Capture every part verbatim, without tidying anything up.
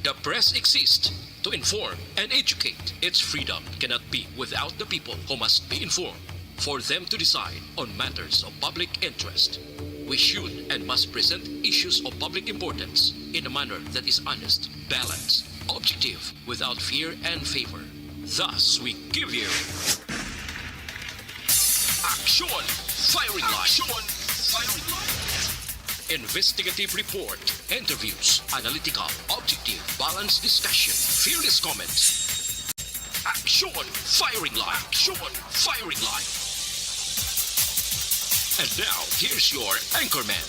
The press exists to inform and educate. Its freedom cannot be without the people, who must be informed for them to decide on matters of public interest. We should and must present issues of public importance in a manner that is honest, balanced, objective, without fear and favor. Thus, we give you Action Firing Line. Action Firing Line. Investigative report, interviews, analytical, objective, balanced discussion, fearless comments. Action Firing Line. Action Firing Line. And now, here's your anchorman.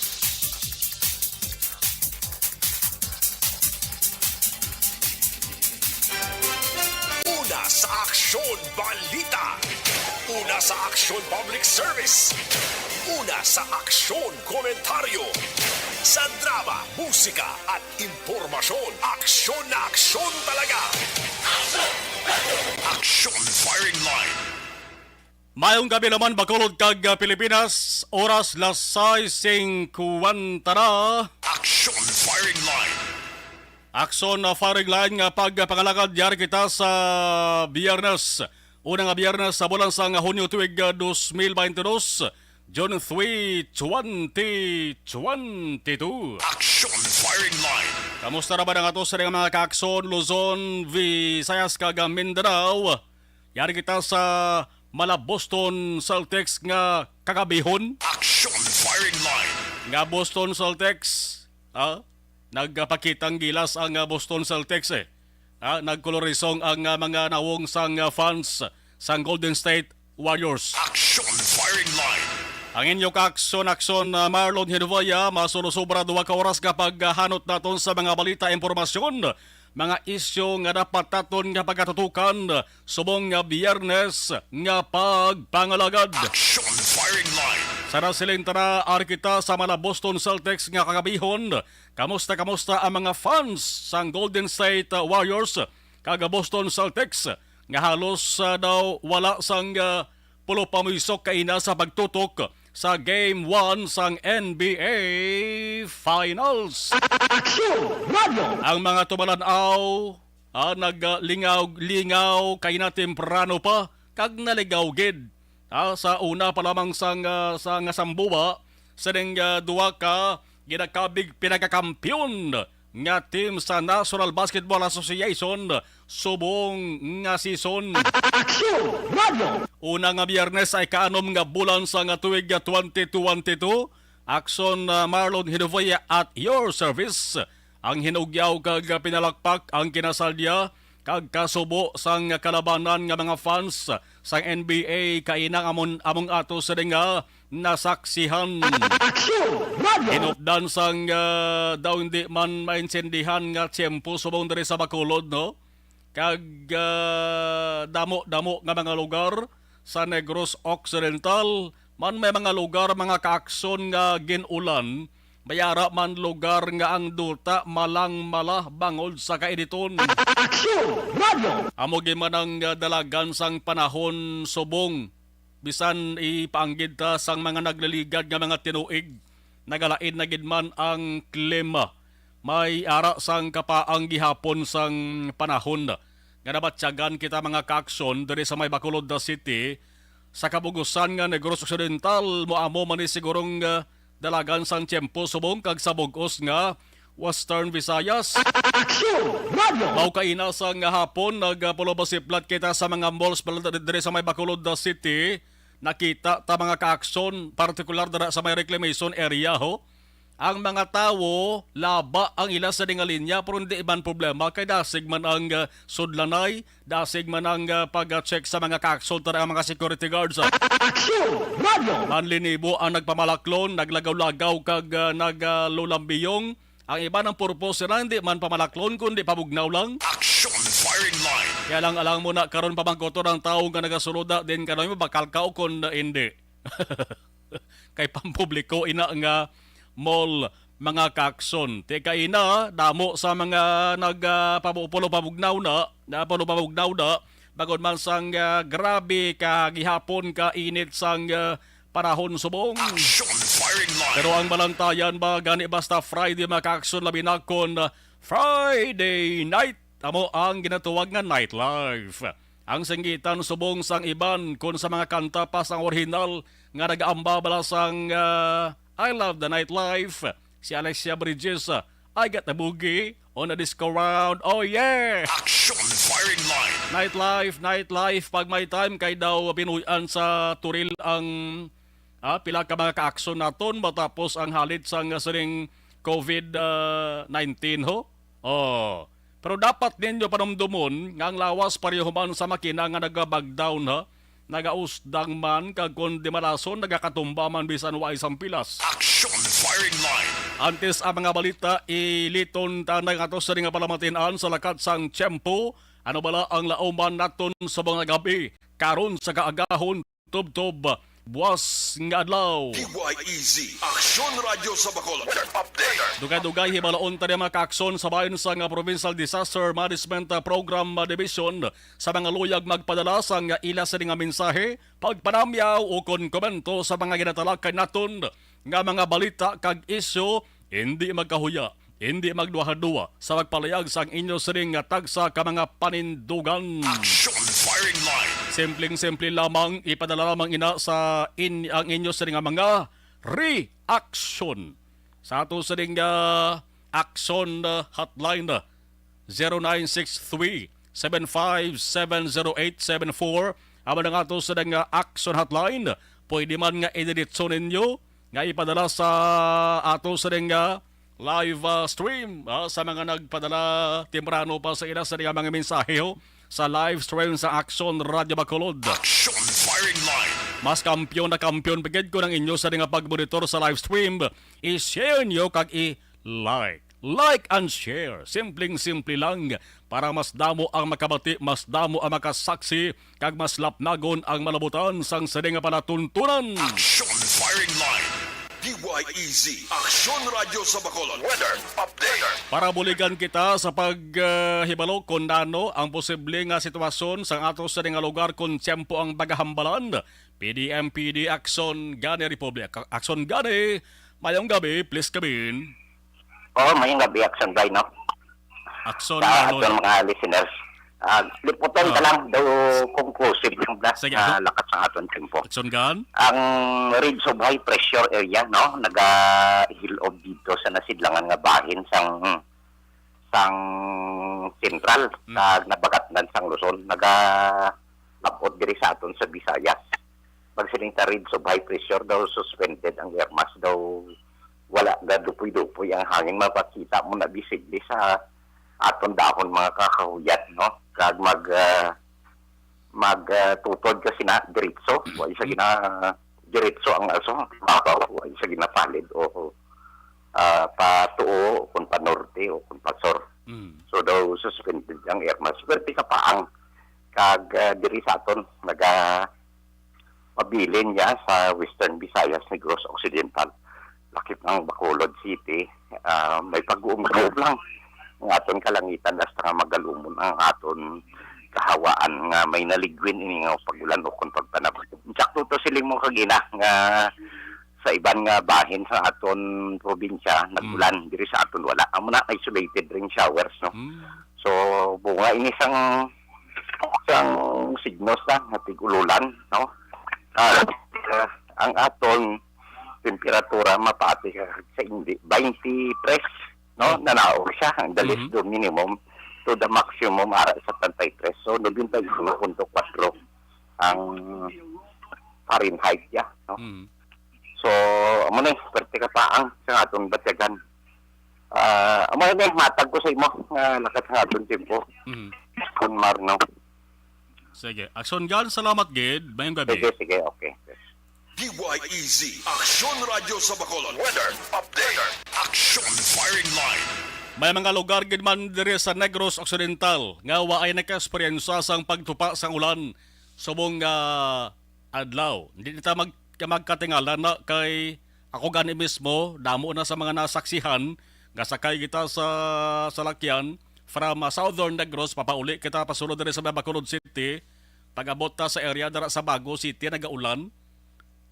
Una sa Aksyon Balita. Una sa Aksyon Public Service. Una sa Aksyon Komentaryo. Sa drama, musika, at impormasyon, aksyon na aksyon talaga. Aksyon Firing Line. Mayong gabi naman, Bacolod kag, ah, Pilipinas. Oras las sais singkwenta na. Action Firing Line. Action, ah, Firing Line nga pagpangalagad, yari kita sa Biyernes. Una nga Biyernes sa bulan sang Hunyo tuig, ah, dos mil baynte dos, June three, twenty twenty-two. Action Firing Line. Kamusta na ba ang ato sa mga kaakson, Luzon, Visayas, kag, ah, Mindanao? Yari kita sa mala Boston Celtics nga kagabihon. Action Firing Line. Nga Boston Celtics, ha? Nagpakitang gilas ang, ah, Boston Celtics, eh. Ha? Nagkolorisong ang, ah, mga nawong sang, ah, fans sang Golden State Warriors. Action Firing Line. Ang inyo kaakson-akson, ah, Marlon Hinovaya, masulosobra duha ka oras nga paghanot naton sa mga balita, impormasyon, mga isyu nga dapat naton nga pagkatutukan subong nga Biyernes nga pagpangalagad. Action Firing Line. Sa nasiling tana, ari kita sa mga Boston Celtics nga kagabihon. Kamusta, kamusta ang mga fans sang Golden State Warriors kag Boston Celtics nga halos, ah, daw wala sang, ah, pulo pa muisok kaina sa pagtutok sa Game one sang N B A Finals. Action Radio! Ang mga tumalan-aw, ah, naglingaw-lingaw kaina temprano pa kag naligaw gid, ah, sa una pa lamang sang, ah, sa nga sambuwa sining, ah, duha ka ginakabig pinakakampiyon nga team sa National Basketball Association subong nga season. Action Radio! Una nga Biyernes sa ika-anom nga bulan sa nga tuig nga twenty twenty-two, Action, ah, Marlon Hinovaya at your service. Ang hinugyaw kag pinalakpak, ang kinasadya kag kasubo sang kalabanan nga mga fans sang N B A kaina amon, among ato sini nga nasaksihan. Action Radio! Hinupdan sang, ah, daw hindi man maintindihan nga tiyempo subong diri sa Bacolod, no? Kag, ah, damo-damo nga mga lugar sa Negros Occidental man may mga lugar, mga kaakson, nga gin-ulan. May ara man lugar nga ang duta malang-mala bangod sa kainiton. Action Radio! Amo gid man ang, ah, dalagan sang panahon subong. Bisan ipaanggid ta sang mga nagliligad nga mga tinuig, nagalain na gid man ang klima. May ara sang kapaang gihapon sang panahon nga nabatyagan kita, mga kaakson, diri sa may Bacolod City. Sa kabug-usan nga Negros Occidental, mo amo man ni sigurong, ah, dalagan sang tiyempo subong kag sa bug-os nga Western Visayas. Action Radio! Mao kaina sang hapon, nagpulobasiplat kita sa mga malls pala diri sa may Bacolod City. Nakita ta, mga kaakson, partikular dira sa may reclamation area, ho. Ang mga tawo, laba ang ila sa dinga linya, pero hindi man problema kay dasig man ang, ah, sudlanay, dasig man ang, ah, pag-check sa mga kaakson, tara ang mga security guards, ah. Action Radio! Manlinibo ang nagpamalaklon, naglagaw-lagaw kag, ah, nagalulambiyong. Ang iba ng purpose nila hindi man pamalaklon kundi pabugnaw lang. Action Firing Line. Kaya lang alang mo na karon pamangkoton ang tawo nga nagasulod na din kanoy mabakal ka o kung hindi. Kay pampubliko ina nga mall, mga kaakson. Ti kaina, damo sa mga nag, ah, pabu-, pulo pabugnaw na, na pulo pabugnaw na, bangod man sang, ah, grabe ka gihapon ka init sang, ah, panahon subong. Action Firing Line. Pero ang malantayan ba gani basta Friday, mga kaakson, labi na kon, ah, Friday night, amo ang ginatawag nga nightlife. Ang singgitan subong sang iban kon sa mga kanta pa sang orihinal nga nagaamba bala sang, ah, "I love the nightlife." Si Alexia Bridges, ah, "I got the boogie on the disco round. Oh yeah!" Action firing line. Nightlife, nightlife, pag may time kay daw binuy-an sa turil ang, ah, pila ka mga ka-aksyon naton matapos ang halit sang sining COVID, ah, nineteen, ho. Oh. Pero dapat ninyo panumdumon nga ang lawas pareho man sa makina nga nagabagdown, ha? Nagausdang man, kag kon di malason, nagakatumba man bisan wa isang pilas. Action firing line. Antes ang mga balita, iliton ta na nga ato sa nga palamatian sa lakat sang tiyempo. Ano bala ang lauman naton sa mga gabi karon sa kaagahon? Tubtob, buwas nga adlaw. D Y E Z, Aksyon Radyo sa Bacolod. Weather update. Dugay-dugay, hibalaon ta mga kaaksyon sa bahin sa nga Provincial Disaster Management, ah, Program, ah, Division sa mga luyag magpadala sa nga ila sa nga mensahe, pagpanamyaw o kon komento sa mga ginatalakay naton nga mga balita kag isyu. Hindi magkahuya, hindi magduha-duha sa pagpalayag sang inyo sining nga tagsa ka mga panindugan. Action firing line. Simpleng-simple lamang, ipadala lamang ina sa in-, ang inyo sining nga mga reaction sa ato sining nga action, uh, hotline, uh, zero nine six three, seven five seven, zero eight seven four. Amo na nga ato sining nga action hotline. Pwede man nga idiretso ninyo nga ipadala sa ato sining nga live, ah, stream, ah, sa mga nagpadala temprano pa sa ila sa mga mensahe, ho, sa live stream sa Action Radio Bacolod. Action firing line. Mas kampiyon na kampiyon pa gid kon ang inyo sa nga pagmonitor sa live stream, i-share nyo kag i-like. Like and share. Simpleng-simple lang para mas damo ang makabati, mas damo ang makasaksi, kag mas lapnagon ang malabutan sang sini nga palatuntunan. Action firing line. D Y E Z, Aksyon Radyo sa Bacolod. Weather update. Para buligan kita sa pag, ah, hibalo kon nano ang posible nga sitwasyon sa ato sa nga lugar kon tiyempo ang pagahambalan. P D M P D, Aksyon Gani Republic. Aksyon Gani, mayong gabi, please come in. Oh, mayong gabi, Aksyon Gani, no? Aksyon sa Gani, aton mga listeners. Ah, liputan ka lang, daw conclusive lang ba, sige, na lakat sa aton tempo. Aksyon Gani? Ang ridge of high pressure area, no, naga-hilob dito sa nasidlangan nga bahin sang, sang sentral, mm, kag nabagatnan sang Luzon, naga-abot diri sa aton sa Visayas. Pag siling ta ridge of high pressure daw, suspended ang air mass daw, wala ga dupoy-dupoy ang hangin, mapakita mo na visible sa aton dahon, mga kakahuyat, no? Kag mag, ah, mag, ah, tutod ka sina diretso, wa isa gina diretso ang aso, mabaw, wa isa ginapalid o, ah, pa tuo, o kung pa norte, o kung pa sur. Mm. So daw suspended ang air mass. Swerte ka pa ang kag, ah, diri sa aton, naga mabilin niya sa Western Visayas, Negros Occidental, lakip ang Bacolod City. Ah, may pag-uumguom lang ang aton kalangitan hasta nga magalumon ang aton kahawaan nga may naligwin ini nga pag-ulan o kon pagpanabag. Sakto to siling mo kagina nga sa iban nga bahin sa aton probinsya, mm, nag-ulan, diri sa aton wala. Amo na, isolated rain showers, no? Mm. So, bunga ini sang, sang signos na nga tig-ululan, no? Ah, ah, ang aton temperatura mapati ka sa hindi, twenty-three, no? Mm. Nanaog siya, ang the least, mm, to minimum to the maximum ara sa twenty-three. So, ninety-one point four ang Fahrenheit ya, no? Mm. So, amo ni, swerte ka pa ang sa aton batyagan. Ah, amo ni, matag ko sa imo nga lakat sa aton tempo. Mm. Kun Mar, no? Sige. Aksyon Gani, salamat gid. Mayong gabi. Sige, sige, okay. D Y E Z, Aksyon Radyo sa Bacolod. Weather update. Action firing line. May mga lugar gid man diri sa Negros Occidental nga wa ay naka-eksperyensya sang pagtupa sang ulan subong nga adlaw. Hindi ta mag-, magkatingala na kay ako gani mismo, damo na sa mga nasaksihan nga sakay kita sa salakyan from, ah, Southern Negros, papauli kita pasulod diri sa Bacolod City. Pag-abot ta sa area dira sa Bago City, nagaulan.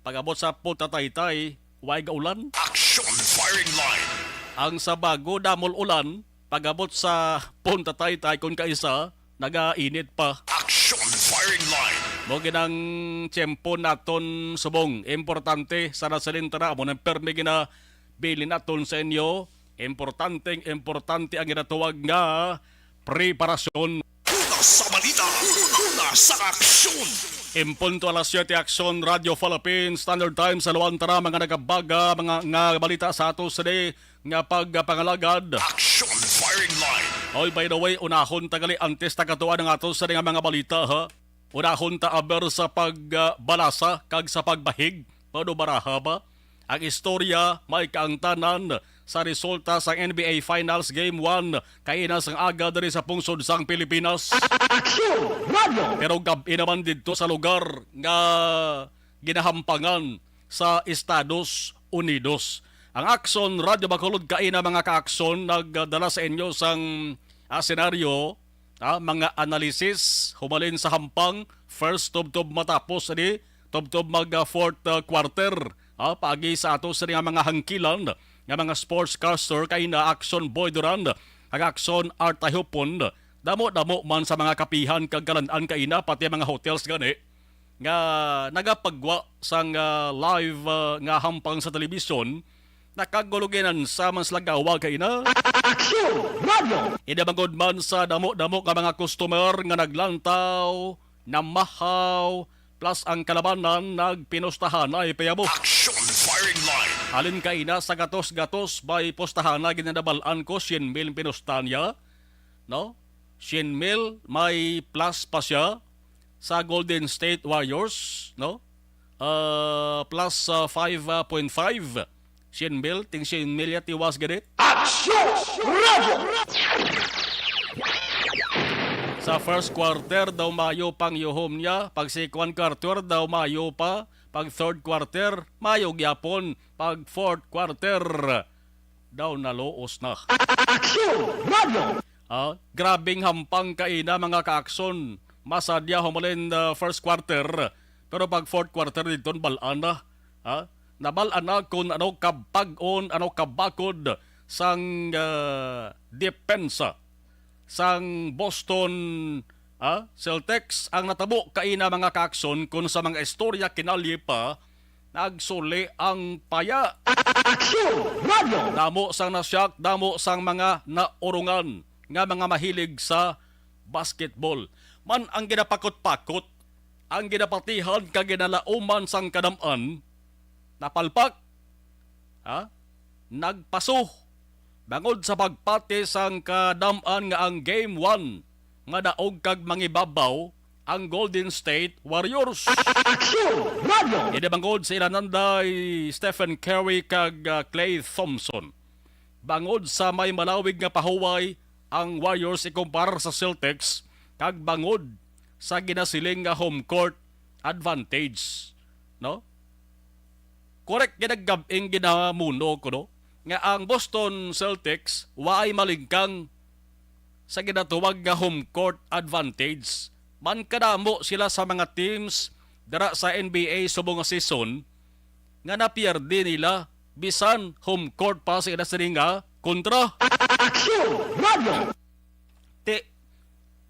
Pag-abot sa Punta Taytay, way gaulan. Action firing line. Ang sa Bago, damol ulan. pag-abot sa Punta Taytay, kung kaisa, nagainit pa. Action Firing Line. Mo ginang tiyempo naton subong. Importante sa nasalintara. Amo nang permi ginabilin naton sa inyo. Importanteng importante ang ginatawag nga preparasyon. Una sa balita, una sa aksyon. En punto alas siyete, Aksyon Radio Philippines Standard Time. Sa luwang tara, mga nagabaga, mga nga balita sa ato sa di nga pagpangalagad. Action Firing Line. Oy, by the way, unahon ta gali antes ta katuan ang ato sa di nga mga balita, ha. Unahon ta aber sa pagbalasa kag sa pagbahig. Paano baraha ba? Ang istorya may kaangtanan sa resulta sang N B A Finals Game one kaina sang aga diri sa pungsod sang Pilipinas. Action Radio! Pero gab-i naman didto sa lugar nga ginahampangan sa Estados Unidos. Ang Aksyon Radio Bacolod kaina, mga ka-Aksyon, nagdala sa inyo sang, ah, senaryo, ah, mga analysis humalin sa hampang, first tubtob matapos ni tubtob mag, ah, fourth, ah, quarter, ah, paagi sa ato sini nga mga hangkilan nga mga sportscaster kaina, Aksyon Boy Duran, ang Aksyon Art Tahupon, damo-damo man sa mga kapihan kag kalan-an kaina, pati mga hotels gani nga nagapagwa sang, ah, live, ah, nga hampang sa telebisyon, nakaguluginan sa man sila gawa kaina. Action Radio! Ida bangod man sa damo-damo nga mga customer nga naglantaw, namahaw, plus ang kalabanan nagpinustahan ay payabo. Action Firing Line. Halin kaina sa gatos-gatos may pustahan na ginadabal-an ko, syen mil pinustahan niya, no? Syen mil, may plus pa siya sa Golden State Warriors, no? Ah, plus, ah, five point five. Syen mil, ting syen mil ya tiwas gani. Action Radio! Sa first quarter daw mayo pang yuhom niya, pag second quarter daw mayo pa, pag third quarter mayo gyapon, pag fourth quarter daw naluos na. Action Radio! Ah, grabing hampang kaina, mga ka-Aksyon. Masadya humalin, ah, first quarter, pero pag fourth quarter didto, bal-an na. Ha? Nabal-an na kung ano kabag-on, ano kabakod sang, ah, depensa sang Boston, ah, Celtics. Ang natabo kaina, mga ka-Aksyon, kung sa mga istorya kinalye pa, nagsuli ang paya. Action Radio! Damo sang nasyak, damo sang mga naurungan nga mga mahilig sa basketball. Man ang ginapakot-pakot, ang ginapatihan kag ginalauman sang kadam-an, napalpak, ha? Nagpaso bangod sa pagpati sang kadam-an nga ang Game one nga daog kag mangibabaw ang Golden State Warriors. Action Radio! Ini bangod sa ila nanday Stephen Curry kag, ah, Klay Thompson. Bangod sa may malawig nga pahuway ang Warriors ikumpara sa Celtics, kag bangod sa ginasiling nga home court advantage, no? Correct gid ang gab-ing ginamuno ko, no? Nga ang Boston Celtics waay malingkang sa ginatawag nga home court advantage. Man kadamo sila sa mga teams dira sa N B A subong nga season nga napierde nila bisan home court pa sa ila sini nga kontra. Action Radio! Ti,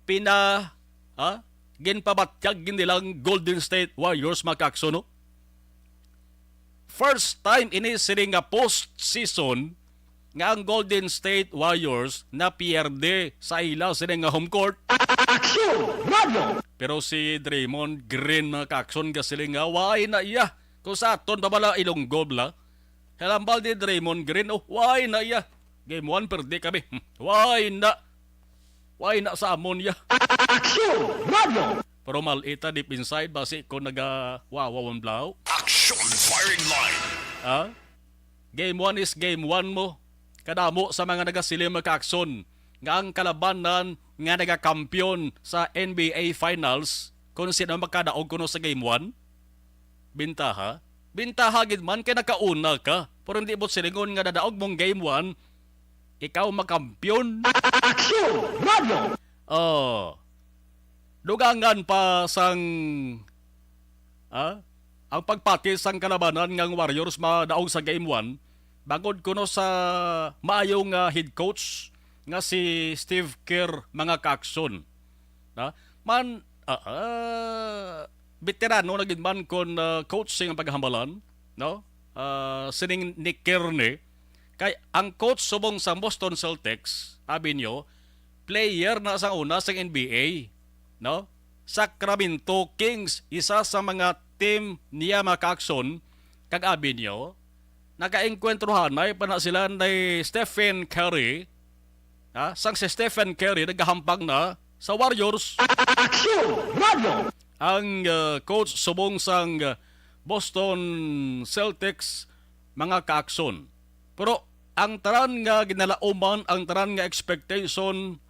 pina, ha? Ginpabatyag gid nilang Golden State Warriors, mga ka-Aksyon, no? First time ini sini nga post-season nga ang Golden State Warriors napierde sa ila sini nga home court. Action Radio! Pero si Draymond Green, mga ka-Aksyon, gasiling nga, "Why na iya? Kung sa aton pa bala ilunggo bala." Halambal ni Draymond Green, "Oh, why na iya? Game one, perde kami. Why na? Why na sa amon iya?" Action Radio! Pero mal-ita deep inside, basi ko nagawawawan blaw. Action Firing Line. Ha? Game one is game one mo. Kadamo sa mga nagasiling, mga ka-Aksyon, nga ang kalabanan nga nagakampiyon sa N B A Finals kung sino makadaog kuno sa game one. Bintaha? Bintaha gid man kay nakauna ka. Pero hindi mo silingon nga nadaog mong game one, ikaw makampiyon. Action Radio! Oh. Dugangan pa sang, ah, ang pagpati sang kalabanan nga ang Warriors madaog sa game one, bangod kuno sa maayo nga head coach nga si Steve Kerr, mga kaakson. Na, man, ah, ah, veterano na gid man kon, ah, coaching ang paghambalan, no? Ah, sining ni Kerr ni, kay ang coach subong sa Boston Celtics, abi niyo, player na sa una sa N B A, no? Sacramento Kings, isa sa mga team niya, mga kaakson, kag abi niyo, nakaengkwentro hanay pa na sila ni Stephen Curry, ha? Sang si Stephen Curry nagahampang na sa Warriors. Aksyon! Radyo! Ang, uh, coach subong sang, uh, Boston Celtics, mga kaakson. Pero ang tanan nga ginalauman, ang tanan nga expectation,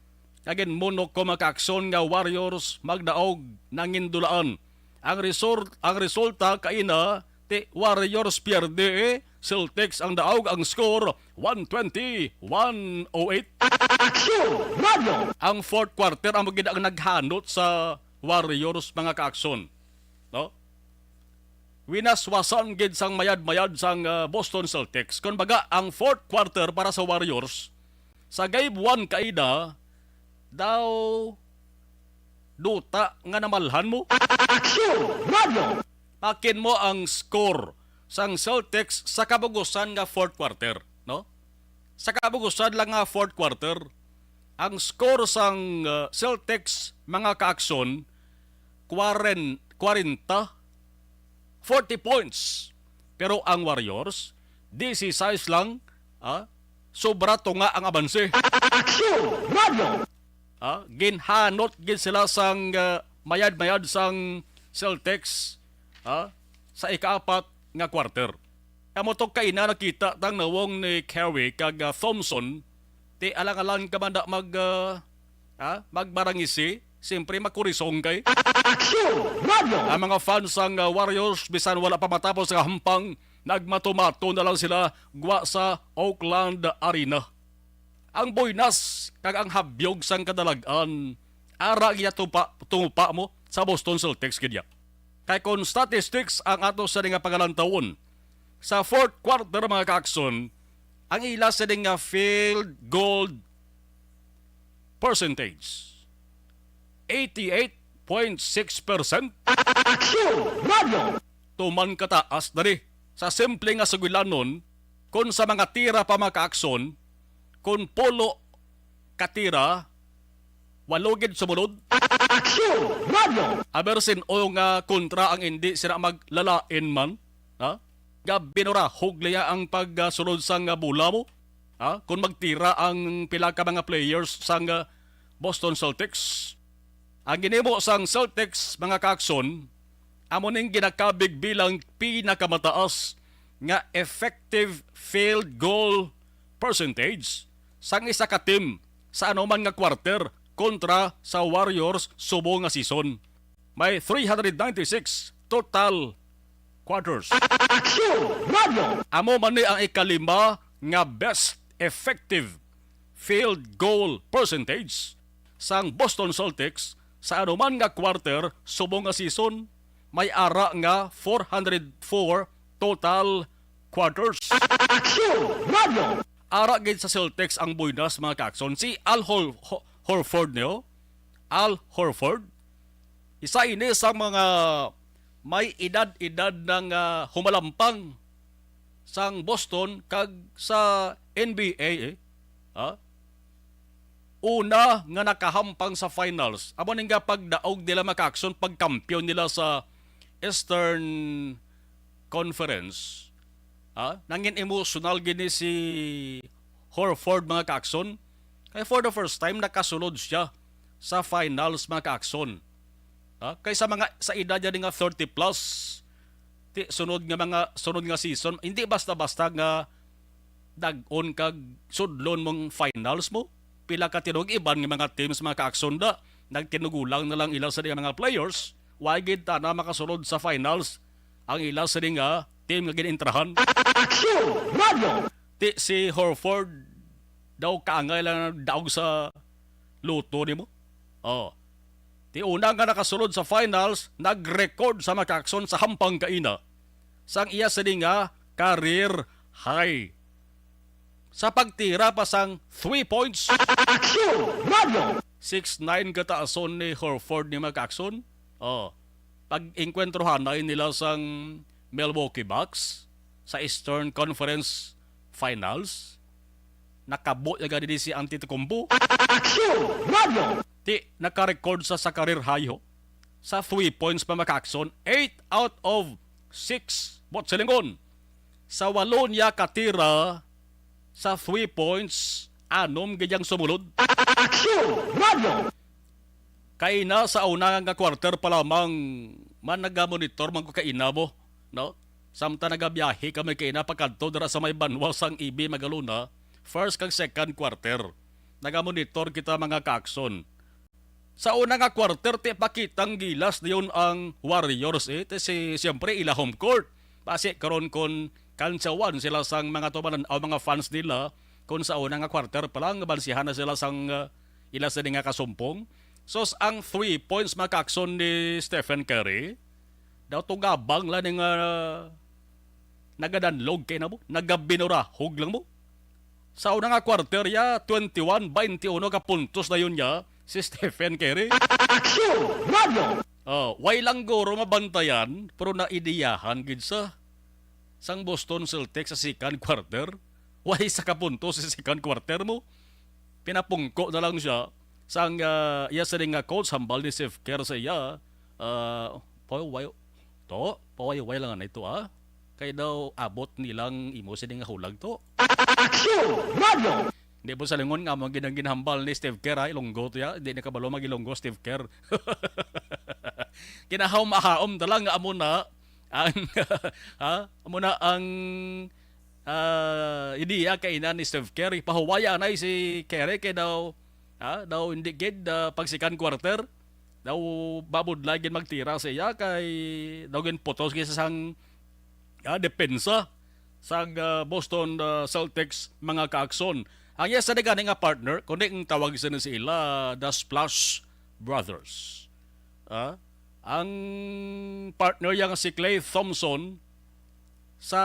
nga ginmunok ko, mga kaakson, nga Warriors magdaog, nangindulaan. Ang result, ang resulta kaina, ti Warriors pierde, eh. Celtics ang daog, ang score, one twenty, one oh eight. Aksyon! Radyo! Ang fourth quarter amo gid ang naghanot sa Warriors, mga kaakson. No? Winaswasan gid sang mayad-mayad sang, ah, Boston Celtics. Kon baga, ang fourth quarter para sa Warriors, sa game one kaina, daw duta nga namalhan mo. Aksyon! Radyo! Makin mo ang score sang Celtics sa kabugusan nga fourth quarter, no? Sa kabugusan lang nga fourth quarter, ang score sang, uh, Celtics, mga kaakson, kwaren-, kwarenta, forty points. Pero ang Warriors, disisais lang, ah, sobra tunga ang abanse. Aksyon! Radyo! Ah, ginhanot gid sila sang, ah, mayad-mayad sang Celtics, ah, sa ikaapat nga quarter. Amo to kaina nakita tang nawong ni Curry kag, ah, Thompson, ti alang-alang ka man da mag, ah, ah, magbarangisi, siyempre makurisong kay. Aksyon! Radyo! Ang mga fans sang, ah, Warriors, bisan wala pa matapos ang hampang, nagmatumato na lang sila gwa sa Oakland Arena. Ang buinas kag ang habyog sang kadalag-an, ara ginatupa-, tumupa mo sa Boston Celtics gid ya. Kay kon statistics ang ato sa nga pangalantawon, sa fourth quarter, mga kaakson, ang ila sa nga field goal percentage, eighty-eight point six percent. Aksyon! Radyo! Tuman kataas dali sa simple nga sugilanon, kon sa mga tira pa, mga kaakson, kon pulo ka tira, walo gid sumunod. Aksyon! Radyo! Aber sin-o nga kontra ang hindi sila maglalain man, ha? Nga binurahog niya ang pagsulod sang bola mo, ha? Kung magtira ang pila ka mga players sang, ah, Boston Celtics. Ang ginhimo sang Celtics, mga kaakson, amo ning ginakabig bilang pinakamataas nga effective field goal percentage sang isa ka team sa anuman nga quarter kontra sa Warriors subong nga season. May three hundred ninety-six total quarters. Aksyon! Radyo! Amo man ni ang ikalima nga best effective field goal percentage sang Boston Celtics sa anuman nga quarter subong nga season. May ara nga four hundred four total quarters. Aksyon! Radyo! Ara gid sa Celtics ang buinas, mga kaakson. Si Al Hor-, Ho-, Horford niyo? Al Horford? Isa ini sa mga may edad-edad na nga humalampang sang Boston kag sa N B A, eh. Ha? Una nga nakahampang sa finals. Amo ning nga pagdaog nila, mga kaakson, pagkampiyon nila sa Eastern Conference. Ha? Nangin emotional gini si Horford, mga kaakson. Kay for the first time, nakasulod siya sa finals, mga kaakson. Ha? Kay sa mga, sa edad niya nga thirty plus, ti, sunod nga mga, sunod nga season, hindi basta-basta nga dag-on kag sudlon mong finals mo. Pila ka tinuig iban nga mga teams, mga kaakson, da, nagtinugulang na lang ila sa mga players. Wa gid tana makasulod sa finals ang ila sini nga team nga gin-intrahan. Aksyon! Radyo! Ti si Horford daw kaangay lang daog sa luto nimo. Oh. Ti una nga nakasulod sa finals, nag-record sa mga kaakson sa hampang kaina sang iya sini nga career high. sa pagtira pa sang three points. Action! Mario! Six nine kataason ni Horford ni, mga kaakson. Oh, pag-engkwentrohanay nila sang Milwaukee Bucks sa Eastern Conference Finals, nakabo na gani si Antetokounmpo. Action! Mario! Ti, naka-record sa, sa career high, ho, sa three points pa, mga kaakson. Eight out of six, buot silingon. Sa walo niya katira sa three points, anom gid ang sumulod. Action! Mario! Kaina sa una nga quarter pa lamang, man nagamonitor man ko kaina mo, no? Samtang nagabiyahe kami kaina pakadto dira sa may banwa sang E B Magalona, first kag second quarter. Nagamonitor kita, mga kaakson. Sa una nga quarter, ti pakitang gilas dayon ang Warriors, eh. Ti si, siyempre, ila home court. Basi karon kon kantsawan sila sang mga tumanan-aw, mga fans nila, kon sa una nga quarter pa lang, nabansihan na sila sang, ah, ila sini nga kasumpong. Sus, ang three points, mga kaakson, ni Stephen Curry, daw tugabang lang ning, ah, nagadanlog kay na mo, nagabinurahog lang mo. Sa una nga quarter, ya, twenty-one, twenty-one ka puntos na yun niya, si Stephen Curry. Action! Mario! Oh, way lang guro mabantayan, pero naidiyahan gid sa sang Boston Celtics sa second quarter. Way sa ka puntos sa second quarter mo. Pinapungko na lang siya. Sang, ah, iya sini nga coach, hambal ni Steve Kerr sa iya, ah, paway, to, pawayway lang na ito, ah. Kay daw abot nilang imo sini nga hulag to. Action! Mario! Di po sa lingon nga mo ginang ginhambal ni Steve Kerr, ha, Ilonggo to, ya. Di na kabalo mag-Ilonggo, Steve Kerr. Kinahaom-ahaom ta lang nga amo na ang, ha? Amo na ang, ah, ideya kay ina ni Steve Kerr. Pahuwaya na si Kerr kay daw, ha? Daw hindi gid, ah, pag second quarter. Daw babudlay gid magtira sa iya kay daw ginputos gid sa sang, ah, depensa sang, ah, Boston, ah, Celtics, mga kaakson. Ang iya sa gani nga partner, kundi ang tawag sa nila sila, the Splash Brothers. Ah, ang partner niya nga si Klay Thompson, sa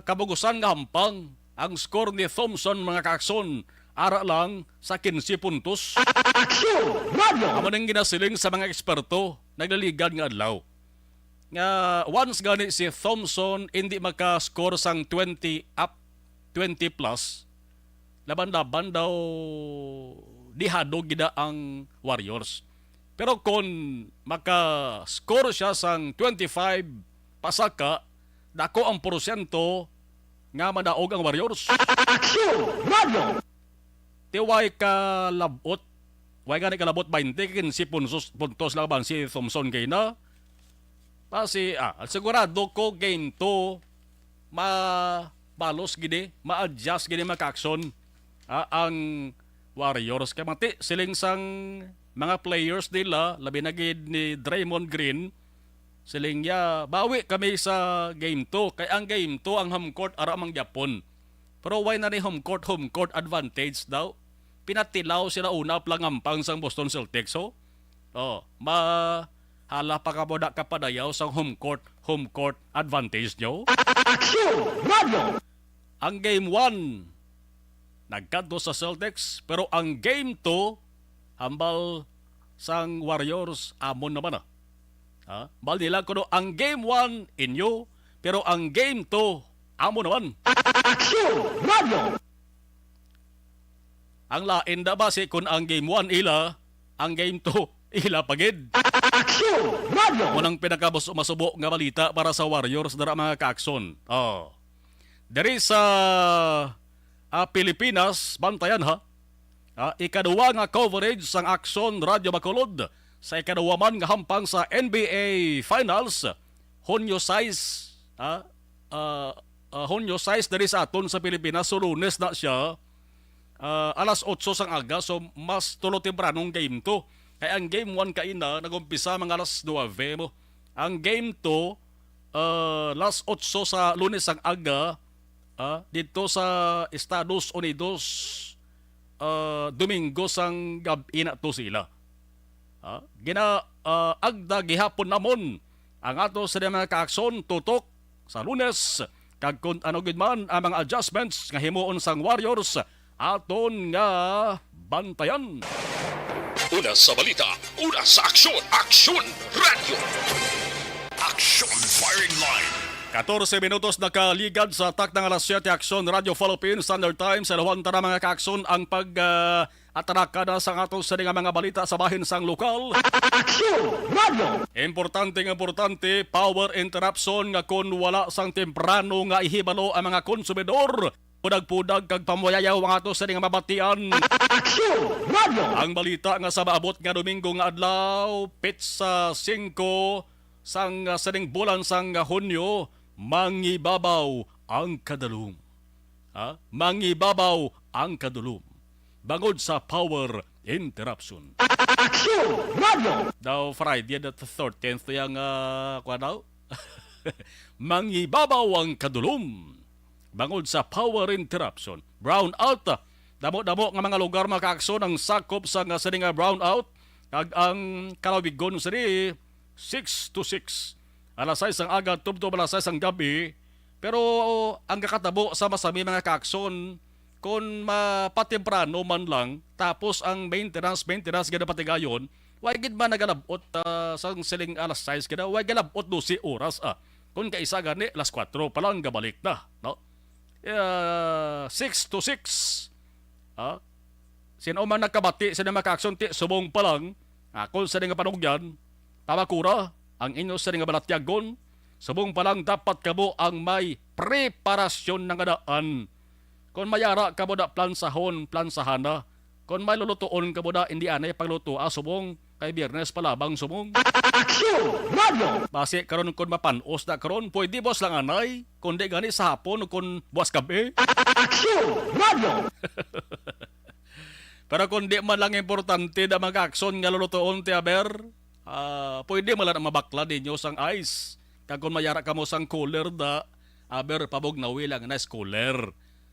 kabugusan nga hampang, ang score ni Thompson, mga kaakson, ara lang sa quince puntos. Action! Mario! Amo ning ginasiling sa mga eksperto, naglaligan nga adlaw. Nga once gani si Thompson hindi maka-score sang twenty up, twenty plus, laban-laban daw dihado gid ang Warriors. Pero kon maka-score siya sang twenty-five pasaka, dako ang porsyento nga madaog ang Warriors. Action! Mario! Ti way ka labot, way gani ka labot, twenty, quince puntos, puntos lang bang si Thompson kay na? Basi, ah, sigurado ko game two, mabalos gini, ma-adjust gini, mga kaakson, ah, ang Warriors. Kay mati, siling sang mga players nila, labi na gid ni Draymond Green, siling niya, "Bawi kami sa game two." Kay ang game two, ang home court, ara man gyapon. Pero why na ni home court, home court advantage daw? Pinatilaw sila una pa lang hampang sang Boston Celtics, ho? Oh, ma-, hala pa ka mo na kapadayaw sang home court, home court advantage nyo? Action! Mario! Ang game one, nagkadto sa Celtics, pero ang game two, hambal sang Warriors, amon naman na. Ha? Bal nila kuno ang game one inyo, pero ang game two, amon naman. Action! Mario! Ang lain da basi kun ang game one ila, ang game two ila pa gid. Action! Mario! Mo nang pinakabus-, masubo nga balita para sa Warriors dara, mga kaakson. Oh. Diri sa, ah, Pilipinas, bantayan ha. Ah, ikaduwa nga coverage sang Aksyon Radyo Bacolod sa ikaduwa man nga hampang sa N B A Finals, Hunyo sais, ah, ah, ah, Hunyo sais diri sa aton sa Pilipinas. So, Lunes na siya, ah, alas otso sang aga. So, mas tulo tempranong game two. Kay ang game one kaina nag-umpisa mga alas nuebe mo. Ang game two, ah, alas otso sa Lunes sang aga, ah, dito sa Estados Unidos, ah, Domingo sang gab-i na to sila. Ah, gina, ah, agda gihapon namon ang ato sa mga kaakson tutok sa Lunes Kag kung ano gid man ang mga adjustments nga himuon sang Warriors, aton nga bantayan. Una sa balita, una sa aksyon, Aksyon Radyo. Aksyon Firing Line. Katorse minutos nakaligad sa takna nga alas siyete, Aksyon Radyo Philippines Standard Time. Sa luwanta na, mga kaaksyon, ang pag, ah, atraka na sa ato sa nga mga balita sa bahin sang lokal. Aksyon Radyo. Importante nga importante, power interruption nga kon wala sang temprano nga ihibalo ang mga konsumidor, pudag-pudag kag pamuyayaw ang ato sa nga mabatian. Aksyon Radyo. Ang balita nga sa maabot nga Domingo nga adlaw, petsa singko sang, ah, sining bulan sang, ah, Hunyo, mangibabaw ang kadalom. Ha? Mangibabaw ang kadulom bangod sa power interruption. Aksyon Radyo. Daw Friday the thirteenth yang, ah, kuha daw. Mangibabaw ang kadulom bangod sa power interruption. Brown out. Damo-damo nga mga lugar, mga kaaksyon, ang sakop sa nga sini nga brown out. Kag ang kalawigon sini six to six. Alas sais ang aga tubtob alas sais ang gabi. Pero ang kakatabo sa masami, mga kaaksyon, kon mapatemprano man lang, tapos ang maintenance, maintenance gid ang patigayon, way gid man nagalab-ot, ah, sang siling alas sais gid, way galab-ot dose oras, ah. Kon kaisa gani, alas kuwatro pa lang gabalik na, no? Ah, six to six. Ah, sino man nakabati sa mga kaaksyon, ti subong pa lang, akon sa nga panugyan, pabakura ang inyo sa nga balatyagon, subong pa lang dapat kamo ang may preparasyon nga daan. Kon mayara kamo da plansahon, plansahana. Kon may lulutuon kamo da, indi anay paglutoa subong, kay Biyernes pa labang subong. Aksyon Radyo. Basi karon kon mapan-os na karon, pwede boss lang anay, kundi gani sa hapon o kon buwas gabi. Aksyon Radyo. Pero kung di man lang importante na mga aksyon nga lulutuon, ti aber, ah, pwede man lang mabakla ninyo sang ice. Kag kung mayara kamo sang cooler da, aber, pabugnawi lang na cooler.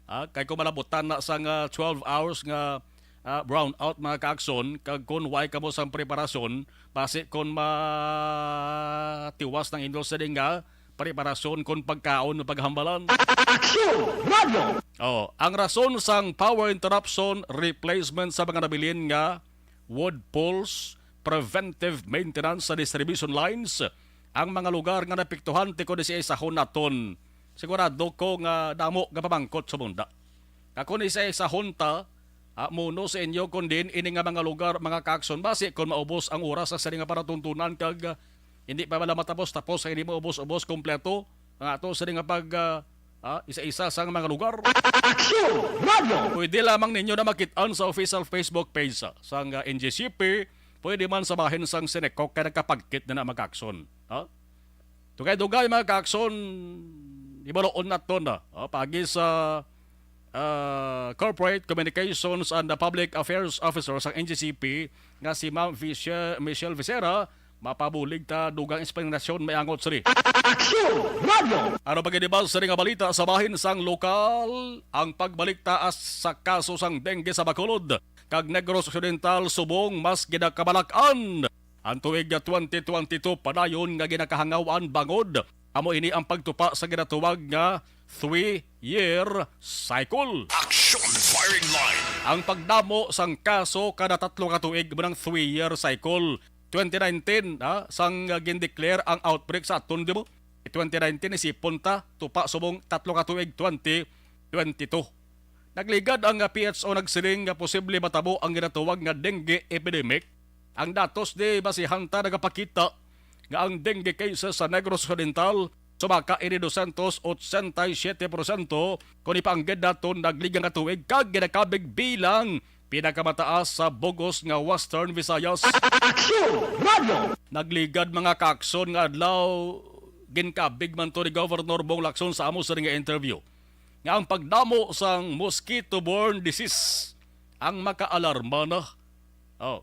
Ah, kay kung malabutan na sang, ah, twelve hours nga, ah, brownout, mga kaaksyon, kag kung way kamo sang preparasyon, basi kung matiwas ng inyo sining nga preparasyon kung pagkaon nga paghambalan. Aksyon Radyo. Oh, ang rason sang power interruption, replacement sa mga nabilin nga wood poles, preventive maintenance sa distribution lines, ang mga lugar nga napiktuhan ti kon isa-isahon naton. Sigurado ko nga damo nga pamangkot sa munda. Nga kon isa-isahon ta, ah, muno sa inyo kon diin ini nga mga lugar, mga kaaksyon, basi kon maubos ang oras sa sini nga panatuntunan kag, ah, hindi pa bala matapos-tapos sa hindi maubos-ubos kompleto ang ato sini nga pag, ah, ah, isa-isa sa mga lugar. Aksyon Radyo. Pwede lamang ninyo na makit-an sa official Facebook page sa, sang, ah, N G C P, pwede man sa bahin sang Senecok kay nagkapagkit na na, mga kaaksyon. Ha? Dugay-dugay, mga kaaksyon, ibaluon naton na. O, pagi sa, ah, Corporate Communications and the Public Affairs Officer sang N G C P nga si Ma'am Fisher, Michelle Vicera, mapabulig ta dugang eksplanasyon may angot sini. Aksyon Radyo. Ano pa gid ba sini nga balita sa bahin sang lokal? Ang pagbalik taas sa kaso sang dengue sa Bacolod kag Negros Occidental subong mas ginakabalak-an. Ang tuig nga twenty twenty-two padayon nga ginakahangawan bangod amo ini ang pagtupa sa ginatawag nga three-year cycle. Action Firing Line. Ang pagdamo sang kaso kada tatlo ka tuig mo nang three-year cycle. Twenty nineteen, ha, sang, ah, gindeclare ang outbreak sa aton, di ba? Twenty nineteen, isipon ta, tupa subong tatlo ka tuig, twenty twenty-two. Nagligad ang, ah, P H O, nagsiling nga posible matabo ang ginatawag nga dengue epidemic. Ang datos di basihan ta nagapakita nga ang dengue cases sa Negros Occidental sumaka ini dosyentos otsenta y siyete porsyento kon ipaanggid naton nagligad nga tuig kag ginakabig bilang pinakamataas sa bug-os nga Western Visayas. Aksyon Radyo. Nagligad, mga kaaksyon, nga adlaw, ginkabig man to ni Governor Bong Lacson sa amo sini nga interview nga ang pagdamo sang mosquito-borne disease ang makaalarma na. Oh.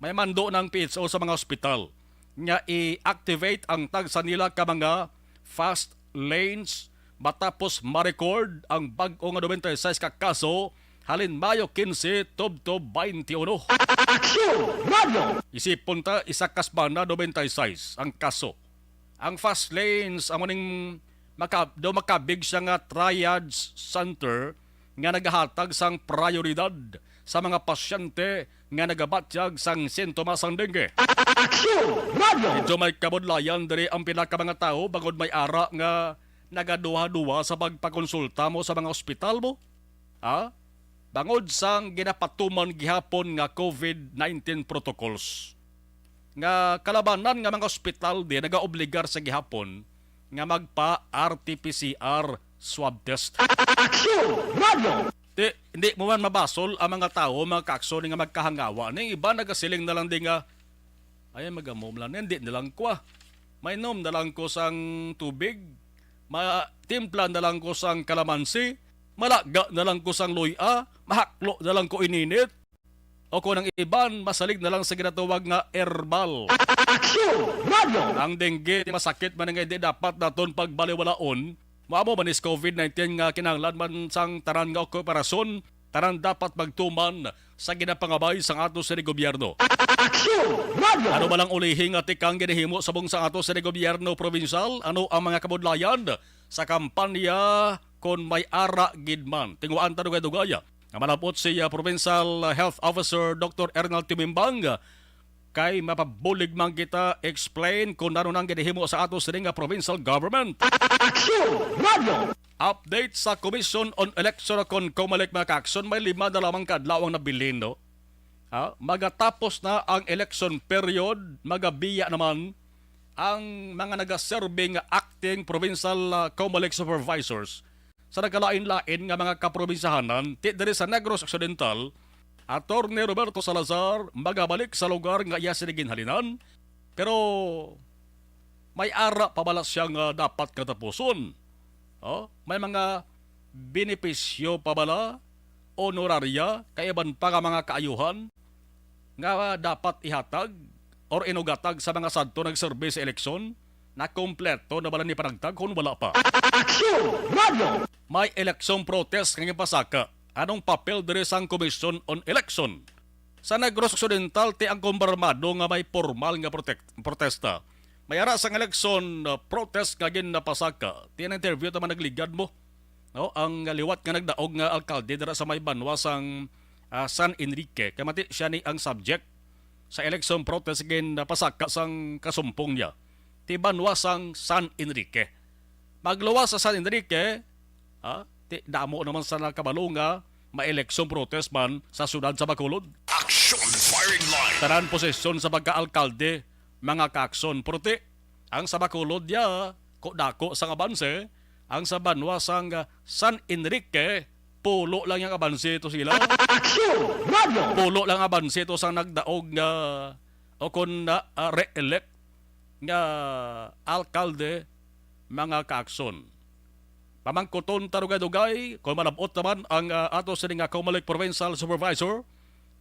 May mando ng P H O sa mga ospital nga i-activate ang tagsa nila ka mga fast lanes matapos ma-record ang bag-o nga nobenta y seis ka kaso halin Mayo quince tubtob twenty-one. Aksyon Radyo. Isipon ta, isa ka semana, nobenta y seis ang kaso. Ang fast lanes, amo ning Maka-, daw makabig siya nga triage center nga nagahatag sang prioridad sa mga pasyente nga nagabatyag sang sintomas sang dengue. Aksyon! Radyo! Medyo may kabudlayan diri ang pila ka mga tawo bangod may ara nga nagaduha-duha sa pagpakonsulta mo sa mga ospital mo. Ha? Bangod sang ginapatuman gihapon nga covid nineteen protocols nga kalabanan nga mga ospital di nagaobligar sa gihapon nga magpa-R T P C R swab test. Aksyon! Radyo! Di, hindi mo man mabasol ang mga tawo, mga kaakson, nga magkahangawa. Ning iba nagasiling na lang di nga, "Ay, magamom lang, hindi na lang ko, ah. Mainom na lang ko sang tubig, ma-, timpla na lang ko sang kalamansi, malaga na lang ko sang luy-a, mahaklo na lang ko ininit." O kung ang iban, masalig na lang sa ginatawag nga herbal. Aksyon! Radyo! Ang dengue, masakit man nga hindi dapat naton pagbaliwalaon. Maamo man is covid nineteen nga kinahanglan man sang tanan nga kooperasyon, tanan dapat magtuman sa ginapangabay sang ato sini gobyerno. Aksyon! Radyo! Ano ba lang ulihi nga tikang ginahimo sa bung sa ato sini gobyerno probinsyal? Ano ang mga kabudlayan sa kampanya kon may ara gid man? Tinguhaan ta dugay-dugay nga malabot si, ah, Provincial Health Officer Doctor Ernald Timimbang, kay mapabulig man kita explain kung ano nang ginahimo sa ato sini nga provincial government. Aksyon! Radyo! Update sa Commission on Election kon COMELEC, mga kaakson, may lima na lamang ka adlaw ang nabilin, no? Ha? Magatapos na ang election period, magabiya naman ang mga nagaserbe nga acting provincial, ah, COMELEC supervisors sa nagkalain-lain nga mga kaprobinsyahanan, ti diri sa Negros Occidental. Attorney Roberto Salazar magabalik sa lugar nga iya sini ginhalinan, pero may ara pa bala siya nga dapat katapuson. Oh, may mga benepisyo pa bala, honoraria, kay iban pa nga mga kaayuhan nga dapat ihatag or inugatag sa mga sadto nagserbi sa eleksyon? Nakompleto na bala ni panagtag kon wala pa? Aksyon! Radyo! May eleksyon protest nga ginpasaka. Anong papel diri sang Commission on Election? Sa Negros Occidental, ti ang kumpirmado nga may pormal nga protek-, protesta. May ara sang eleksyon, uh, protest nga ginapasaka. Ti na-interview ta man nagligad mo, no? Ang liwat nga nagdaog nga alkalde dira sa may banwa sang, ah, San Enrique. Kay mati siya ni ang subject sa election protest gin napasaka sang kasumpong niya. Ti banwa sang San Enrique. Magluwas sa San Enrique, ha? Ti damo naman sa nakabalo nga ma-election protest man sa siyudad sa Bacolod. Action firing line. Tanan posisyon sa pagka-alkalde, mga kaakson. Pero ti, ang sa Bacolod ya, ko dako sang abanse, ang sa banwa sang, ah, San Enrique, pulo lang yang abanse to sila. Aksyon! Radyo! Pulo lang abanse to sang nagdaog nga, o kon na, ah, re-elect nga alkalde, mga kaakson. Pamangkuton ta dugay-dugay kon malab-ot naman ang, ah, ato sini nga COMELEC Provincial Supervisor,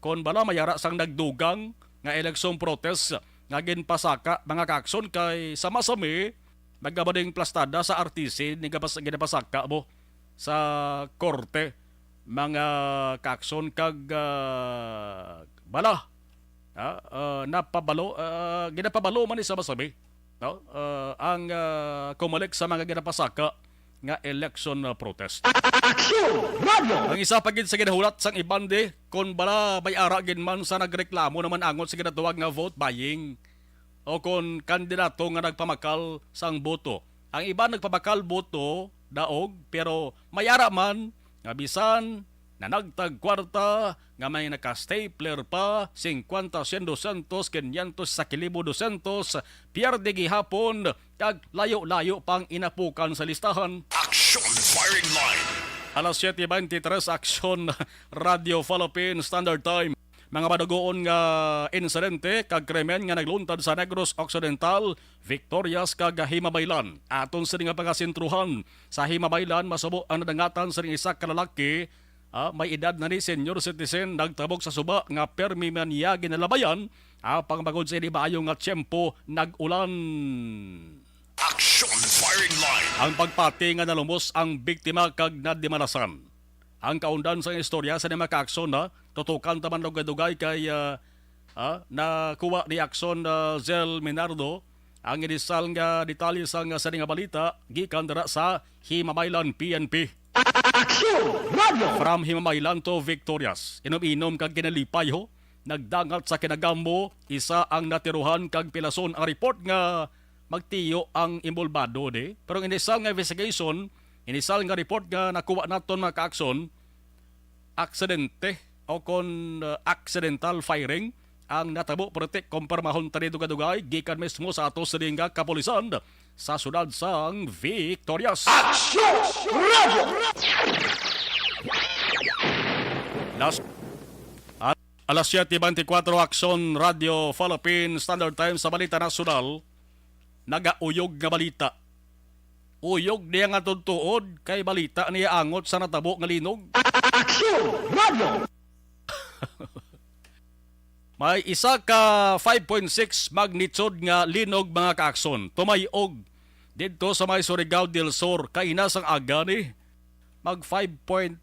kon bala may ara sang nagdugang nga election protest nga ginpasaka, mga kaakson, kay sa Masami, nagabading plastada sa R T C ni gapas-, ginapasaka mo sa korte, mga kaakson, kag, ah, bala, ah, ah, napabalo, ah, ginapabalo man ni sa Masami, no? Ah, ang, ah, COMELEC sa mga ginapasaka nga election, ah, protest. Aksyon! Radyo! Ang isa pa gid sa ginahulat sang iban di, kon bala may ara gid man sa nagreklamo naman angot sa ginatawag nga vote buying o kon kandidato nga nagpamakal sang boto. Ang iban nagpamakal boto, daog, pero may ara man nga bisan nanagtag kwarta nga may naka-stapler pa, singkwenta, syen, dosyentos, kinyentos, isa ka libo dosyentos, pierde gihapon, kag layo-layo pang inapukan sa listahan. Action firing line. Alas siete beintitrés, Aksyon, Radyo Philippine Standard Time. Mga madugoon nga insidente kag krimen nga nagluntad sa Negros Occidental, Victorias kag Himabaylan. Aton sini nga pangasentruhan. Sa Himabaylan, masubo ang nadangatan sining isa ka lalaki, ah, may edad na ni senior citizen, nagtabok sa suba nga permi man niya ginalabayan, apang bangod sa ini maayo nga tiyempo, nag-ulan. Action firing line. Ang pagpati nga nalumos ang biktima kag nadimalasan. Ang kaundan sang istorya sa ni mga kaakson, ha? Tutukan ta man dugay-dugay kay, ah, ah, nakuha ni Akson, ah, Zel Minardo Ang inisal nga detalye sang sini nga balita gikan dira sa Himamaylan P N P. Aksyon! Radyo! From Himamaylan to Victorias, inom-inom kag kinalipay ho, nagdangat sa kinagambo, isa ang natirohan kag pilason ang report nga magtiyo ang inbolbado di. Pero ang inisal nga investigation, inisal nga report nga nakuha naton, mga kaakson, aksidente o kon, uh, accidental firing ang natabo, pero ti kumpirmahon ta ni dugay-dugay gikan mismo sa ato sini nga kapulisan sa siyudad sang Victorias. Aksyon! Radyo! Last, at alas siyete beintikwatro, Aksyon Radyo Philippine Standard Time sa balita nasyonal, nagauyog nga balita. Uyog niya nga tuod kay balita niya angot sa natabo nga linog. Aksyon! Radyo! May isa ka five point six magnitude nga linog, mga kaakson, tumay-og didto sa may Surigao del Sur kaina sang aga ni. Mag five point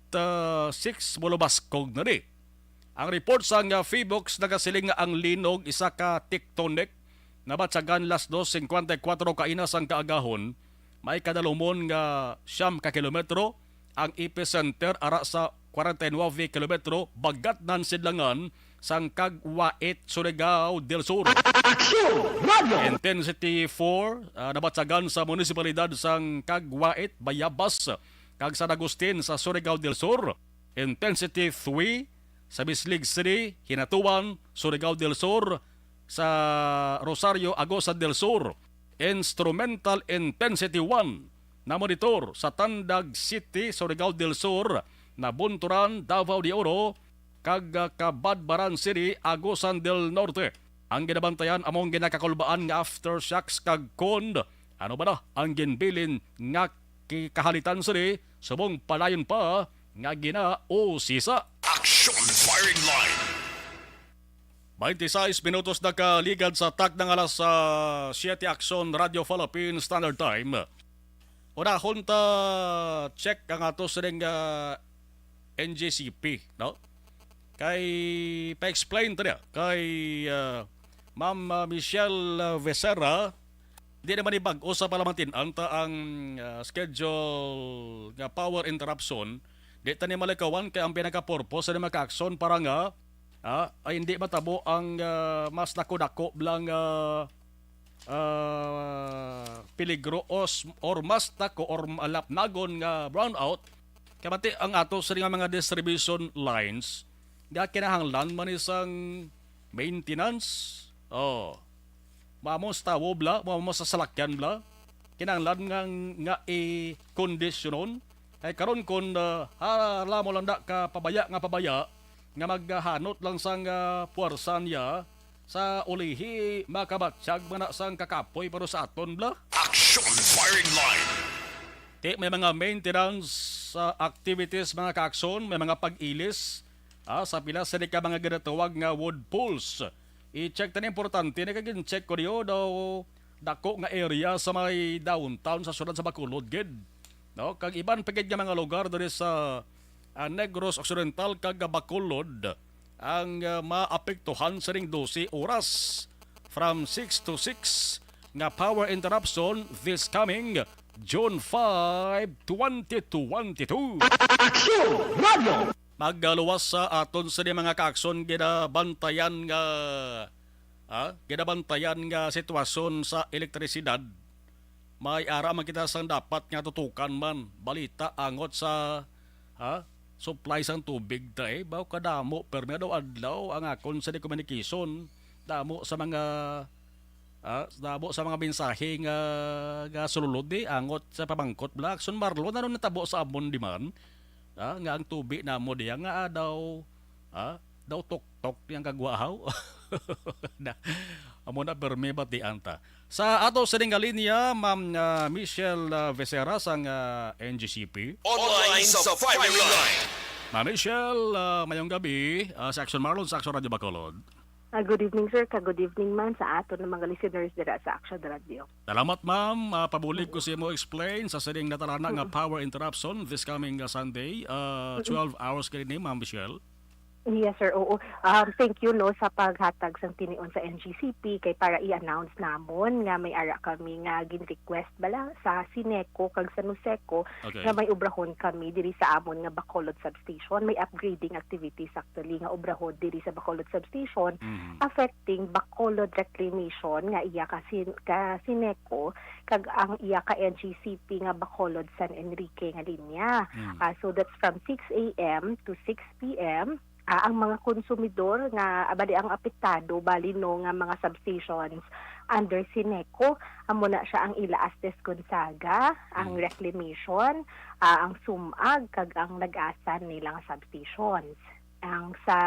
six, mulubaskog na ni. Ang report sang, ah, PHIVOLCS nagasiling nga ang linog isa ka tectonic nabatyagan las dos cincuenta y cuatro kaina sang kaagahon, may kadalumon nga siyam ka kilometro, ang epicenter ara sa kwarenta y nuebe kilometro bagatnan sidlangan sang Cagwait, Surigao del Sur. Aksyon! Radyo! Intensity four, ah, nabatyagan sa munisipalidad sang Cagwait, Bayabas, kag San Agustin sa Surigao del Sur. Intensity three sa Bislig City, Hinatuan, Surigao del Sur, sa Rosario, Agusan del Sur. Instrumental Intensity one na monitor sa Tandag City, Surigao del Sur, Nabunturan, Davao de Oro, kag, ah, Cabadbaran City, Agusan del Norte. Ang ginabantayan amo ang ginakakulbaan nga aftershocks kag kon ano ba na ang ginbilin nga ki-, kahalitan sini subong padayon pa nga ginausisa. Action Firing Line. Twenty-six minutos na kaligad sa takna nga alas, ah, siyete, Aksyon Radyo Philippine Standard Time. Unahon ta check ang ato sining, ah, N G C P, no? Kay pa-explain ta niya kay, ah, Ma'am, ah, Michelle, ah, Becerra. Di naman ni bag-o sa palamantin-an ta ang, ah, schedule nga power interruption. Di ta ni malikawan kay ang pinaka-purpose sa mga ka-aksyon para nga, ah, ay hindi matabo ang, ah, mas dako-dako lang, ah, ah, peligro o s-, or mas dako or malapnagon nga brownout. Kay bati ang ato sa nga mga distribution lines nga kinahanglan man isang maintenance. Oh. Mao mo sa tawo bala, mao mo sa salakyan bala. Kinahanglan nga, nga i-kondisyonon. Kay karon kon, ah, hala mo lang da ka pabaya nga pabaya, nga maghanot lang sang, ah, puwersa niya sa ulihi, makabatyag man na sang kakapoy pero sa aton bala. Action Firing Line. Ti may mga maintenance, ah, activities, mga kaakson, may mga pag-ilis, ah, sa pila sa di ka mga ginatawag nga wood pools. I-check ta ni, importante na kag in-check ko niyo daw dako nga area sa may downtown sa siyudad sa Bacolod gid. No? Kag iban pa gid nga mga lugar diri sa, ah, Negros Occidental kag Bacolod ang, ah, maapektuhan sining dose oras from six to six nga power interruption this coming June five, twenty twenty-two. Aksyon! Radyo! Magluwas sa aton sini mga kaaksyon, ginabantayan nga, ah, ginabantayan nga sitwasyon sa elektrisidad. May ara man kita sang dapat nga tutukan man. Balita angot sa, ha, supply sang tubig ta, eh. Baw kadamo, permi adlaw-adlaw ang akon sa communication. Damo sa mga, ah, damo sa mga mensahe nga, nga sulod, eh, angot sa pamangkot bala. Aksyon Marlon, ano natabo sa amon di man? Ah, nga ang tubi namo diya nga, ah, daw, ah, daw tuktok niyang kagwahaw. Na, amo na, permi batian ta. Sa ato sining nga linya, Ma'am, ah, Michelle, ah, Becerra sang, ah, N G C P. Online sa firing line. Ma'am Michelle, ah, mayong gabi, ah, sa Action Marlon, sa Action Radio Bacolod. Ah, good evening, sir, kag good evening man sa aton nga mga listeners dira sa Action Radio. Salamat, ma'am. Ah, pabulig ko sa imo explain sa sining natalana nga power interruption this coming, ah, Sunday, ah, twelve hours kini, Ma'am Michelle. Yes, sir. Oo. Um, thank you, no, sa paghatag sang tinion sa N G C P, kay para i-announce namon nga may ara kami nga gin-request bala sa Sineco kag sa Nuseco Okay. nga may obrahon kami diri sa amon nga Bacolod Substation. May upgrading activities actually nga obrahon diri sa Bacolod Substation Mhm. affecting Bacolod Reclamation nga iya ka, sin- ka Sineco kag ang iya ka N G C P nga Bacolod San Enrique nga linya. Mm. Ah, so that's from six a m to six p m. Ah, ang mga konsumidor nga, ah, bali ang apektado, bali, no, nga mga substations under Sineco, amo na siya ang ila Astes Gonzaga, ang Mm. Reclamation, ah, ang Sumag, kag ang Nag-asan nila nga substations. Ang sa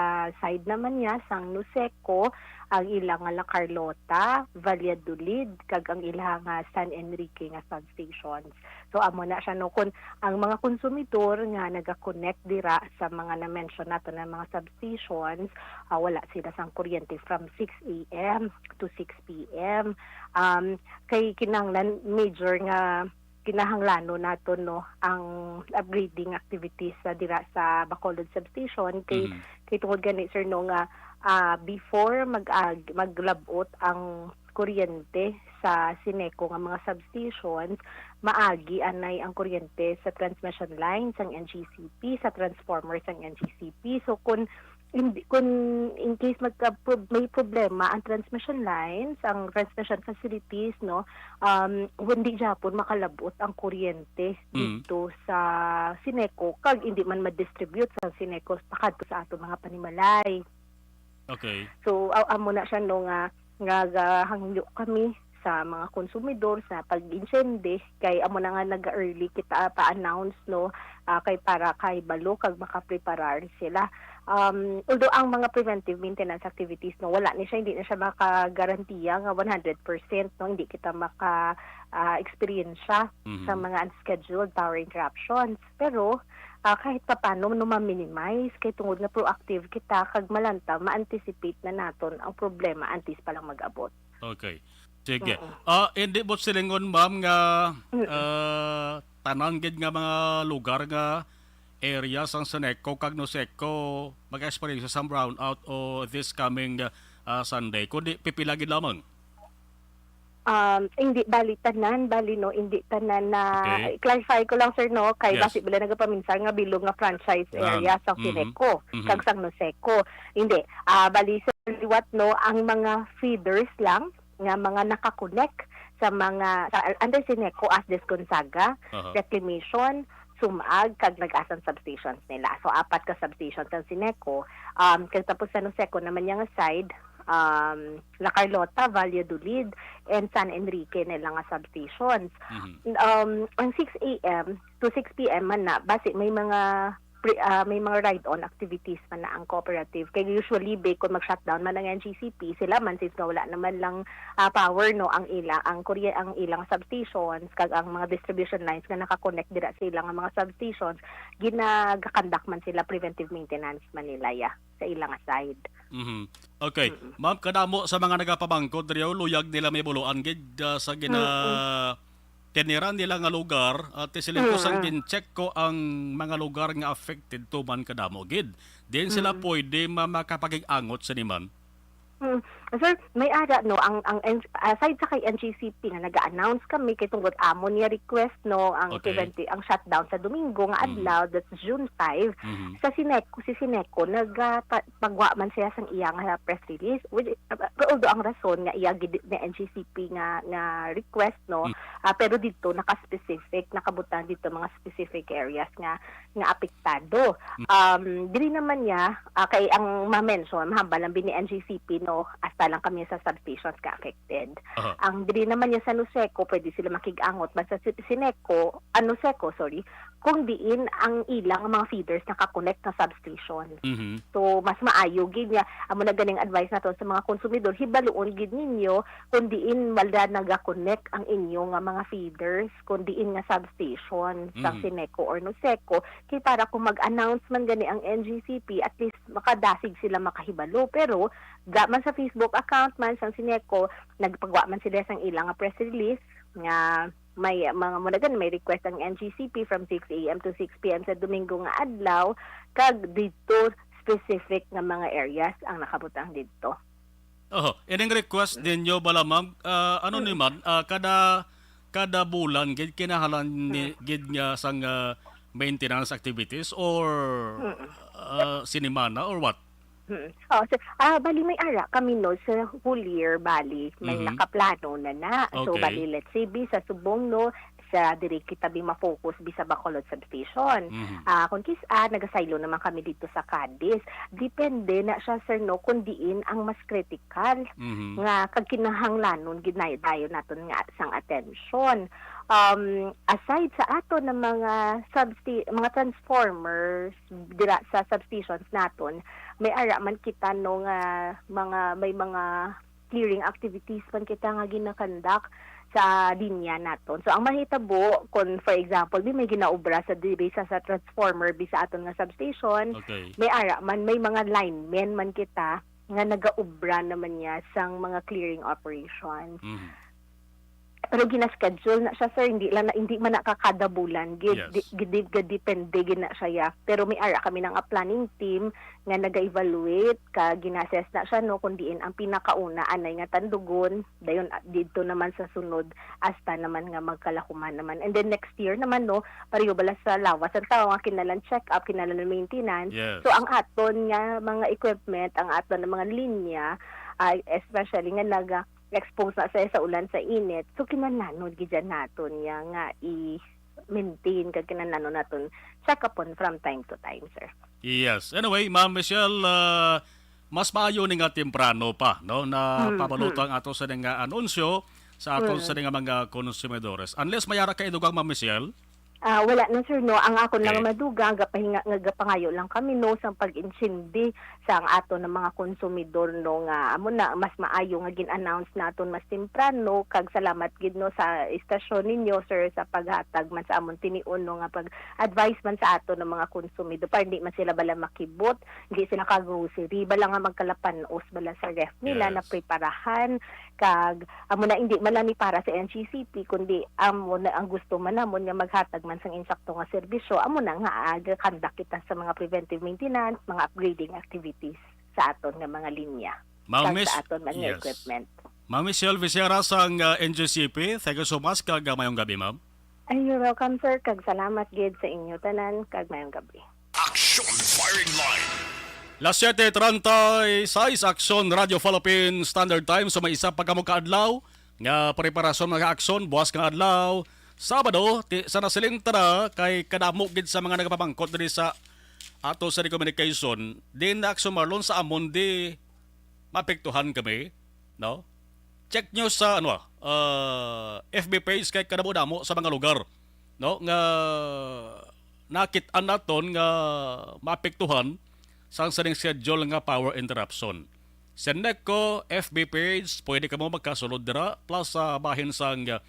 side naman niya, sang Nuseco, ang ila nga La Carlota, Valladolid, kag ang ila nga San Enrique nga substations. So, amo na siya, no, kung ang mga konsumidor nga naga-connect dira sa mga na-mention nato na mga substations, ah, wala sila sang kuryente from six a m to six p m. Um, kay kinahanglan major nga kinahanglanon nato, no, ang upgrading activities sa dira sa Bacolod Substation kay Mhm. kay tungod gani, sir, no, nga, ah, before mag-, ag-, maglabot ang kuryente sa Sineco nga mga substations, maagi anay ang kuryente sa transmission line sang N G C P, sa transformer sang N G C P. So, kung hindi, kung in case magka-, prob-, may problema ang transmission lines, ang transmission facilities, no, um, hindi gyapon makalabot ang kuryente Mm. dito sa Sineco, kag hindi man ma-distribute sa Sineco pakadto sa ato mga panimalay. Okay. So, a-, amo na siya, no, nga, nga gahangyo kami sa mga konsumidor sa pag-insyende, kay amo na nga nag-early kita pa-announce, no, ah, kay para kahibalo kag makapreparar sila. Um, although ang mga preventive maintenance activities, no, wala ni siya, hindi na siya makagarantiya nga one hundred percent, no, hindi kita maka, ah, eksperyensya Mhm. sa mga unscheduled power interruptions. Pero, ah, kahit papaano, no, ma-minimize kay tungod nga proactive kita kag malantaw, ma-anticipate na naton ang problema antes pa lang mag-abot. Okay. Sige. Mm. Ah, hindi mo silingon, ma'am, nga, Mm. ah, tanan gid nga mga lugar nga area sang Sineco kag Nuseco mag-experience sa brownout o this coming, ah, Sunday, kundi pipila gid lamang? Um, hindi, bali tanan, bali, no, hindi tanan na, Okay. i-clarify ko lang, sir, no, kay Yes. basi bala nagapaminsar nga bilog nga franchise Yan. area sa Mhm. Sineco, Mhm. kag sang Nuseco. Hindi, ah, bali sa liwat, no, ang mga feeders lang nga mga nakakonek sa mga, sa, under Sineco, Asdes Gonzaga, Aha. Reclamation, Sumag, kag Nag-asan substations nila. So, apat ka substations ang Sineco. Um, kag tapos sa Nuseco naman niya nga side, um, La Carlota, Valladolid, and San Enrique nila nga substations. Mhm. Um, ang six a m to six p m man na, basi may mga pre-, ah, may mga ride-on activities man na ang cooperative. Kay usually, be, kung mag-shutdown man ang N G C P, sila man, since nga wala naman lang, ah, power, no, ang ila, ang kurye-, ang ilang substations, kag ang mga distribution lines nga nakakonect dira sa ilang mga substations, ginaga-conduct man sila preventive maintenance man nila, ya, sa ilang side. Mhm. Okay. Mm-mm. Ma'am, kadamo sa mga nagapamangkot diri, oh, luyag nila may buluan gid, ah, sa gina-, Mm-mm. tiniran nila nga lugar, at siling ko sang Mm-mm. gin-check ko ang mga lugar nga affected tuman kadamo gid. Diin sila Mm-mm. pwede ma-, makapakig-angot sini, ma'am? Mm. Sir, may ara, no, ang, ang N-, aside sa kay N G C P nga naga-announce kami kay tungod amon niya request, no, ang Okay. preventi-, ang shutdown sa Domingo nga Mm. adlaw, that's June five, Mhm. sa Sineco, si Sineco, naga-, ta-, pagwa man siya sang iya nga press release. With, uh, although ang rason nga iya gid ni N G C P nga, nga request, no, Mm. ah, pero dito naka-specific, nakabutang dito mga specific areas nga, nga apektado. Mm. Um, diri naman niya, ah, kay ang ma-mention, mahambal lang bini N G C P, no, hasta lang kami sa substations ka affected. Aha. Ang diri naman niya sa Nuseco, pwede sila makig-angot. Basta si, Sineco, ah, Nuseco, sorry, kung diin ang ilang mga feeders nakakonect sa substation. Mhm. So, mas maayo gid nga, amo na ganing advice nato sa mga konsumidor, hibaluon gid ninyo kung diin wala nagakonect ang inyo nga mga feeders, kung diin nga substation sa Mhm. Sineco or Nuseco, kay para kung mag-announce man gani ang N G C P, at least makadasig sila makahibalo. Pero, ga man sa Facebook account man sang Sineco, nagpagwa man sila sang ilang nga press release nga may mga, muna gan, may request ang N G C P from six a m to six p m sa Domingo nga adlaw, kag dito specific nga mga areas ang nakabutang didto. Oho, ining request ninyo bala, ma'am, ah, ano ni man, ah, kada, kada bulan gid kinahanglan ni, gid nga sang, ah, maintenance activities or, ah, sinimana or what? Mm. Oh, so, ah, bali may ara kami, no, sa whole year, bali may Mhm. nakaplano na na. So, Okay. bali, let's say, bi sa subong, no, sa diri kita bi ma-focus bi sa Bacolod substation. Mhm. Ah, kung kis-, ah, nagasaylo naman kami dito sa Cadiz. Depende na siya, sir, no, kung diin ang mas critical Mhm. nga kag kinahanglanon gid na dayon naton nga sang atensyon. Um, aside sa ato na mga substi-, mga transformers dira sa substations naton, may ara man kita, no, nga mga, may mga clearing activities man kita nga ginakandak sa linya naton. So, ang mahitabo, kung for example, di may ginaobra sa, di, sa, sa transformer, bi sa aton nga substation, Okay. may ara man, may mga linemen man kita nga nagaobra naman niya sang mga clearing operations. Mhm. Pero gina-schedule na siya, sir. Hindi lang na, hindi man na ka kada bulan. Gid-, Yes. di-, gid-, gid-, depende gid na siya, ya. Pero may ara kami nga planning team nga naga-evaluate, ka gina-assess na siya, no, kung diin ang pinakauna anay nga tandugon, dayon, ah, didto naman sa sunod, hasta naman nga magkalakuman naman. And then next year naman, no, pareho bala sa lawas ang tao nga kinahanglan check-up, kinahanglan maintenance. Yes. So, ang aton nga mga equipment, ang aton nga mga linya, ah, especially nga naga-expose na sa, sa ulan, sa init, so kinahanglan gid dyan naton ya nga i-maintain kag kinahanglan naton check-upon from time to time, sir. Yes. Anyway, Ma'am Michelle, ah, mas maayo ni nga temprano pa, no, na Hmm, pabaluto hmm. ang ato sa nga anunsyo sa ato Hmm. sa nga mga konsumidores. Unless may ara ka idugang, Ma'am Michelle? Ah, wala na, sir, no. Ang akon lang Okay. madugang, gapahinga, nga gapangayo lang kami, no, sa pag-intindi sa ang ato ng mga konsumidor, no, nga amo na mas maayo nga gin-announce naton mas temprano, kag salamat gid, no, sa istasyon ninyo, sir, sa paghatag man sa amon tinion, no, nga pag-advise man sa ato ng mga konsumidor para hindi man sila bala makibot, hindi sila ka-grocery, bala nga magkalapanos bala sa ref nila Yes. na preparahan, kag amo na hindi man lang ni para sa N G C P, kundi amo na ang gusto man namon nga maghatag man sang insakto nga serbisyo, amo na nga aga-conduct kita sa mga preventive maintenance, mga upgrading activities sa aton nga mga linya, Ma'am kag Miss, sa aton man nga yes. equipment. Ma'am Michelle Visera sang, uh, N G C P, thank you so much, kag, uh, mayong gabi, ma'am. Ay, you're welcome, sir, kag salamat gid sa inyo tanan, kag mayong gabi. Action Firing Line. Las siete treinta y seis, Action Radio Philippines Standard Time. So may isa pa kamo ka adlaw nga preparasyon, mga aksyon, buwas nga adlaw, Sabado, ti-, sa nasiling ta na kay kadamo gid sa mga nagapamangkot diri sa ato sa communication. Din na, Action Marlon, sa amon di maapektuhan kami, no? Check nyo sa, ano, ah, F B page kay kadamo-damo sa mga lugar, no, nga nakit-an naton nga maapektuhan sang sining schedule nga power interruption. Sa NECO F B page, pwede kamo magkasulod dira, plus sa bahin sang, ah,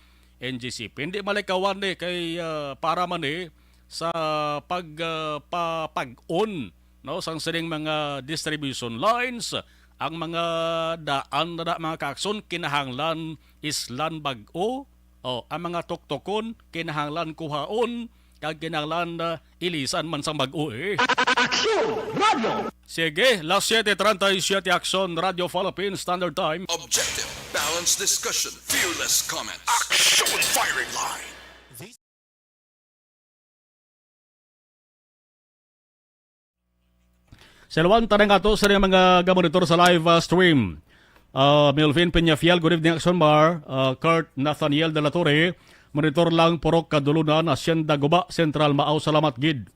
N G C P. Hindi malikawan ni kay, ah, para man ni sa pag, ah, pa-, pag-on, no, sang sining mga distribution lines, ang mga daan na da-, mga kakson, kinahanglan islan bag-o, o ang mga tuktokon, kinahanglan kuhaon, kag kinahanglan, ah, ilisan man sang bag-o, eh. Action Radio! Sige, las siete treinta y siete, Action Radio Philippines Standard Time. Objective, balanced discussion, fearless comments. Action Firing Line. Sa lawan, tanang ato sa mga gamonitor sa live, ah, stream. Ah, Melvin Peñafiel, good evening, Action Mar. Ah, Kurt Nathaniel de la Torre, monitor lang, Purok Kadulunan, Hacienda Guba, Central, Maaw, salamat gid.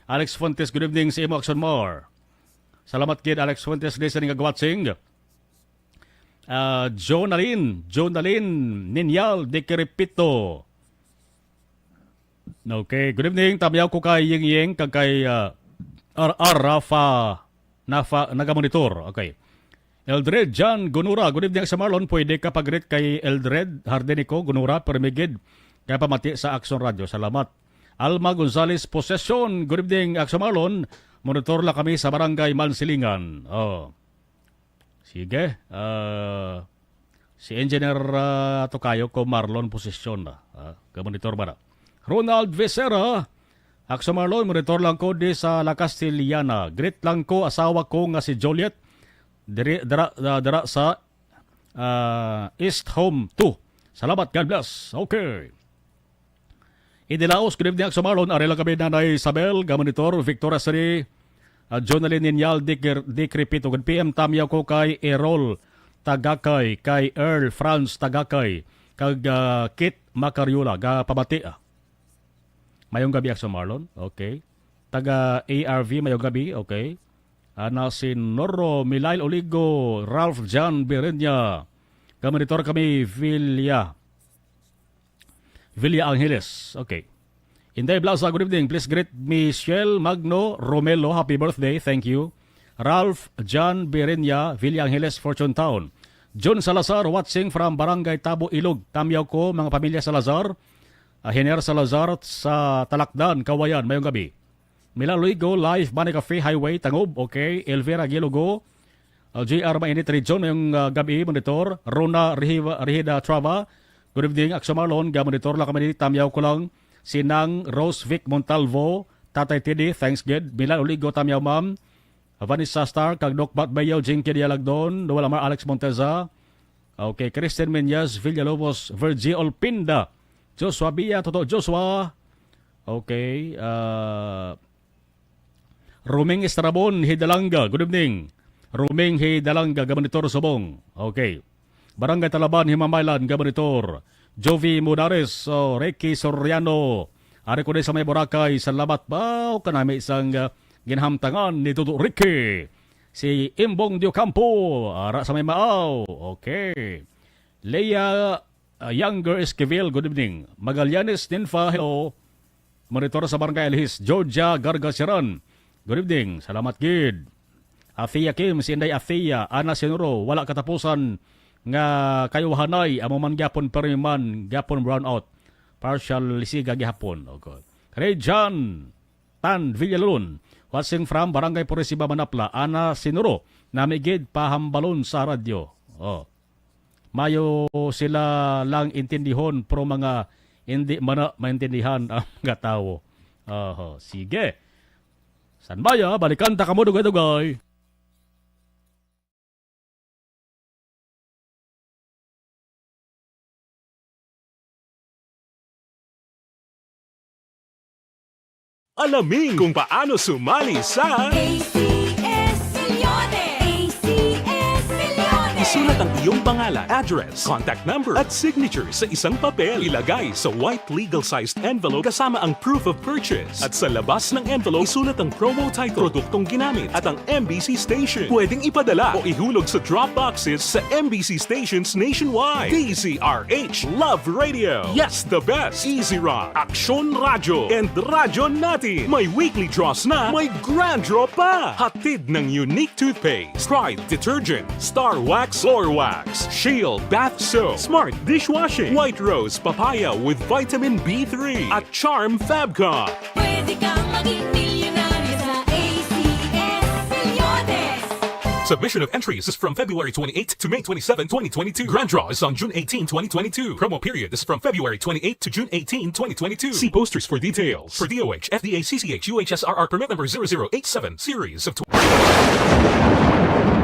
Alex Fuentes, good evening sa imo, Action Mar. Salamat gid, Alex Fuentes, listening ag watching. Ah, Jonalyn, Jonalyn Ninyal de Quiripito. Okay, good evening. Tamyaw ko kay Ying Ying kag kay, ah, R R Rafa Nafa, nagamonitor. Okay. Eldred John Gunura, good evening sa Marlon. Pwede ka pag-greet kay Eldred Hardenico Gunura, permi gid kay pamati sa Action Radio. Salamat. Alma Gonzalez Possession, good evening, Action Marlon. Monitor lang kami sa Barangay Mansilingan. Oh. Sige. Ah, si Engineer, ah, Tokayo ko Marlon Posisyon na. Ah, gamonitor ba na? Ronald Becerra, Akso Marlon, monitor lang ko di sa La Castellana. Greet lang ko asawa ko nga si Juliet. Diri, dira, ah, dira sa, ah, East Home two. Salamat, God bless. Okay. Idilaos, good evening, Akso Marlon. Ari lang kami, Nanay Isabel, ga monitor, Victoria City, ah, Jonalyn Ninyal, Dic-, Dicripito. Good P M, tamyaw ko kay Errol Tagakay, kay Earl Franz Tagakay, kag, ah, Kit Macariola, ga pamati, ah. Mayong gabi, Akso Marlon. Okay. Taga A R V, mayong gabi. Okay. Ana si Noro Milail Oligo, Ralph John Birenia. Ga monitor kami, Villa. Villa Angeles. Okay. Inday Blaza, good evening. Please greet Michelle Magno Romelo. Happy birthday. Thank you. Ralph John Birenia, Villa Angeles, Fortune Town. John Salazar, watching from Barangay Tabo, Ilog. Tamyaw ko, mga pamilya Salazar. Ah, Hiner Salazar sa Talakdan, Kawayan. Mayong gabi. Mila Luigo, live, Bani Cafe, Highway, Tangob. Okay. Elvira Gilogo, ah, J R Mainit Region, mayong, ah, gabi, monitor. Rona Rihiva-, Rihida Trava, good evening, Akso Marlon, ga monitor lang kami ni, tamyaw ko lang. Si Nang Rose Vic Montalvo, Tatay Teddy, thanks, good. Mila Luigo, tamyaw, ma'am. Vanessa Star, kag Doc Bat Bayaw, Jinky Dialagdon, Noel Amar, Alex Monteza. Okay, Kristen Menyas, Villalobos, Virgie Olpinda, Joshua Bia, Toto Joshua. Okay, ah, Roming Estrabon, Hidalanga. Good evening. Roming Hidalanga, ga monitor subong. Okay. Barangay Talaban, Himamaylan, ga monitor. Jovi Mudares, oh, Ricky Soriano. Ari ko di sa may Boracay, salamat ba? O kanami isang, ah, ginhamtangan ni Toto Ricky. Si Imbong Diocampo, ara sa may Maaw. Okay. Leia, ah, Younger Esquivel, good evening. Magallanes Ninfa, hello. Monitor sa Barangay Alhis, Georgia Gargasiran. Good evening. Salamat gid. Afia Kim, si Inday Afia, Ana Sinuro, wala katapusan nga kayuhanay, amo man gyapon, permi man gyapon brownout. Partial lisiga gihapon. Okay. Rejan Tan Villalon, watching from Barangay Purisiba, Manapla, Ana Sinuro, nami gid pahambalon sa radyo. Oh. Mayo sila lang intindihon, pero mga hindi man na maintindihan ang mga tawo. Oho, sige. San Maya, balikan ta kamo dugay-dugay. Alamin kung paano sumali sa A C S Millones. A C S Millones. Isulat ang iyong pangalan, address, contact number, at signature sa isang papel. Ilagay sa white legal-sized envelope kasama ang proof of purchase. At sa labas ng envelope, isulat ang promo title, produktong ginamit, at ang M B C station. Pwedeng ipadala o ihulog sa drop boxes sa M B C stations nationwide. D Z R H, Love Radio. Yes, the best. Easy Rock, Aksyon Radyo, and Radyo Natin. May weekly draws na, may grand draw pa. Hatid ng Unique Toothpaste, Pride Detergent, Star Wax Floor Wax, Shield Bath Soap, Smart Dishwashing, White Rose Papaya with Vitamin B three, at Charm Fabcon. Pwede kang maging milyonaryo sa A C S Millones. Submission of entries is from February twenty-eight to May twenty-seven, twenty twenty-two. Grand draw is on June eighteen, twenty twenty-two. Promo period is from February twenty-eight to June eighteen, twenty twenty-two. See posters for details. For D O H, F D A, C C H, U H S R R permit number zero zero eight seven, series of tw-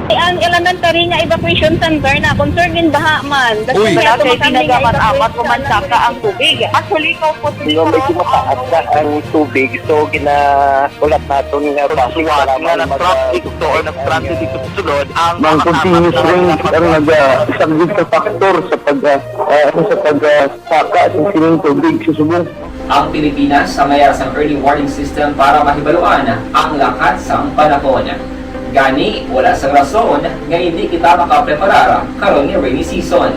Ang elementary nga evacuation center na concern din baha man. Uy. Wala kay tinaga man amat mo man saka ang tubig. Actually, ko po. Di ba, medyo mataas na ang tubig, so ginaulat naton nga basi nga nag-traffic to or nag-transit dito sa sulod ang mga continuous rain ang nagasaglit sa factor sa pag, ah, ah, sa pag, ah, saka sa sining tubig sa subong. Ang Pilipinas sa mayara sang early warning system para mahibaluan ang lakat sang panahon. Gani, wala sang rason nga hindi kita makapreparar karon nga rainy season.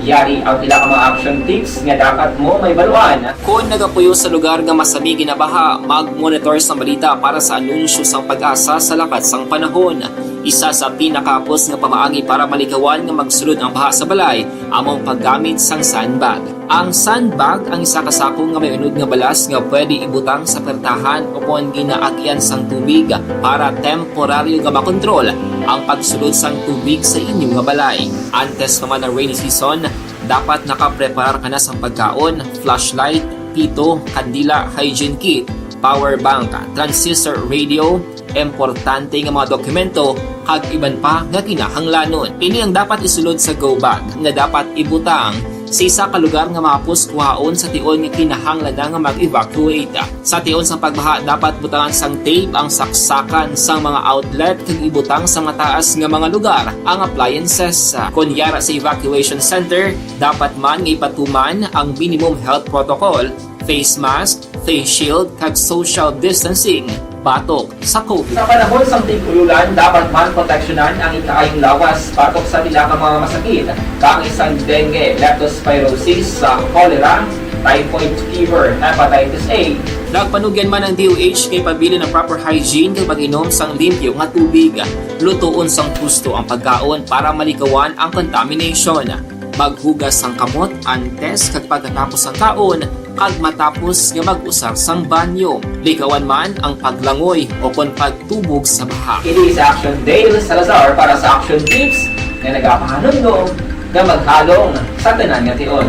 Yari ang pila ka mga action tips nga dapat mo mahibaluan. Kon nagapuyo sa lugar nga masami ginabaha, mag-monitor sang balita para sa anunsyo sang PAGASA sa lakat sang panahon. Isa sa pinakahapos nga pamaagi para malikawan nga magsulod ang baha sa balay amo ang paggamit sang sandbag. Ang sandbag ang isa ka sako nga may unod nga balas nga pwede ibutang sa pertahan o kon ginaagian sang tubig para temporaryo nga makontrol ang pagsulod sang tubig sa inyo nga balay. Antes pa man ang rainy season, dapat nakapreparar ka na sang pagkaon, flashlight, pito, kandila, hygiene kit, power bank, transistor radio, importante nga mga dokumento, kag iban pa nga kinahanglanon. Ini ang dapat isulod sa go bag nga dapat ibutang sa isa ka lugar nga mahapos kuhaon sa tion nga kinahanglan na nga mag-evacuate. Sa tion sang pagbaha, dapat butangan sang tape ang saksakan sang mga outlet kag ibutang sa mataas nga mga lugar ang appliances. Kon yara sa evacuation center, dapat man nga ipatuman ang minimum health protocol, face mask, face shield, kag social distancing batok sa COVID. Sa panahon sang tig-ululan, dapat man proteksyonan ang ikaayong lawas batok sa pila ka mga masakit, kaangay sang dengue, leptospirosis, sa cholera, typhoid fever, hepatitis A. Nagpanugyan man ang D O H kay pabilin ang proper hygiene kag pag-inom sang limpyo nga tubig. Lutoon sang husto ang pagkaon para malikawan ang contamination. Maghugas sang kamot antes kag pagkatapos sang kaon, kag matapos nga mag-usar sang banyo. Likawan man ang paglangoy o kon pagtubog sa baha. Ini si Action Dale Salazar para sa Action Tips nga nagapahanumdom nga maghalong sa tanan nga tion.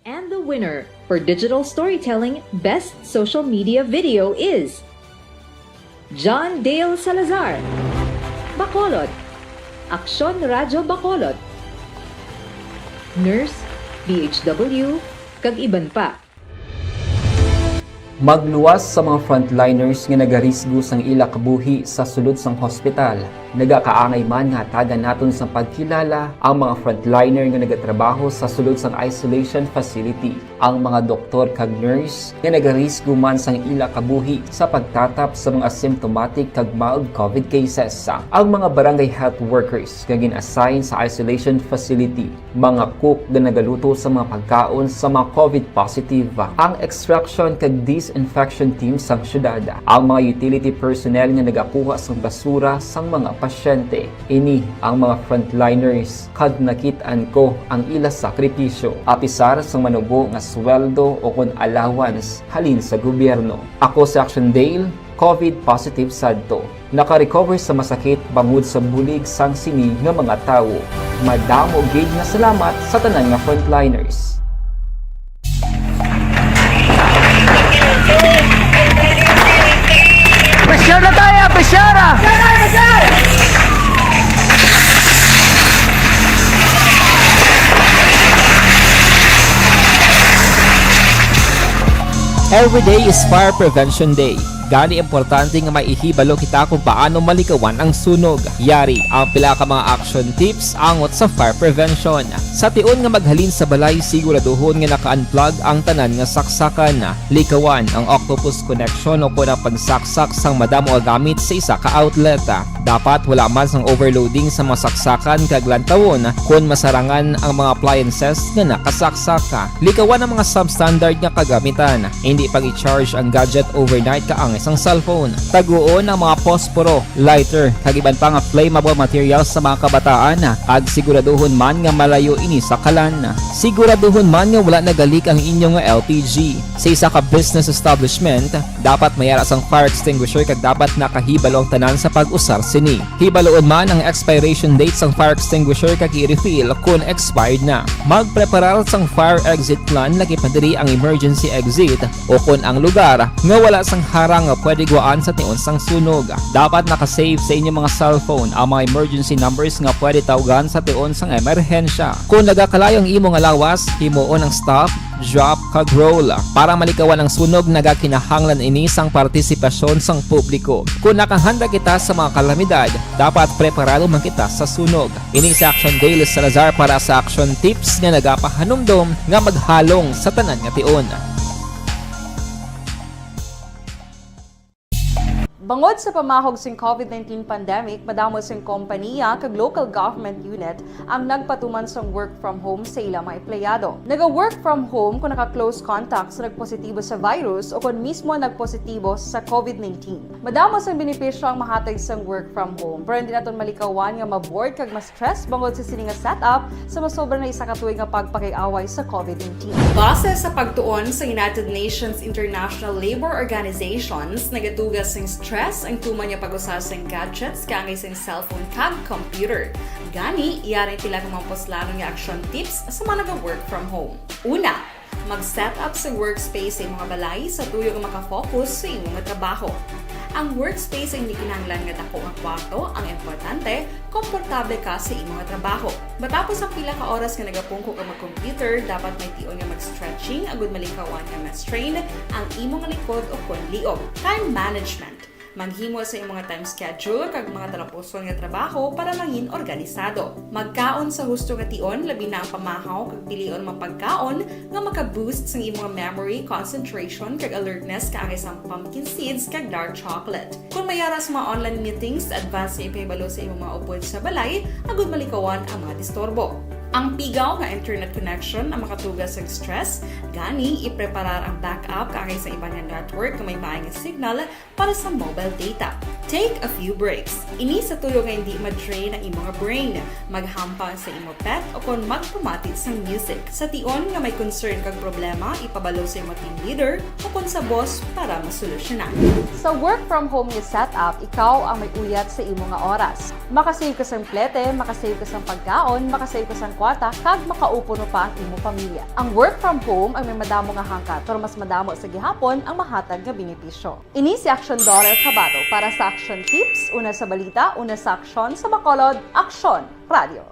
And the winner for digital storytelling best social media video is John Dale Salazar, Bacolod, Aksyon Radyo Bacolod, Nurse, D H W, kag iban pa. Magluwas sa mga frontliners nga nagarisgo sang ila kabuhi sa sulod sang hospital. Nagakaangay man nga hatagan naton sang pagkilala ang mga frontliner nga nagatrabaho sa sulod sang isolation facility, ang mga doktor kag nurse nga nagarisgo man sang ila kabuhi sa pagtatap sa mga asymptomatic kag mild COVID cases, ang mga barangay health workers nga gin-assign sa isolation facility, mga cook nga nagaluto sa mga pagkaon sa mga COVID positive, ang extraction kag disinfection team sang syudad, ang mga utility personnel nga nagakuha sang basura sang mga pasyente. Ini ang mga frontliners kag nakit-an ko ang ila sakripisyo, apisar sang manubo nga sweldo o kon allowance halin sa gobyerno. Ako si Action Dale, COVID positive sadto. Naka-recover sa masakit bangod sa bulig sang sini nga mga tawo. Madamo gid nga salamat sa tanan nga frontliners. Pressure na tayo! Pressure! Every day is Fire Prevention Day. Gani, importante nga maihibalo kita kung paano malikawan ang sunog. Yari ang pila ka mga action tips angot sa fire prevention. Sa tion nga maghalin sa balay, siguraduhon nga naka-unplug ang tanan nga saksakan. Likawan ang octopus connection o kon ang pagsaksak sang madamo nga gamit sa isa ka outlet. Dapat wala man sang overloading sa mga saksakan kag lantawon kon masarangan ang mga appliances nga nakasaksak. Likawan ang mga substandard nga kagamitan. Indi pag-i-charge ang gadget overnight kaangay sang cellphone. Taguon ang mga posporo, lighter, kag iban pa nga flammable materials sa mga kabataan, kag siguraduhon man nga malayo ini sa kalan. Siguraduhon man nga wala nagalik ang inyo nga L P G. Sa isa ka business establishment, dapat may ara sang fire extinguisher kag dapat nakahibalo ang tanan sa pag-usar sini. Hibaloon man ang expiration date sang fire extinguisher kag i-refill kon expired na. Magpreparar sang fire exit plan, lakip na diri ang emergency exit o kon ang lugar nga wala sang harang nga pwede guwaan sa tion sang sunog. Dapat naka-save sa inyo mga cellphone ang mga emergency numbers nga pwede tawgan sa tion sang emerhensya. Kon nagakalayo ang imo nga lawas, himuon ang stop, drop, kag roll para malikawan ang sunog. Nagakinahanglan ini sang partisipasyon sang publiko. Kon nakahanda kita sa mga kalamidad, dapat preparado man kita sa sunog. Ini si Action Dale Salazar para sa Action Tips nga nagapahanumdom nga maghalong sa tanan nga tion. Bangod sa pamahog sing COVID nineteen pandemic, madamo sing kompaniya kag local government unit ang nagpatuman sang work from home sa ila mga empleyado. Naga-work from home kung naka-close contact sa nagpositibo sa virus o kon mismo nagpositibo sa COVID nineteen. Madamo sang benepisyo ang mahatag sang work from home, pero hindi naton malikawan nga ma-bored kag ma-stress bangod sa sini nga setup sa masobra na isa ka tuig nga pagpakig-away sa COVID nineteen. Base sa pagtuon sa United Nations International Labour Organizations, nagaduga sing stress ang tuman nga pag-usar sing gadgets kaangay sing cellphone kag computer. Gani, yari ang pila ka mga puslanon nga action tips sa mga naga-work from home. Una, Mag-set up sa workspace sa imong balay sa tuyo nga makafocus sa imong trabaho. Ang workspace ay hindi kinahanglan nga dako nga kwarto, ang importante, komportable ka sa imong trabaho. Matapos ang pila ka oras nga nagapungko ka mag-computer, dapat may tion nga mag-stretching agud malikawan nga ma-strain ang imong likod o kon liog. Time management. Maghimo sa imong time schedule kag mga talapuson nga trabaho para mangin organisado. Magkaon sa husto nga tion, labi na ang pamahaw kag pilion mga pagkaon nga maka-boost sang imong memory, concentration, kag alertness kaangay sang pumpkin seeds kag dark chocolate. Kung may ara sa mga online meetings, advance nga ipahibalo sa imong mga upod sa balay agud malikawan ang mga disturbo. Ang pigaw nga internet connection ang makatuga sa stress, gani ipreparar ang backup kaangay sa iban nga network nga may maay nga signal para sa mobile data. Take a few breaks. Ini sa tuyo nga hindi ma-drain ang imong brain. Maghampang sa imo pet o kon magpamati sang music. Sa tion nga may concern kag problema, ipabalo sa imo team leader o kon sa boss para masolusyonan. Sa work from home nga setup, ikaw ang may uyat sa imo nga oras. Makasave ka sang plete, makasave ka sang pagkaon, makasave ka sang kwarta, kag makaupo pa ang imo pamilya. Ang work from home ang may madamo nga hangkat, pero mas madamo sa gihapon ang mahatag nga benepisyo. Ini si Action Daughter Kabato para sa Action Tips, una sa balita, una sa aksyon, sa Bacolod, Action Radio.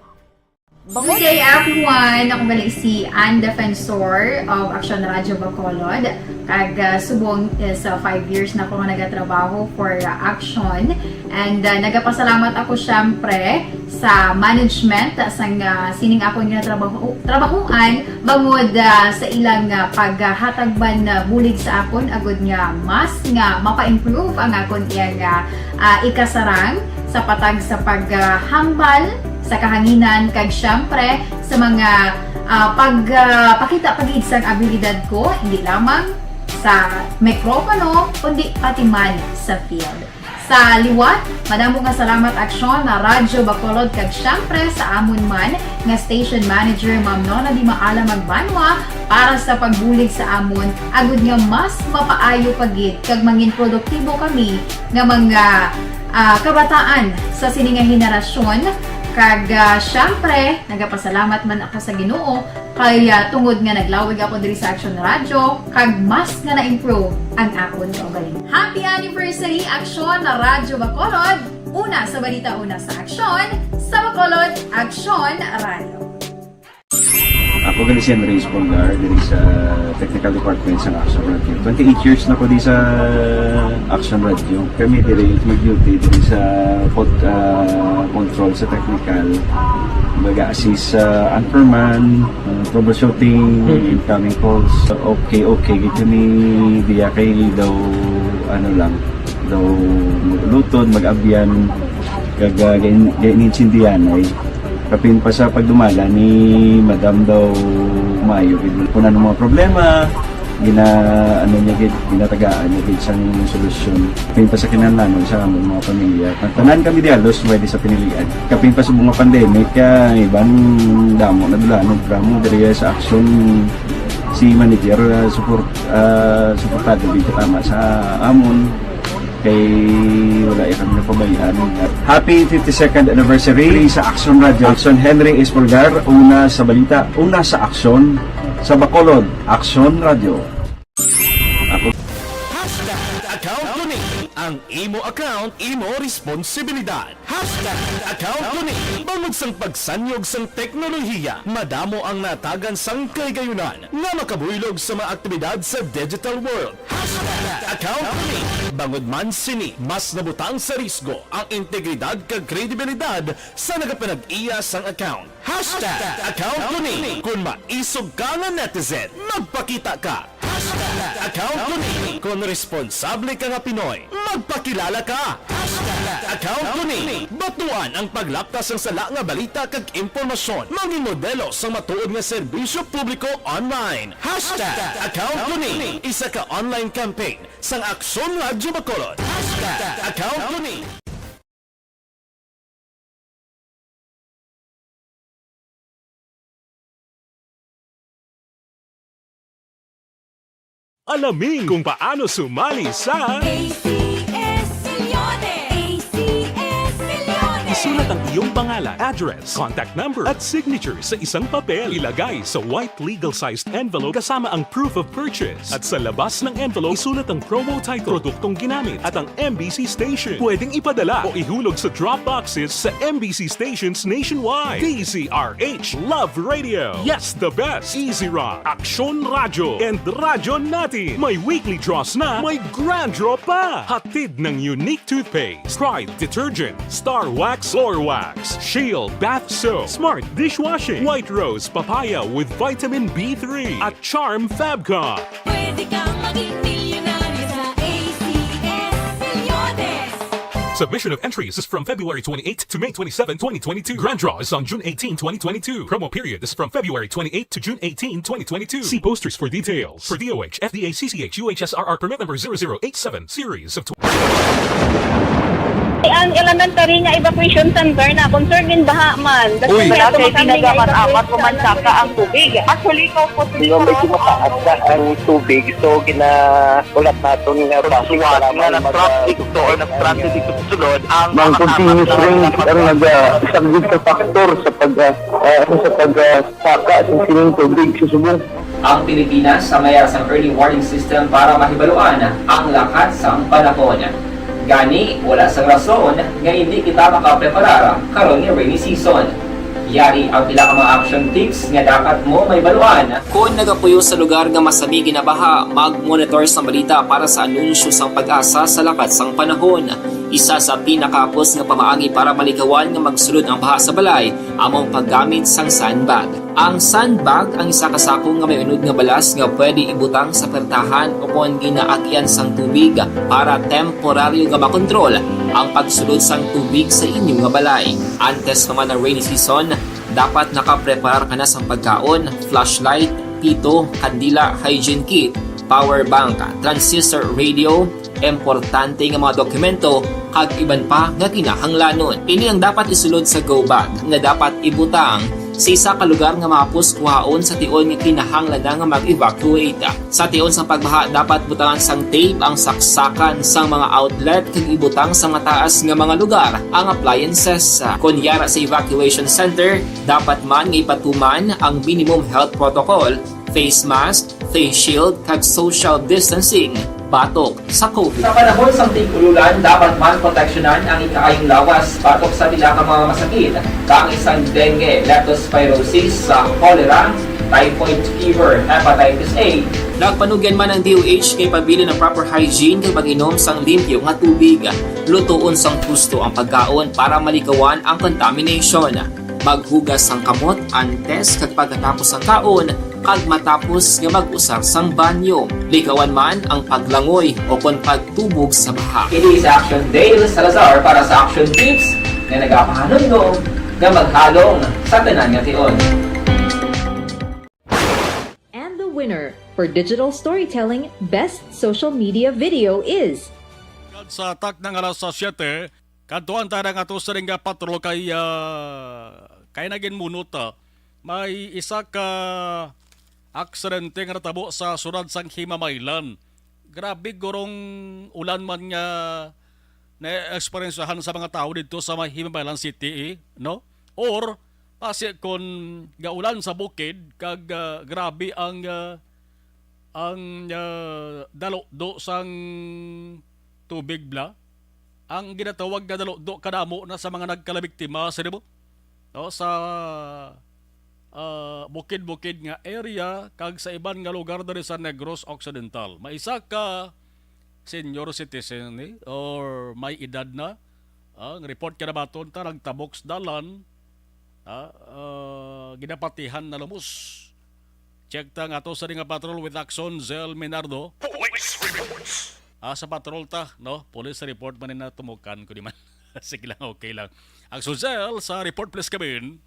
Good day, everyone! Ako bali si Ann Defensor of Action Radio Bacolod. Kag, ah, subong is, ah, five years na ako nga nagatrabaho for, ah, Action. And, ah, nagapasalamat ako, syempre, sa management, ah, sang, ah, sining akon nga trabaho, trabahuan, bangod, ah, sa ilang, ah, paghatag man, ah, bulig sa akon, agud nga mas nga mapa-improve ang akon iyang, ah, ah, ikasarang sa patag sa paghambal sa kahanginan, kag siyempre sa mga, ah, pag, ah, pakita pa gid sang abilidad ko, hindi lamang sa mikropono, kundi pati man sa field. Sa liwat, madamo nga salamat, Aksyon, na Radyo Bacolod, kag siyempre sa amon man nga station manager, Ma'am Nona Di Maala Magbanwa, para sa pagbulig sa amon, agud nga mas mapaayo pa gid kag mangin produktibo kami nga mga, ah, kabataan sa sini nga henerasyon. Kag, ah, siyempre, nagapasalamat man ako sa Ginoo kay, ah, tungod nga naglawig ako diri sa Action Radio, kag mas nga na-improve ang akon kaugalingon. Happy anniversary, Action na Radyo Bacolod! Una sa balita, una sa aksyon, sa Bacolod, Action Radio. Ako gali si Henry Espolgar, diri sa Technical Department sa Action Radio. Twenty-eight years na ko di sa Action Radio. Kami diri mag-duty diri sa pod-, ah, control sa technical. Mag-assist sa anchorman, ah, troubleshooting, Mm. incoming calls. Okay, okay, gid kami diya kay daw, ano lang, daw mag-ulutod, mag-abyan, kag, ah, gain-, gain-, gain-insindihan ay. Kapin pa sa pagdumala ni Madam daw maayo gid. Kung ano mga problema, gina-, ano niya gid, ginatagaan niya gid sang solusyon. Kapin pa sa kinahanglanon sa amon mga pamilya. Tanan kami di halos pwede sa pinilian. Kapin pa sa mga pandemic, ah, iban damo na dula, ano, drama diri sa aksyon si manager, ah, support, ah, suportado gid tama sa amon. Kay wala ya kami napabayaan. Happy fifty-second anniversary sa Action Radio. Action Henry Espolgar, una sa balita, una sa aksyon, sa Bacolod, Action Radio. Ako. Hashtag account ko ni. Ang imo account, imo responsibilidad. Hashtag account ko ni. Bangod sang pagsanyog sang teknolohiya, madamo ang natagan sang kahigayunan nga makabuylog sa mga aktibidad sa digital world. Hashtag account ko ni. Bangod man sini, mas nabutang sa risgo ang integridad kag kredibilidad sa nagapanag-iya sang account. Hashtag account ko ni. Kung maisog ka nga netizen, magpakita ka. Hashtag account ko ni. Kung responsable ka nga Pinoy, magpakilala ka. Hashtag account ko ni. Batuan ang paglapkas sang sala nga balita kag impormasyon. Mangin modelo sang matuod nga serbisyo publiko online. Hashtag account ko ni. Isa ka online campaign sang Aksyon Radyo Bacolod. Hashtag account ko ni. Alamin kung paano sumali sa A C S Milyones! A C S Milyones! Sulat ang iyong pangalan, address, contact number, at signature sa isang papel. Ilagay sa white legal-sized envelope kasama ang proof of purchase. At sa labas ng envelope, isulat ang promo title, produktong ginamit, at ang M B C station. Pwedeng ipadala o ihulog sa drop boxes sa M B C stations nationwide. D Z R H Love Radio. Yes, the best. Easy Rock, Aksyon Radyo, and Radyo Natin. May weekly draws na, may grand draw pa. Hatid ng Unique Toothpaste, Pride Detergent, Star Wax, Floor Wax, Shield Bath Soap, Smart Dishwashing, White Rose Papaya with Vitamin B three, at Charm Fabcon. Pwede kang maging milyonaryo sa A C S Milyones. Submission of entries is from February twenty-eighth to May twenty-seven, twenty twenty-two. Grand draw is on June eighteen, twenty twenty-two. Promo period is from February twenty-eighth to June eighteen, twenty twenty-two. See posters for details. For D O H, F D A, C C H, U H S R R permit number zero zero eight seven, series of tw- Ang elementary nga evacuation center na concern din baha man. Uy. Wala kay tinaga man amat o mansaka ang tubig. Actually, ko po. Di ba, medyo mataas na ang tubig, so ginaulat naton nga basi nga nag-traffic to or nag-transit dito sa sulod ang mga continuous rain ang nag-, ah, isang good factor sa pag, ah, ah, sa pag, ah, saka sa sining tubig sa subong. Ang Pilipinas sa mayar sang early warning system para mahibaluan ang lakat sang panahon. Gani, wala sang rason nga hindi kita makapreparar karon nga rainy season. Yari ang pila ka mga action tips nga dapat mo mahibaluan. Kon nagapuyo sa lugar nga masami ginabaha, mag-monitor sang balita para sa anunsyo sang PAGASA sa lakat sang panahon. Isa sa pinakahapos nga pamaagi para malikawan nga magsulod ang baha sa balay amo ang paggamit sang sandbag. Ang sandbag ang isa ka sako nga may unod nga balas nga pwede ibutang sa pertahan ukon ginaagian sang tubig para temporaryo nga makontrol ang pagsulod sang tubig sa inyo nga balay. Antes pa man ang rainy season, dapat nakapreparar ka na sang pagkaon, flashlight, pito, kandila, hygiene kit, power bank, transistor radio, importante nga mga dokumento, kag iban pa nga kinahanglanon. Ini ang dapat isulod sa go bag nga dapat ibutang sa isa ka lugar nga mahapos kuhaon sa tion nga kinahanglan na nga mag-evacuate. Sa tion sang pagbaha, dapat butangan sang tape ang saksakan sang mga outlet kag ibutang sa mataas nga mga lugar ang appliances. Kon yara sa evacuation center, dapat man nga ipatuman ang minimum health protocol, face mask, face shield, kag social distancing batok sa COVID. Sa panahon sang tig-ululan, dapat man proteksyonan ang ikaayong lawas batok sa pila ka mga masakit, kaangay sang dengue, leptospirosis, sa cholera, typhoid fever, hepatitis A. Nagpanugyan man ang D O H nga ipabilin ang proper hygiene kag pag-inom sang limpyo nga tubig. Lutoon sang husto ang pagkaon para malikawan ang contamination. Maghugas sang kamot antes kag pagkatapos sang kaon, kag matapos nga mag-usar sang banyo. Likawan man ang paglangoy ukon pagtubog sa baha. Ini si Action Dale Salazar para sa Action Tips nga nagapahanumdom nga maghalong sa tanan nga tion. And the winner for digital storytelling best social media video is Sa takna nga alas siyete, kadtuan ta na nga ato sa ring patrol kay, ah, kay nagin munot, ah. May isa ka aksidente nga natabo sa siyudad sang Himamaylan. Grabe gurong ulan man nga na-eksperyensyahan sa mga tawo didto sa may Himamaylan City, eh, no? Or, basi kon gaulan sa bukid, kag, ah, grabe ang, ah, ang, ah, daludo sang tubig bala. Ang ginatawag nga daludo kadamo na sa mga nagkalabiktima sa, di ba? No, sa, ah, bukid-bukid nga area kag sa iban nga lugar diri sa Negros Occidental. May isa ka senior citizen ni or may edad na, ah, ang report kanabaton ta nagtabok sa dalan, ah, ah, ginapatihan na lumos. Check ta nga ato sa ring patrol with Action Zell Minardo. Police reports. Ah, sa patrol ta, no? Police report man na tumukan ko di man. Sige lang, okay lang. Action Zell, sa report please, Kevin.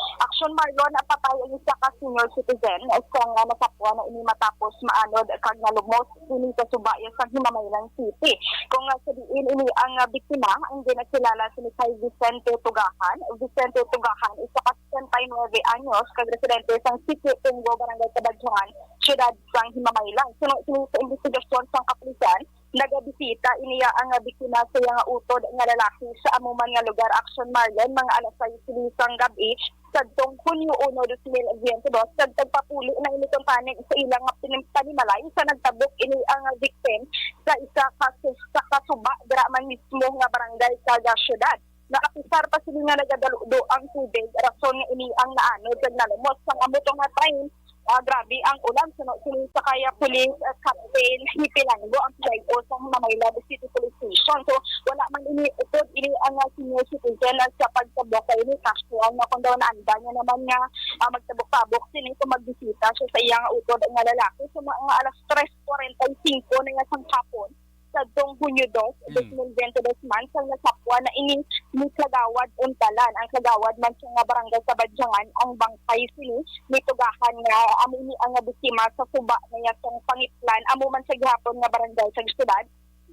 Action Marlon, patay ang isa ka senior citizen sa nga nasapwan na ini matapos maanod kag nalumos ini sa subaya sa Himamaylan City. Kung, ah, sa diin ini ang, ah, biktima, ang ginakilala sini kay Vicente Tugahan. Vicente Tugahan, isa ka sesenta y nuebe anyos, kag residente sang Sitio Tungo, Barangay Kabadjuan, Siyudad sang Himamaylan. Suno sini sa imbestigasyon sang kapulisan, nagabis-, nagabisita ini ang biktima sa iya nga utod nga lalaki sa amo man nga lugar, Action Marlon, mga alas sais sang gab-i, sadtong Hunyo uno, dos mil biyente dos, kag tagpapuli na ini kuntani sa ila nga pinim-, panimalay sa nagtabok ini ang victim sa isa ka su-, sa kasuba dira man mismo nga barangay kag syudad. Nga apisar pa sini nga nagadaludo ang tubig, rason nga ini ang naanod kag nalumos sang amo to nga time. Ah, grabe ang ulan, suno sini sa kaya Police, ah, Captain Hipilango, ang P I O sa Himamaylan City Police Station. So, wala man ini upod ini ang, ah, senior citizen, ah, sa pagtabok kay ini, kaso ang, ah, kung daw naanda niya naman nga, ah, magtabok-tabok sini kung magbisita siya sa iyang utod nga lalaki. So, mga alas tres kwarenta y singko na nga sang hapon, sadtong Hunyo dos, Mm. dos mil biyente dos man, sang nasapwan na ini ni Kagawad Untalan. Ang kagawad man siya nga barangay Kabadyangan, ang bangkay sini nitugahan nga amo ini ang biktima sa suba na iya sang pangitlan, amo man sa gihapon nga barangay sa syudad.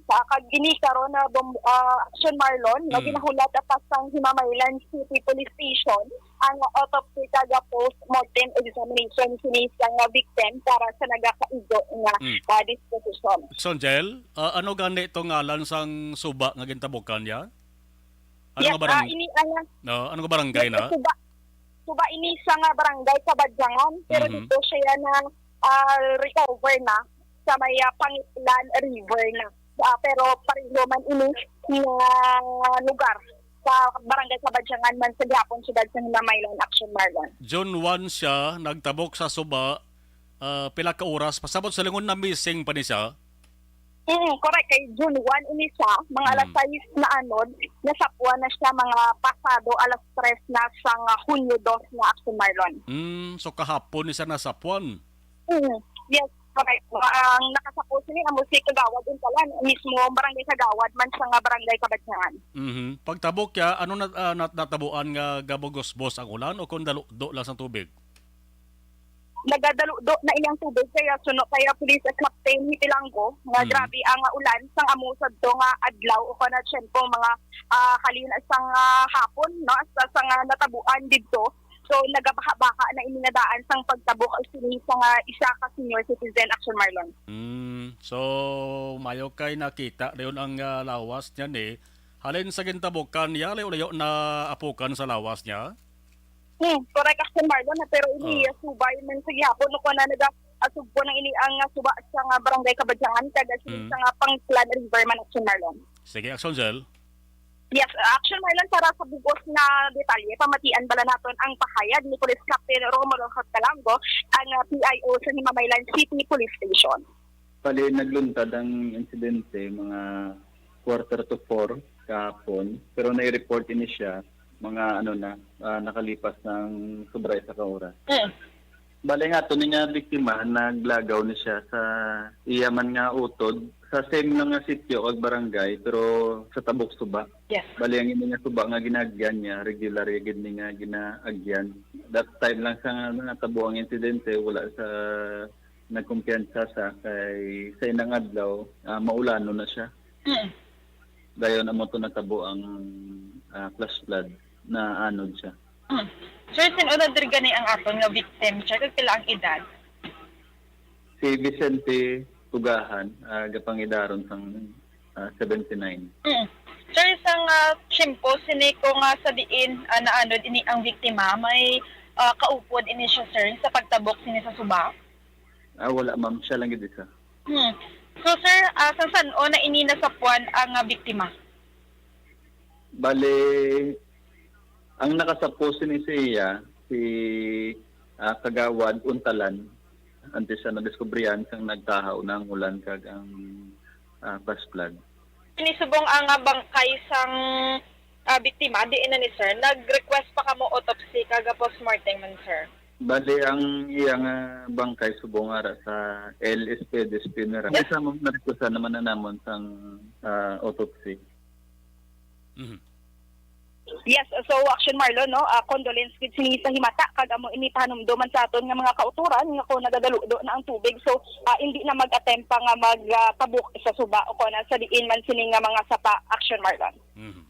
Sa kag ini karon na bom-, ah, Action Marlon, nga Mm. ginahulat pa sang Himamaylan City Police Station ang autopsy kag post-mortem examination sini sang victim para sa nagakaigo nga, Mm. ah, disposisyon. Sonjel, ah, ano gani to ngalan sang suba nga gintabukan niya? Ano Yes, nga barang-, ah, ini ang no, ano nga barangay Yes, na? Suba, suba ini sa nga barangay Kabadyangan, pero Mhm. dito siya na, ah, recover na sa may, ah, Pangitlan River na. Ah, pero pareho man ini nga lugar sa barangay Kabadyangan man sa gihapon, siyudad sa Himamaylan, Action Marlon. June one siya nagtabok sa suba, ah, pila ka oras? Pasabot sa lingon na missing pa ni siya? Mm, correct. Kay June one ini siya, mga alas Mm. sais na anod, nasapwan na siya mga pasado alas tres na sang Hunyo dos nga, Action Marlon. Mm, so kahapon ni siya nasapwan? Mm, yes, correct. Ang nakasapos ni amo si Kagawad Untalan, mismo barangay Kagawad man siya nga barangay Kabadyangan. Mhm. Pagtabok ya, ano na, ah, nat-, natabuan nga gabugosbos ang ulan o kung daludo lang sa tubig? Nagadaludo na iyang tubig, kaya suno kaya Police Captain Hitilanggo nga Mm. grabe ang, ah, ulan sang amo sadto nga adlaw o kana tiyempo, mga, ah, halin sang, ah, hapon, no, hasta sa nga natabuan didto. So, nagabaha-baha na ini nga daan sang pagtabok sini sa nga isa ka senior citizen, Action Marlon. Mm, so, mayo kay nakita dayon ang, ah, lawas niya ni. Halin sa gintabukan niya, layo-layo na apukan sa lawas niya? Hmm, correct, Action Marlon, na, pero ini Oh. subay man sa gihapon, no, kung na naga-, asugpo na ini ang, ah, suba sa nga barangay Kabadyangan, kag sini Mm. sa nga Pangitlan River man, Action Marlon. Sige, Action Gel. Yes, uh, Action Marlon, para sa bugos nga detalye, pamatian bala naton ang pahayag ni Police Captain Romulo Hotcalango, ang, uh, P I O sa Himamaylan City Police Station. Bali, nagluntad ang insidente mga quarter to four kahapon, pero nai-report ini siya mga, ano na, ah, nakalipas ng sobra isa ka oras. Mm. Bali nga, to ni nga biktima, naglagaw ni siya sa iya man nga utod, sa same lang nga sitio kag barangay, pero sa Tabok Suba. Yes. Bali, ang ini nga suba nga ginaagyan niya, regular ya gid ni nga ginaagyan. That time lang sa nga natabo ang insidente, wala sa nagkumpiyansa sa kay sa inang adlaw, ah, maulano na siya. Mm. Dayon, amo to natabo ang, ah, flash flood, naanod siya. Mm. Sir, sin-o na diri gani ang aton nga victim, sir? Kag pila ang edad? Si Vicente Tugahan, ah, gapangidaron sang, ah, seventy-nine. Mm. Sir, sang, ah, tiyempo sini ko nga sa diin, ah, naanod ini ang biktima, may, ah, kaupod ini siya, sir, sa pagtabok sini sa suba? Ah, wala, ma'am. Siya lang gid isa. Hmm. So, sir, ah, sang san-o na ini nasapuan ang, ah, biktima? Bale, ang nakasapo sini sa iya, si, ah, Kagawad Untalan, antes siya nadiskubrihan sang nagkahaw na ang ulan kag ang, ah, flash flood. Ini subong ang, ah, bangkay sang, ah, biktima, diin na ni sir, nag-request pa kamo autopsy kag postmortem man, sir? Bali, ang iya nga bangkay subong ara sa L S P, D S P na ra. Yes. Isa mo na-request naman na namon sang, ah, autopsy. Mhm. Yes, so Action Marlon, no, ah, condolence gid sini sa himata, kag amo ini pahanumdoman sa aton nga mga kautoran nga kung nagadaludo na ang tubig, so, ah, hindi na mag-attempt pa nga mag, ah, tabok sa suba o kung sa diin man sini nga mga sapa, Action Marlon. Mhm.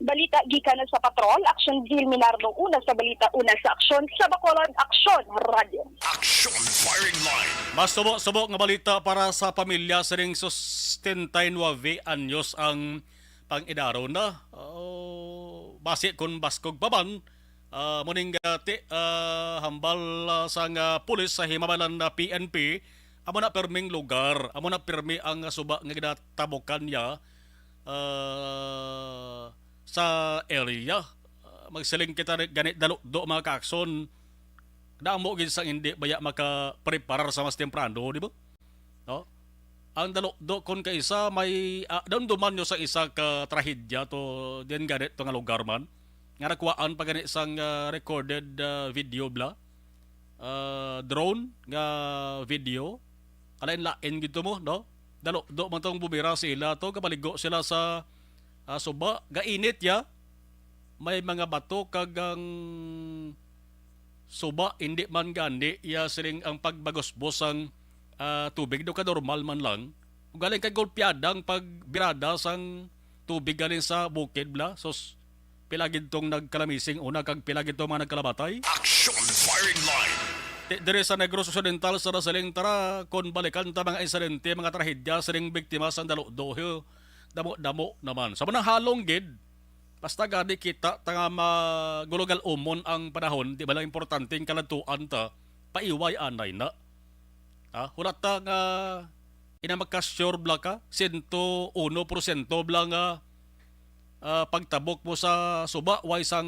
Balita gikan sa Patrol, Aksyon Gil Minardo, una sa balita, una sa aksyon, sa Bacolod, Aksyon Radyo. Action Firing Line. Mas subo-subo nga balita para sa pamilya sining sustentay nuwebe anyos ang pang-idaron na. Oh, basi kon baskog pa man, ah, muning gati, ah, hambal, ah, sang, ah, pulis sa Himabalan na P N P, amo na pirming lugar, amo na pirmi ang suba nga ginatabukan niya, ah, sa area. Ah, magsiling kita ni, gani dalo-do, mga kakson, damo gid sang hindi baya makapreparar sa mas temprano, di ba? No? Ang dalo-do kon kaisa may, ah, dumduman nyo sa isa ka trahedya to, din gani to nga lugar man, nga nakuhaan pa gani sang, ah, recorded, ah, video bla, ah, drone nga video. Kalain-lain gid to mo, no? Dalo-do man tong bumira sila to, kapaligo sila sa, ah, suba, gainit ya. May mga bato kag ang suba, hindi man gani ya siling ang pagbagusbos sang, ah, tubig, do ka normal man lang. Ugaling kay golpeada ang pagbirada sang tubig galing sa bukid bla. Sus, pila gid tong nagkalamising una kag pila gid tong mga nagkalamatay. Action Firing Line. Ti-, dire sa Negros Occidental, sa Rasaling, tara, kon balikan ta mga insidente, mga trahedya, sining biktima sang dalo-do, damo-damo naman. Sa manang halong gid, basta gani kita ta nga magulugal-umon ang panahon, di ba lang importante ang kaladtuan ta, paiway anay na. Ha? Hulat ta nga ina magka-sure bla ka, sento uno porsyento bla nga, ah, pagtabok mo sa suba, way sang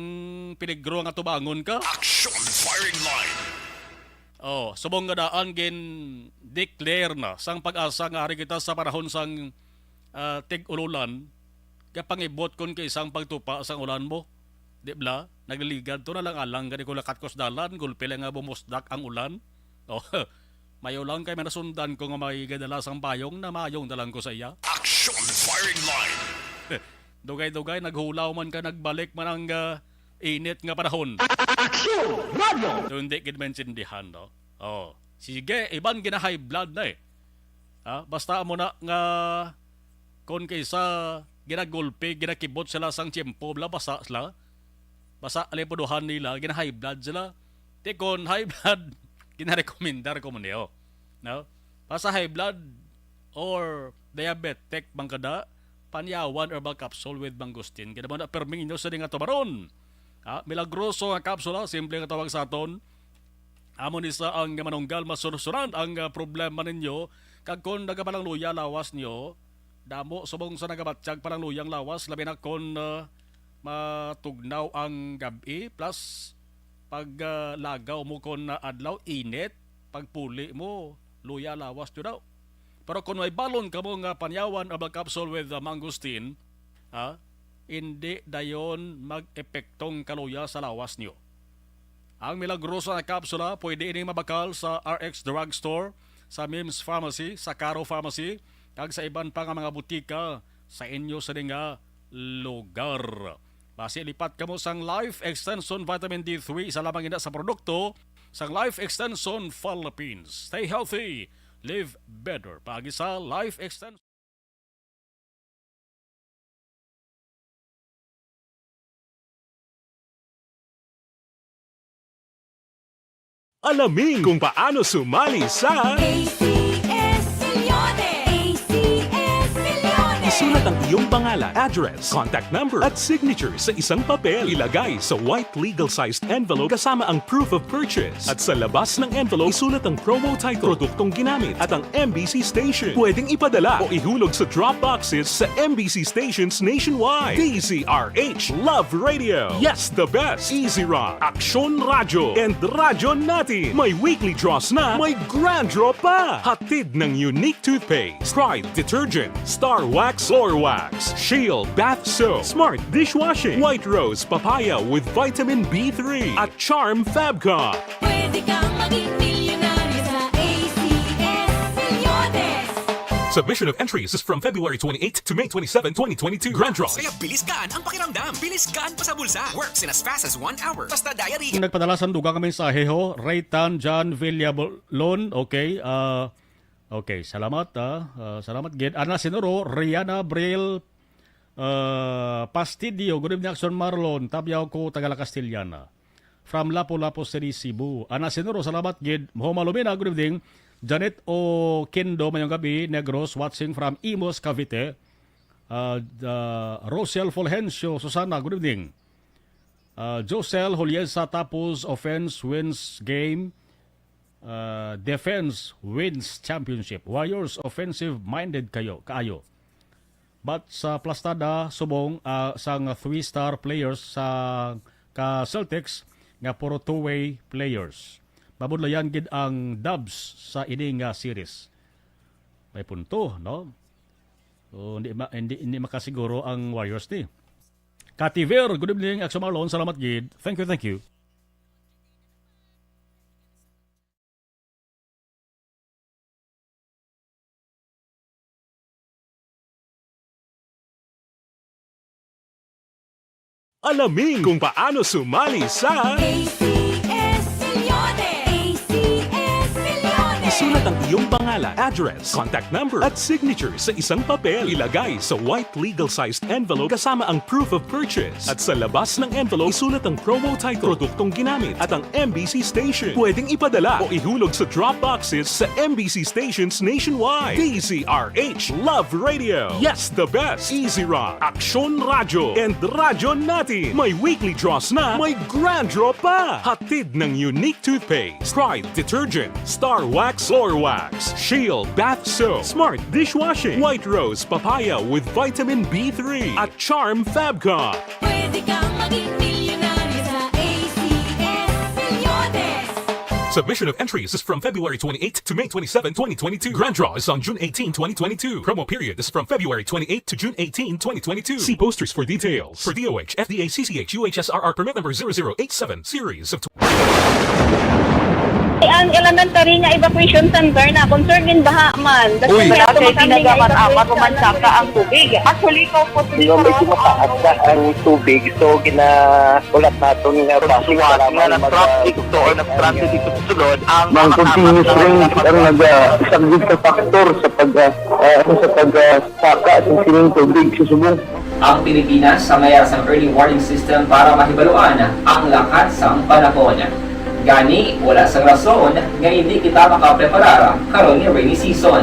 peligro nga tubangon ka. Action Firing Line. Oh, subong nga daan gin-declare na sang PAGASA nga ari kita sa panahon sang, ah, tig-ululan, kapangibot kon kaisang pagtupa sang ulan mo. Di bla? Nagliligad to na lang alang gani ko lakat ko sa dalan, gulpi lang nga bumusdak ang ulan. Oh, mayo lang kay may nasundan ko nga may gadala sang payong na mayong dalan ko sa iya. Action Firing Line. Dugay-dugay, naghulaw man ka, nagbalik man ang, ah, init nga panahon. Action Radio! So, hindi gid maintindihan, no? Oh, sige, iban gina-high blood na eh. Ha? Basta amo na nga, kon kaysa ginagulpi, ginakibot sila sang tiyempo, bla, basa sila. Basa, alipuduhan nila, gina-high blood sila. Ti kon high blood, ginarekomendar ko mo niyo. No? Basta high blood or diabetic man kada, Panyawan Herbal Capsule with Mangosteen. Kaya naman na perming inyo sa nga tumaron. Ha? Milagroso nga kapsula, simple nga tawag sa aton. Amo ni sa ang manunggal, masursuran ang, ah, problema ninyo. Kag kon nagapanangluya lawas nyo, damo subong sa nagabatyag panangluyang lawas, labi na kon, ah, matugnaw ang gab-i, plus pag, ah, lagaw mo kon, ah, adlaw, init, pagpuli mo, luya lawas nyo daw. Pero kung may balon kamo nga Panyawan Herbal Capsule with, uh, Mangosteen, ha, hindi dayon mag-epektong kaluya sa lawas niyo. Ang milagrosa nga kapsula, pwede ining mabakal sa R X Drug Store, sa Mims Pharmacy, sa Caro Pharmacy, kag sa iban pa nga mga butika sa inyo sa nga lugar. Basi lipat kamo sang Life Extension Vitamin D three, isa lamang ina sa produkto sang Life Extension Philippines. Stay healthy, live better. Paagi sa Life Extension. Alamin kung paano sumali sa A C S Milyones! A C S Milyones! Isulat ang iyong pangalan, address, contact number, at signature sa isang papel. Ilagay sa white legal-sized envelope kasama ang proof of purchase. At sa labas ng envelope, isulat ang promo title, produktong ginamit, at ang M B C station. Pwedeng ipadala o ihulog sa drop boxes sa M B C stations nationwide. D Z R H Love Radio. Yes, the best. Easy Rock, Aksyon Radyo, and Radyo Natin. May weekly draws na, may grand draw pa. Hatid ng Unique Toothpaste, Pride Detergent, Star Wax Floor Wax, Shield Bath Soap, Smart Dishwashing, White Rose Papaya with Vitamin B three, at Charm Fabcon. Pwede kang maging milyonaryo sa A C S Milyones. Submission of entries is from February twenty-eight to May twenty-seven, twenty twenty-two. Grand Draw. Kaya bilis gaan ang pakiramdam. Bilis gaan pa sa bulsa. Works in as fast as one hour. Basta diary. Nagpadala sang dugang nga mensahe ho, Raytan John Villabolon. Okay, ah, okay, salamat, ah. Ah, salamat gid. Ana sinuro, Rihanna Bril Ah, Pastidio, good evening, Action Marlon. Tabyaw ko, taga La Castellana. From Lapu-Lapu City, Cebu. Ana Sinuro, salamat gid. Homa Lumina, good evening. Janet O Kendo, mayong gabi. Negros, watching from Imus, Cavite. Ah, ah, Rosel Fulgencio, Susana, good evening. Ah, Josel Juliesa, tapos offense wins game. Ah, defense wins championship. Warriors, offensive-minded kayo, kaayo. But sa plastada, subong, ah, sang three-star players sa ka Celtics nga puro two-way players. Mabudlayan gid ang Dubs sa ini nga series. May punto, no? So, hindi ma-, hindi, hindi makasiguro ang Warriors ni. Kativer, good evening, Action Marlon. Salamat gid. Thank you, thank you. Alamin kung paano sumali sa A C S Milyones! A C S Milyones! Isulat ang iyong pangalan, address, contact number, at signature sa isang papel. Ilagay sa white legal-sized envelope kasama ang proof of purchase. At sa labas ng envelope, isulat ang promo title, produktong ginamit, at ang M B C station. Pwedeng ipadala o ihulog sa drop boxes sa M B C stations nationwide. D Z R H Love Radio. Yes, the best. Easy Rock, Aksyon Radyo, and Radyo Natin. May weekly draws na, may grand draw pa. Hatid ng Unique Toothpaste, Pride Detergent, Star Wax Floor Wax, Shield Bath Soap, Smart Dishwashing, White Rose Papaya with Vitamin B three, at Charm Fabcon. Pwede kang maging milyonaryo sa A C S Milyones. Submission of entries is from February twenty-eighth to May twenty-seven, twenty twenty-two. Grand draw is on June eighteen, twenty twenty-two. Promo period is from February twenty-eighth to June eighteen, twenty twenty-two. See posters for details. For D O H, F D A, C C H, U H S R R permit number zero zero eight seven, series of Ang elementary nga evacuation center na concern in baha man. Uy. Kaya wala kay tumakang ginagamit nga ang evacuation center. Ang tubig. Actually, ikaw po, di ba, medyo mataas na ang tubig, so ginahulat naton nga suwat nga nag-transit to or nag-transit dito sa sulod ang mga continuous rain ang nag-, ah, isa gid sa factor sa pag, ah, ah, sa pag, ah, saka sa sining tubig sa subong. Ang Pilipinas sa mayara sang early warning system para mahibaluan ang lakat sang panahon. Gani, wala sang rason nga indi kita makapreparar karon nga rainy season.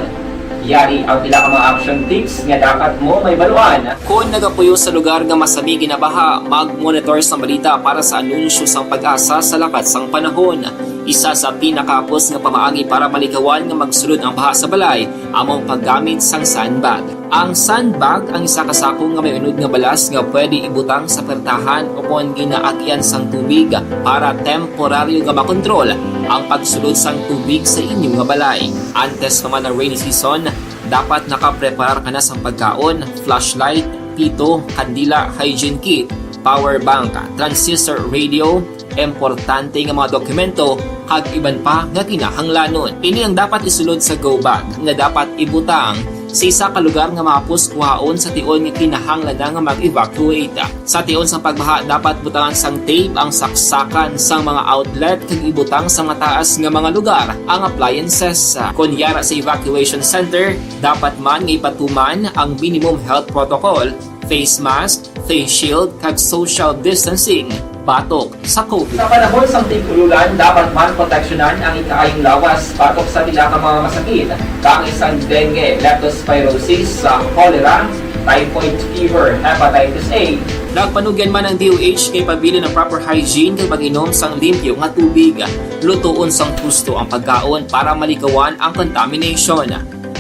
Yari ang pila ka mga action tips nga dapat mo mahibaluan. Kon nagapuyo sa lugar nga masami ginabaha, mag-monitor sang balita para sa anunsyo sang PAGASA sa lakat sang panahon. Isa sa pinakahapos nga pamaagi para malikawan nga magsulod ang baha sa balay amo ang paggamit sang sandbag. Ang sandbag ang isa ka sako nga may unod nga balas nga pwede ibutang sa pertahan o kon ginaagyan sang tubig para temporaryo nga makontrol ang pagsulod sang tubig sa inyo nga balay. Antes pa man ang rainy season, dapat nakapreparar ka na sang pagkaon, flashlight, pito, kandila, hygiene kit, power bank, transistor radio, importante nga mga dokumento, kag iban pa nga kinahanglanon. Ini ang dapat isulod sa go bag nga dapat ibutang sa isa ka lugar nga mahapos kuhaon sa tion nga kinahanglan na nga mag-evacuate. Sa tion sang pagbaha, dapat butangan sang tape ang saksakan sang mga outlet kag ibutang sa mataas nga mga lugar ang appliances. Kon yara sa evacuation center, dapat man nga ipatuman ang minimum health protocol, face mask, face shield, kag social distancing batok sa COVID. Sa panahon sang tig-ululan, dapat man proteksyonan ang ikaayong lawas batok sa pila ka mga masakit, kaangay sang dengue, leptospirosis, sa cholera, typhoid fever, hepatitis A. Nagpanugyan man ang D O H nga ipabilin ang proper hygiene kag pag-inom sang limpyo nga tubig. Lutoon sang husto ang pagkaon para malikawan ang contamination.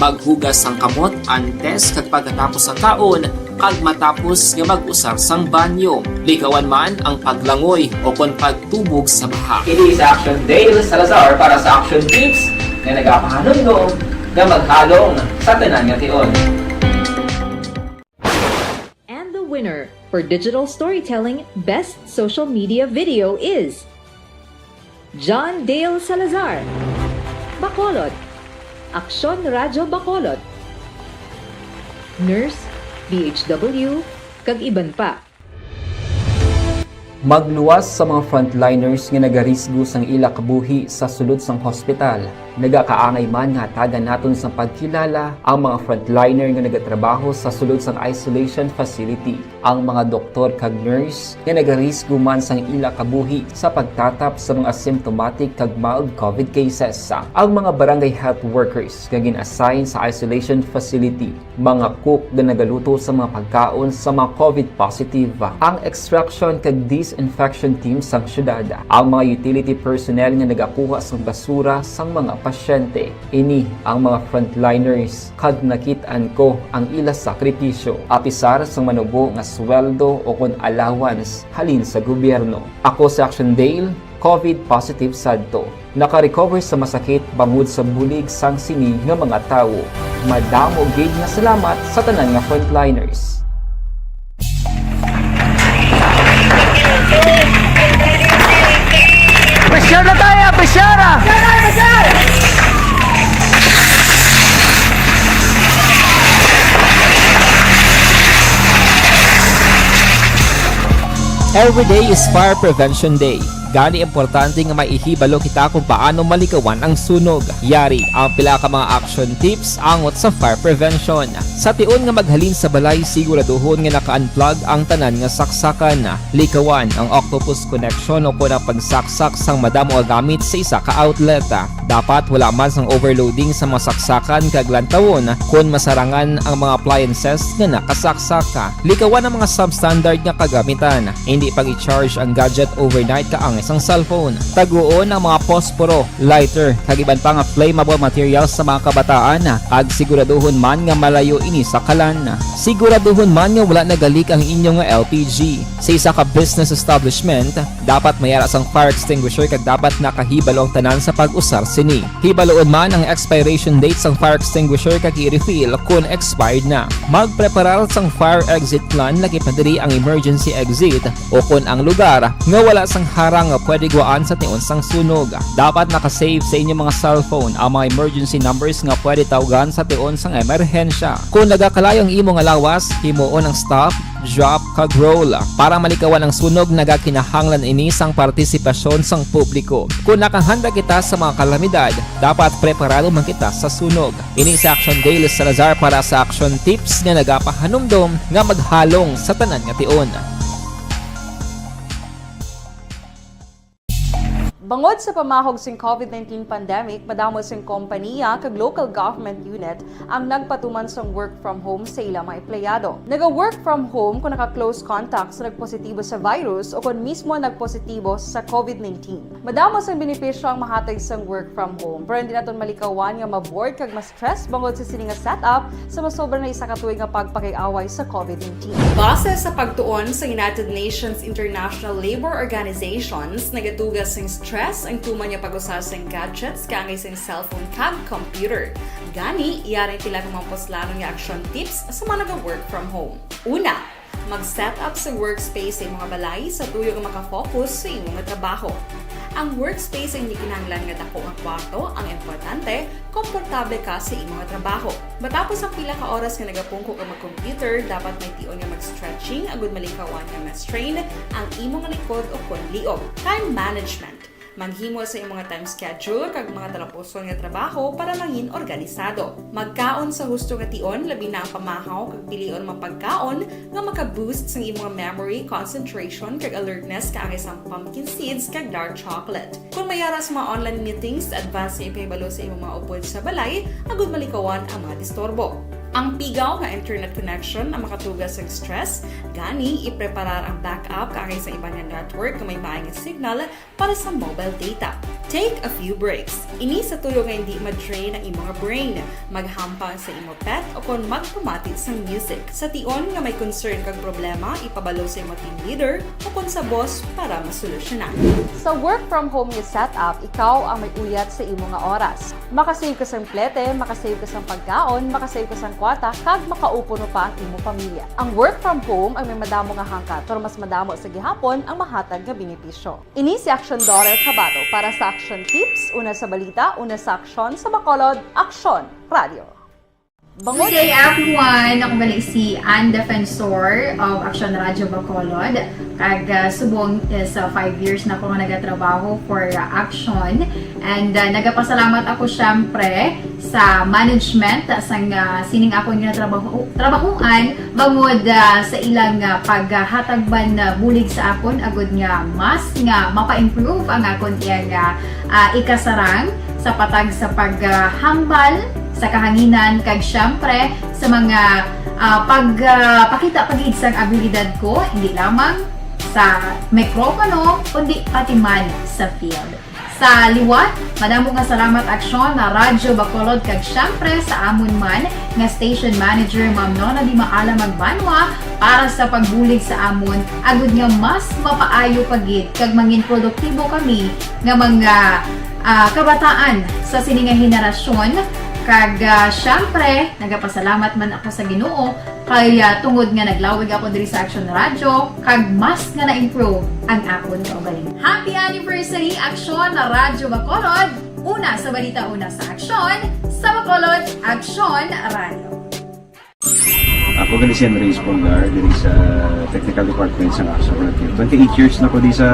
Maghugas sang kamot antes kag pagkatapos sang kaon, kag matapos nga mag-usar sang banyo. Likawan man ang paglangoy o kon pagtubog sa baha. Ini si Action Dale Salazar para sa Action Tips nga nagapahanumdom nga maghalong sa tanan nga tion. And the winner for digital storytelling best social media video is John Dale Salazar, Bacolod, Aksyon Radyo Bacolod, nurse, D H W, kag iban pa. Magluwas sa mga frontliners nga nagarisgo sang ila kabuhi sa sulod sang hospital. Nagakaangay man nga hatagan naton sang pagkilala ang mga frontliner nga nagatrabaho sa sulod sang isolation facility, ang mga doktor kag nurse nga nagarisgo man sang ila kabuhi sa pagtatap sa mga symptomatic kag mild covid cases, ang mga barangay health workers nga gin-assign sa isolation facility, mga cook nga nagaluto sa mga pagkaon sa mga covid positive, ang extraction kag disinfection team sang syudad, ang mga utility personnel nga nagakuha sang basura sang mga pasyente. Ini ang mga frontliners, kag nakit-an ko ang ila sakripisyo, apisar sang manubo nga sweldo o kon allowance halin sa gobyerno. Ako si Action Dale, covid positive sadto. Naka-recover sa masakit bangod sa bulig sang sini nga mga tawo. Madamo gid nga salamat sa tanan nga frontliners. Pressure na tayo! Pressure na! Every day is Fire Prevention Day. Gani, importante nga may ihibalo kita kung paano malikawan ang sunog. Yari ang pila ka mga action tips angot sa fire prevention. Sa tion nga maghalin sa balay, siguraduhon nga naka-unplug ang tanan nga saksakan. Likawan ang octopus connection o kon ang pagsaksak sang madamo nga gamit sa isa ka outlet. Dapat wala man sang overloading sa mga saksakan kag lantawon kon masarangan ang mga appliances nga nakasaksak. Likawan ang mga substandard nga kagamitan. Indi pag-i-charge ang gadget overnight kaangay sang cellphone. Taguon ang mga posporo, lighter, kag iban pa nga flammable materials sa mga kabataan, kag siguraduhon man nga malayo ini sa kalan. Siguraduhon man nga wala nagalik ang inyo nga L P G. Sa isa ka business establishment, dapat may ara sang fire extinguisher kag dapat nakahibalo ang tanan sa pag-usar sini. Hibaloon man ang expiration date sang fire extinguisher kag i-refill kon expired na. Magpreparar sang fire exit plan, lakip na diri ang emergency exit o kon ang lugar nga wala sang harang nga pwede gwaan sa tion sang sunog. Dapat naka-save sa inyo mga cellphone ang mga emergency numbers nga pwede tawgan sa tion sang emerhensya. Kon nagakalayo ang imo nga lawas, himuon ang stop, drop, kag roll. Para malikawan ang sunog, nagakinahanglan ini sang partisipasyon sang publiko. Kon nakahanda kita sa mga kalamidad, dapat preparado man kita sa sunog. Ini si Action Dale Salazar para sa Action Tips nga nagapahanumdom nga maghalong sa tanan nga tion. Bangod sa pamahog sing covid nineteen pandemic, madamo sing kompaniya kag local government unit ang nagpatuman sang work from home sa ila mga empleyado. Naga-work from home kung naka-close contact sa nagpositibo sa virus o kon mismo nagpositibo sa covid nineteen. Madamo sang benepisyo ang mahatag sang work from home, pero hindi naton malikawan nga ma-bored kag ma-stress bangod sa sini nga setup sa masobra na isa ka tuig nga pagpakig-away sa covid nineteen. Base sa pagtuon sa United Nations International Labor Organizations, nagatuga sing stress ang tuman nga pag-usar sing gadgets kaangay sing cellphone kag computer. Gani, yari ang pila ka mga puslanon nga action tips sa mga naga-work from home. Una, mag-set up sa workspace sa imong balay sa tuyo nga maka-focus sa imo nga trabaho. Ang workspace ay hindi kinahanglan nga dako nga kwarto, ang importante, komportable ka sa imo nga trabaho. Matapos ang pila ka oras nga nagapungko ka mag-computer, dapat may tion nga mag-stretching agud malikawan nga ma-strain ang imo nga likod o kon liog. Time management. Maghimo sa imong nga time schedule kag mga talapuson nga trabaho para mangin organisado. Magkaon sa husto nga tion, labi na ang pamahaw kag pilion mga pagkaon nga maka-boost sang imong memory, concentration, kag alertness kaangay sang pumpkin seeds kag dark chocolate. Kung may ara sa mga online meetings, advance nga ipahibalo sa imong mga upod sa balay agud malikawan ang mga disturbo. Ang pigaw nga internet connection ang makatuga sang stress, gani ipreparar ang backup kaangay sa iban nga network nga may maay nga signal para sa mobile data. Take a few breaks. Ini sa tuyo nga hindi ma-drain ang imo nga brain. Maghampang sa imo pet o kon magpamati sang music. Sa tion nga may concern kag problema, ipabalo sa imo team leader o kon sa boss para masolusyonan. Sa work from home nga setup, ikaw ang may uyat sa imo nga oras. Makasave ka sang plete, makasave ka sang pagkaon, makasave ka sang kwarta, kag makaupo pa ang imo pamilya. Ang work from home ang may madamo nga hangkat, pero mas madamo sa gihapon ang mahatag nga benepisyo. Ini si Action Dorer Cabato para sa Action Tips, una sa balita, una sa aksyon, sa Bacolod, Aksyon Radio. Good day, everyone! Ako gali si Ann Defensor of Action Radio Bacolod. Kag, ah, subong is, ah, five years na ako nga nagatrabaho for, ah, Action. And, ah, nagapasalamat ako, syempre, sa management sang, ah, sining akon nga trabaho, trabahuan, bangod, ah, sa ilang, ah, paghatag man, ah, bulig sa akon, agud nga mas nga mapa-improve ang akon iyang, ah, ah, ikasarang sa patag sa paghambal sa kahanginan, kag syempre sa mga, ah, pag, ah, pakita pa gid sang abilidad ko, hindi lamang sa mikropono, kundi pati man sa field. Sa liwat, madamo nga salamat, Aksyon, na Radyo Bacolod, kag syempre sa amon man nga station manager, Ma'am Nona Di Maala Magbanwa, para sa pagbulig sa amon, agud nga mas mapaayo pa gid kag mangin produktibo kami nga mga, ah, kabataan sa sini nga henerasyon. Kag, ah, syempre, nagapasalamat man ako sa Ginoo kay, ah, tungod nga naglawig ako diri sa Action Radio, kag mas nga na-improve ang akon kaugalingon. Happy anniversary, Action na Radyo Bacolod! Una sa balita, una sa aksyon, sa Bacolod, Action Radio. Ako gali si Henry Espolgar, diri sa Technical Department sa Action Radio. Twenty-eight years na ko di sa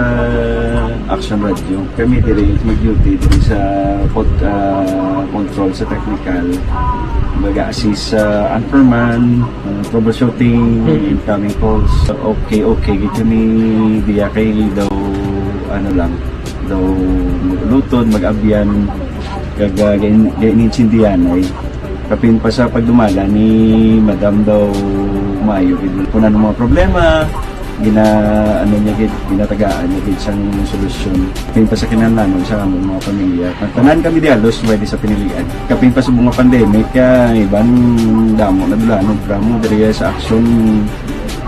Action Radio. Kami diri mag-duty diri sa pod-, ah, control sa technical. Mag-assist sa anchorman, ah, troubleshooting, Mm. incoming calls. Okay, okay, gid kami diya kay daw, ano lang, daw mag-ulutod, mag-abyan, kag, ah, gain-, gain-, gaintindihan ay. Kapin pa sa pagdumala ni Madam daw maayo gid. Kung ano mga problema, gina-, ano niya gid, ginatagaan niya gid sang solusyon. Kapin pa sa kinahanglanon sa among mga pamilya. Tanan kami di halos pwede sa pinilian. Kapin pa sa mga pandemic, ah, iban damo na dula, ano, drama diri sa aksyon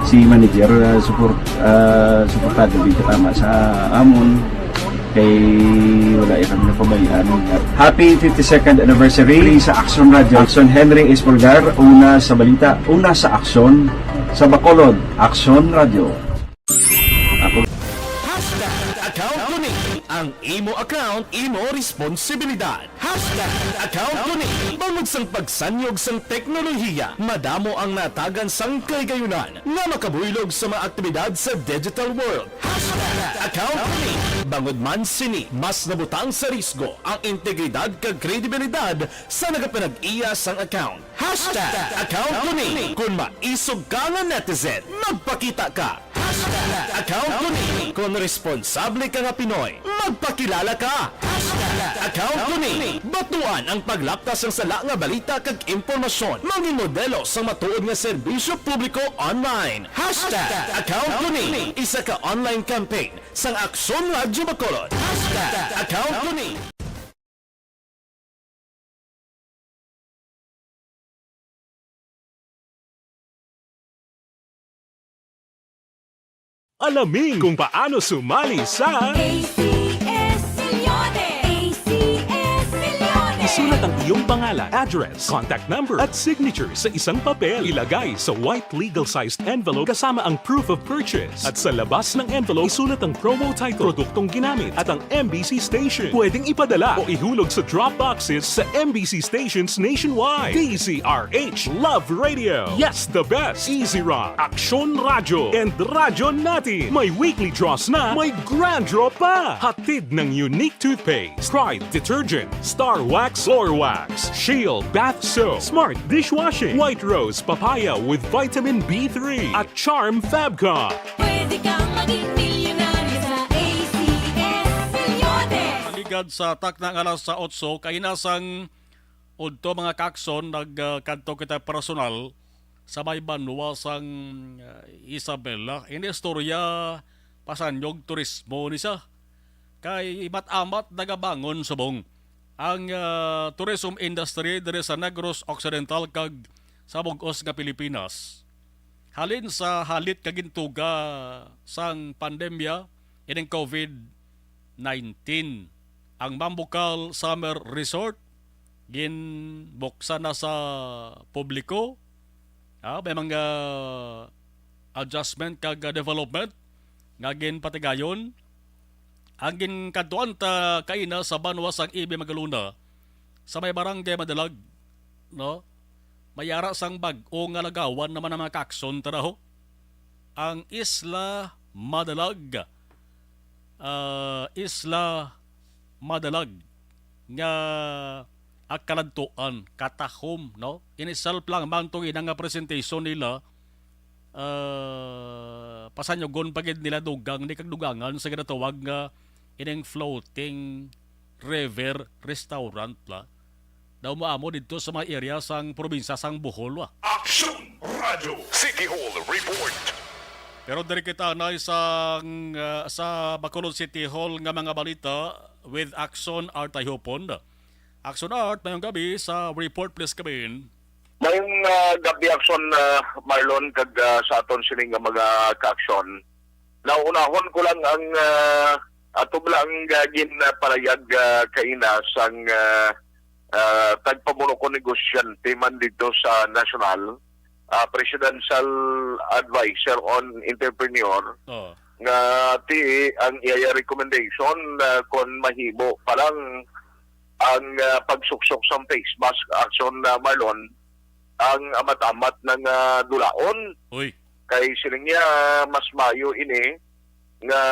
si manager, ah, support, ah, suportado gid tama sa amon. Kay wala iya kami napabayaan. Happy fifty-second anniversary sa Action Radio. Action Henry Espolgar, una sa balita, una sa aksyon, sa Bacolod, Action Radio. Ako. Hashtag account ko ni. Ang imo account, imo responsibilidad. Hashtag account ko ni. Bangod sang pagsanyog sang teknolohiya, madamo ang natagan sang kahigayunan nga makabuylog sa mga aktibidad sa digital world. Hashtag account ko ni. Bangod man sini, mas nabutang sa risgo ang integridad kag kredibilidad sa nagapanag-iya sang account. Hashtag account ko ni. Kung maisog ka nga netizen, magpakita ka. Hashtag account ko ni. Kung responsable ka nga Pinoy, magpakilala ka. Hashtag account ko ni. Batuan ang paglaptas sang sala nga balita kag impormasyon. Mangin modelo sang matuod nga serbisyo publiko online. Hashtag account ko ni. Isa ka online campaign sang Aksyon Radyo Bacolod. Hashtag account ko ni. Alamin kung paano sumali sa A C S Milyones! A C S Milyones! Isulat ang iyong pangalan, address, contact number, at signature sa isang papel. Ilagay sa white legal-sized envelope kasama ang proof of purchase. At sa labas ng envelope, isulat ang promo title, produktong ginamit, at ang M B C station. Pwedeng ipadala o ihulog sa drop boxes sa M B C stations nationwide. D Z R H Love Radio. Yes, the best. Easy Rock, Aksyon Radyo, and Radyo Natin. May weekly draws na, may grand draw pa. Hatid ng Unique Toothpaste, Pride Detergent, Star Wax Floor Wax, Shield Bath Soap, Smart Dishwashing, White Rose Papaya with Vitamin B three, at Charm Fabcon. Pwede kang maging milyonaryo sa A C S Milyones. Paligad sa takna nga alas sa otso, kaina sang udto, mga kaakson, nag, ah, kadto kita personal sa may banwa sang, ah, Isabela. Ini istorya pasanyog turismo ni siya. Kay imat-amat nagabangon subong ang, ah, tourism industry diri sa Negros Occidental kag sa bug-os nga Pilipinas. Halin sa halit kag intuga sang pandemya ining COVID nineteen, ang Mambucal Summer Resort ginbuksan na sa publiko. Ah, may mga adjustment kag, ah, development nga ginpatigayon. Ang ginkadtuan ta kaina sa banwa sang Ibe Magalona, sa may Barangay Madalag, no? May ara sang bag-o nga lagawan naman ang mga kaakson, tara ho. Ang Isla Madalag. Ah, Isla Madalag nga, ah, kaladtuan, katahom, no? Ini self lang man tong ina nga presentation nila, ah, pasanyugon pa gid nila dugang ni kag dugangan sa ginatawag nga ining floating river restaurant la. Daw maamo didto sa mga area sang probinsya sang Bohol, wa. Action Radio City Hall Report. Pero diri kita anay sang, ah, sa Bacolod City Hall nga mga balita with Action Art Ayhupon. Action Art, mayong gabi sa report, please come in. Mayong, ah, gabi, Action, ah, Marlon, kag, ah, sa aton sini nga mga ka-action. Naunahon ko lang ang, ah, ato ba lang, ah, ginapalagay, ah, kaina sang, ah, ah, tagpamuno ko negosyante man dito sa national, ah, presidential advisor on entrepreneur, Oh. nga ti ang iya recommendation, ah, kon mahimo pa lang ang, ah, pagsuksok sang face mask, Action, ah, Marlon, ang amat-amat nga dulaon. Uy. Kay siling niya, mas mayo ini nga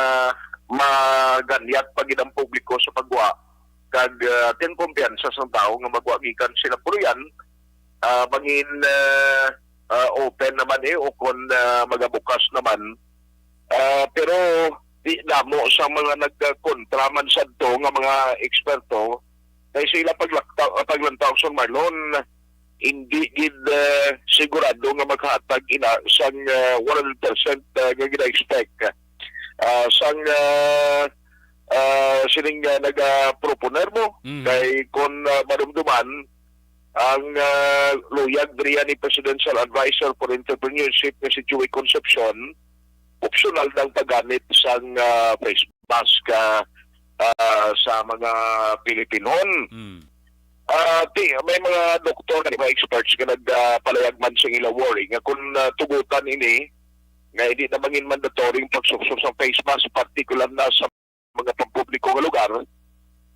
maganyat pa gid ang publiko sa pagwa kag, ah, tin kumpiyansa sang tawo nga magwa gikan sila puloy-an, ah, mangin, ah, ah, open naman, eh, o kon, ah, magabukas naman. Ah, pero di damo sa mga nagkontra man sadto nga mga eksperto, kay sa ila paglakta-, paglantaw, Action, Marlon, hindi gid, ah, sigurado nga maghatag ina sang, ah, one hundred percent, ah, nga gina-expect. Ah, sang, ah, ah, sining, ah, nagaproponer mo, Mhm. kay kon, ah, madumduman, ang, ah, luyag diriya ni Presidential Advisor for Entrepreneurship nga si Joey Concepcion, optional ang paggamit sang, ah, face mask, ah, ah, sa mga Pilipinon. Mm. Ah, ti, may mga doktor, kani mga experts nga nagpalayag man sing ila worry nga kung, ah, tugutan ini, nga hindi na mangin mandatory ang pagsuksok sa face mask, partikular na sa mga pampubliko nga lugar.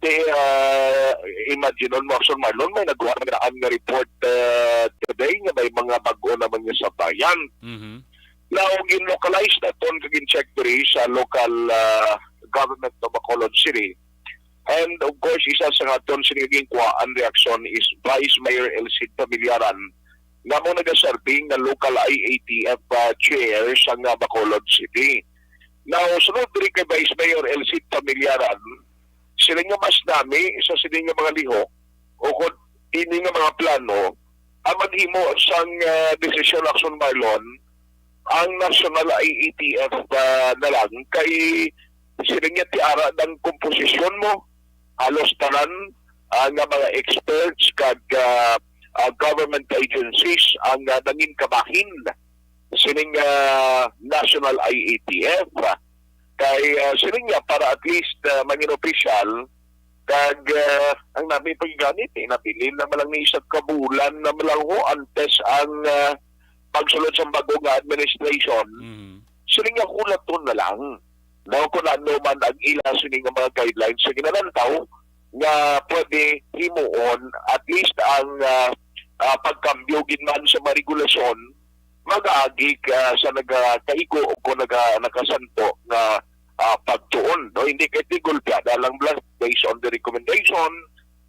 Ti, ah, imagine mo, Action, Marlon, may nagkuha na nga report, ah, today nga may mga bag-o naman nga sa bayan. Mhm. Now, gin-localize naton kag gin-check diri sa local, ah, government of Bacolod City. And of course, isa sa nga aton sini nga ginkuhaan reaksyon is Vice Mayor Elcid Familiaran, nga mo nagaserbi nga local I A T F, ah, chair sa nga Bacolod City. Now, sunod diri kay Vice Mayor Elcid Familiaran, sila nga mas nami sa sini nga mga lihok o kung ini nga mga plano ang maghimo sang, ah, desisyon, Action, Marlon, ang National I A T F, ah, na lang kay sila nga ti ara ang komposisyon mo, halos tanan, ah, nga mga experts kag, ah, ah, government agencies ang, ah, nangin kabahin sining, ah, National I A T F. Kay, ah, siling niya, para at least, ah, mangin opisyal, kag, ah, ang nami paggamit, eh, nabilin na man lang ni isa ka bulan na man lang ho antes ang, ah, pagsulod sa bago nga administration. Mhm. Siling niya, hulaton na lang. Now, kung ano man ang ila sini nga mga guidelines sa ginalantaw, nga pwede himuon, at least ang, ah, ah, pagkambyo gid man sa mga regulasyon, mag-aagi ka sa nagakaigo o kung naga-, nakasanto nga, ah, pagtuon, no? Hindi kay tigulpya na lang bla-, based on the recommendation,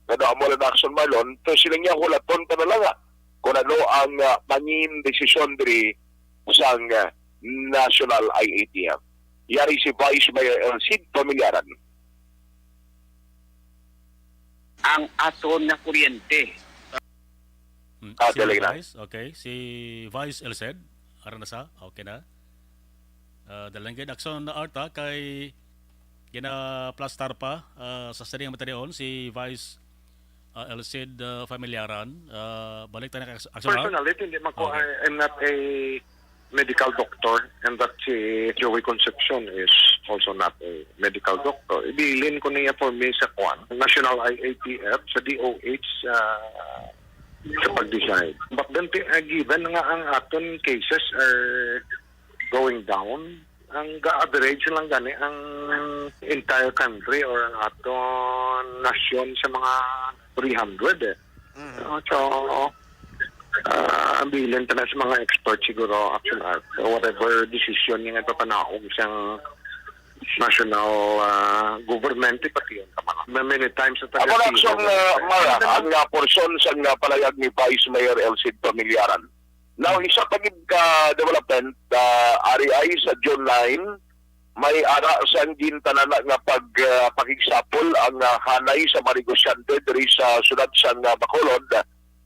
nga daw amo lang, Action, Marlon, to sila niya hulaton ka na lang, ah, kung ano ang, ah, mangin desisyon diri sang, ah, National I A T F. Yari si Vice Mayor Elcid Familiaran. Ang aton nga kuryente. Hmm, Ah, si dali na. Vice, okay. Si Vice Elcid, ara na sa, okay na. Ah, dalang gid, Action Art, ha, kay ginaplastar pa, ah, sa sining matinion si Vice, ah, Elcid, ah, Familiaran. Ah, balik tayo na kay Action Art. Personally, hindi man ko, Okay. I, I'm not a medical doctor, and that si Joey Concepcion is also not a medical doctor. Ibilin ko niya for me sa kwan, National I A T F, sa D O H, ah, sa pag-decide. But then, ti-, ah, given nga ang aton cases are going down, ang ga-average lang gani ang entire country or ang aton nasyon sa mga three hundred, eh. Mhm. Ah, so, Ah, ang bilin ta na sa mga expert siguro, Action Art, whatever decision nga ipapanaog sang national, ah, government, ipatiyon ta mga. Many times sa taga Ako na, Action, ah, Mara, ang, ah, porsyon sang, ah, palayag ni Vice Mayor Elcid Familiaran. Now, isa pa gid ka development, ah, ari ay sa June nine, may ara sang gintanana nga pag, ah, pakigsapol ang, ah, hanay sa mga negosyante diri sa siyudad sang, ah, Bacolod.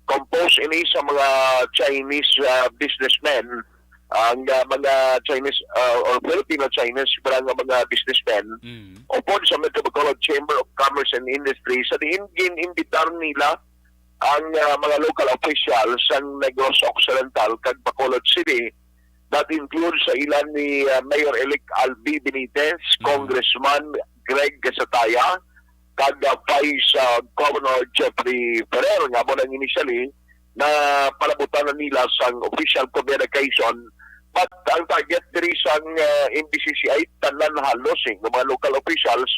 Composed ini sa mga Chinese, ah, businessmen, ang, ah, mga Chinese, ah, or Filipino-Chinese, pero nga mga businessmen, Mm. upod sa Metro Bacolod Chamber of Commerce and Industry, sa diin gin-imbitar nila ang, ah, mga local officials sang Negros Occidental kag Bacolod City, that includes sa ila ni, ah, Mayor-elect Albi Benitez, Mm. Congressman Greg Gasataya, kag, ah, Vice, ah, Governor Jeffrey Ferrer, nga mo nang initially na palabutan na nila sang official communication. But ang target diri sang, ah, M B C C I, tanan halos, eh, ng mga local officials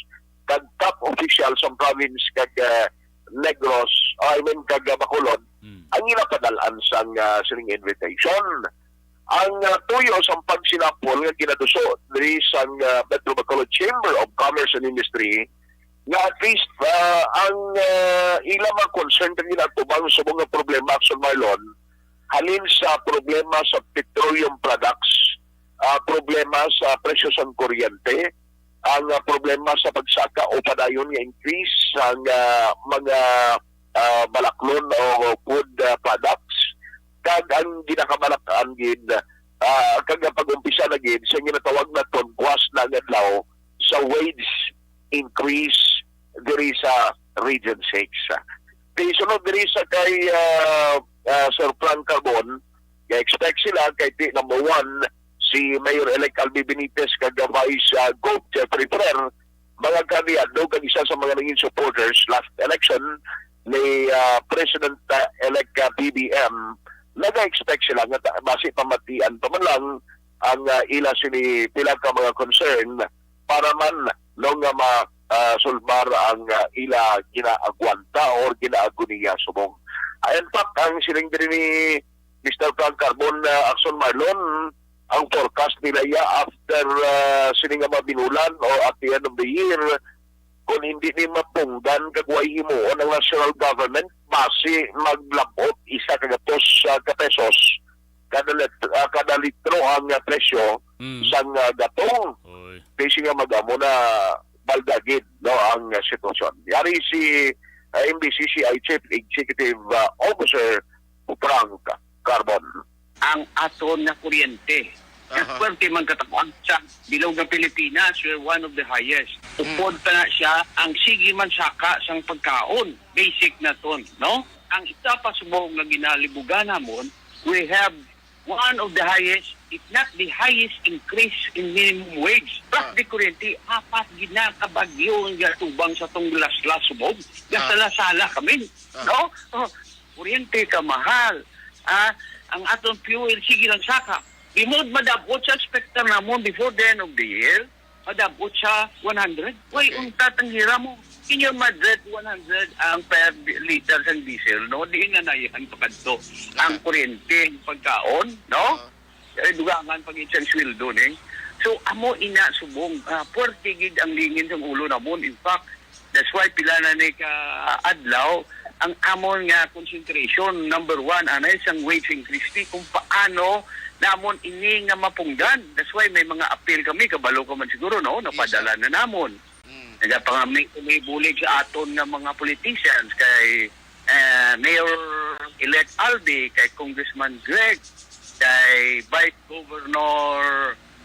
kag top officials sa province kag, ah, Negros, I mean, kag, ah, Bacolod, Mm. ang ginapadalan sang, ah, sining invitation. Ang, ah, tuyo sang pagsinapol nga ginaduso diri sang, ah, Metro Bacolod Chamber of Commerce and Industry, nga at least, ah, ang, ah, ila mga concern kag ginatubang subong nga problema, Action Marlon, halin sa problema sa petroleum products, ah, problema sa presyo sang kuryente, ang, ah, problema sa pagsaka o padayon nga increase sang, ah, mga, ah, balaklon o food, ah, products, kag ang ginakabalakan gid, ah, kag ang pag-umpisa na gid sa ginatawag naton buwas na nga adlaw sa wage increase diri sa Region six. Kay sunod diri sa kay, ah, ah, Sir Frank Carbon, ga-expect sila kay ti-, number one, si Mayor-elect Albi Benitez kag Vice, ah, Gov Jeffrey Ferrer, mga kaalyado kag isa sa mga naging supporters last election ni, ah, President, ah, elect, ah, B B M, naga-expect sila nga ta-, basi pamatian pa man lang ang, ah, ila sini pila ka mga concern para man, no, nga ma, ah, sulbar ang, ah, ila ginaagwanta or ginaagoniya subong. Ah, in fact, ang siling diri ni Mister Frank Carbon, ah, Action Marlon, ang forecast nila ya after, ah, sini nga mabinulan o at the end of the year, kung hindi ni mapunggan kag way himuon ang national government, basi maglabot isa ka gatos, ah, ka pesos kada lit-, ah, kada litro ang, ah, presyo Mm. sang, ah, gatong. Oy. Kay siya nga mag-amo na balda gid, no, ang, ah, sitwasyon. Yari si, ah, M B C C I Chief Executive, ah, Officer Frank Carbon. Ang aton nga kuryente. Nga Aha. Swerte man katapuan sa bilog nga Pilipinas, we're one of the highest. Mm. Upod pa na siya, ang sige man saka sang pagkaon, basic na ton, no? Ang isa pa subong nga ginalibugan namon, we have one of the highest, if not the highest increase in minimum wage. Plus Ah. the kuryente, apat gid na ka bagyo nga tubang sa tong laslas subong. Ah. Gasala-sala kami, Ah. no? Oh, kuryente ka mahal. Ah, ang aton fuel, sige lang saka. Di mo madabot sa expected namon before the end of the year, madabot sa one hundred. Way Okay. untat ang hira mo. Inyo madred one hundred ang per di-, liter sang diesel, no? Di na nayan pakadto. Ang Ah. kuryente, ang pagkaon, no? Ah. Eh, dugangan pag isang sweldo, ni. So, amo ina subong, ah, puwerte gid ang lingin sang ulo namon. In fact, that's why pila na ni ka adlaw ang amon nga concentration, number one, anay sang wage increase ni, kung paano namon ini nga mapunggan. That's why may mga appeal kami, kabalo ka man siguro, no? Yes, sir. Napadala na namon. Mm. Nagapangami kami bulig sa aton nga mga politicians, kay, eh, Mayor-elect Albi, kay Congressman Greg, kay Vice Governor,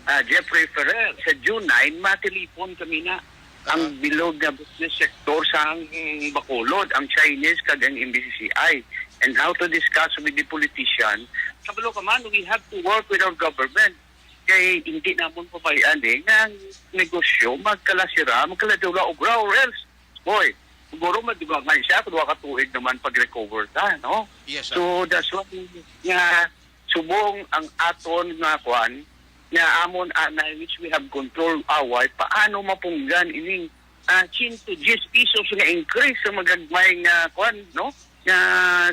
ah, Jeffrey Ferrer. Sa June nine, matilipon kami na ang Ah. bilog nga business sector sa ang Bacolod, ang Chinese kag ang M B C C I, and how to discuss with the politician. Kabalo ka man, we have to work with our government. Kay hindi namon pabayaan, eh, nga ang negosyo magkalasira, magkaladula obra, or else, boy, siguro madugangan siya, kung duha ka tuig naman pag-recover ta, no? Yes, sir. So, that's why nga subong ang aton nga kwan, nga amon anay, which we have control away, paano mapunggan ining, ah, sento diyes pesos nga increase sa magagmay nga kwan, no? nga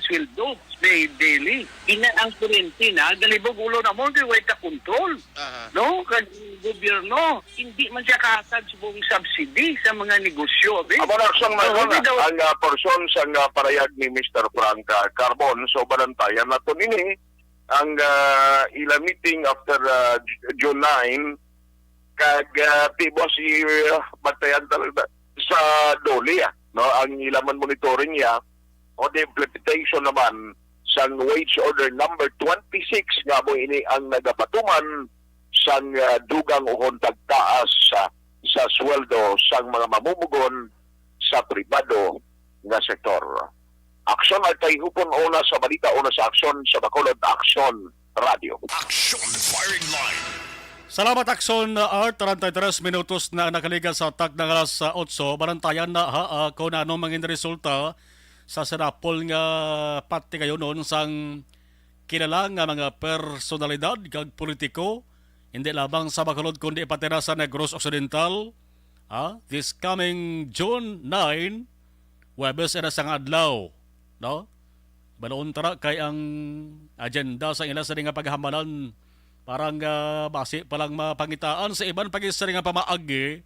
sweldo, may daily. Ina ang kuryente na, galibog ulo na mo, kay way ta control. Aha. No? Kag gobyerno, hindi man siya kahatag sa buong subsidy sa mga negosyo, abi. Amo na, Action, So, Michael, hindi daw ang, ah, portion sang, ah, parayag ni Mister Frank, ah, Carbon. So, balantayan nato nini ang, ah, ila meeting after, ah, Ju-, June nine. Kag, ah, tibos i, ah, bantayan talaga sa DOLE, ah, no? Ang ila man monitoring niya o the implementation naman sang wage order number twenty-six nga amo ini ang nagapatuman sang, ah, dugang ukon pagtaas, ah, sa sweldo sang mga mamumugon sa pribado nga sektor. Action, Artay Hupon, una sa balita, una sa aksyon, sa Bacolod, Aksyon Radio. Action Firing Line. Salamat, Aksyon Art. Treinta y tres minutos na nakaligas sa takna nga alas otso. Balantayan na, ha, ah, kung ano mangin resulta sa sinapol nga patigayunon sang kilala nga mga personalidad kag politiko, hindi lamang sa Bacolod, kundi pati na sa Negros Occidental. Ha? This coming June nine, Huwebes, ina sang adlaw, no? Baloon tara kay ang agenda sa ila sini nga paghambalan parang, ah, basi pa lang mapangitaan sa iban pa gid sini nga pamaagi.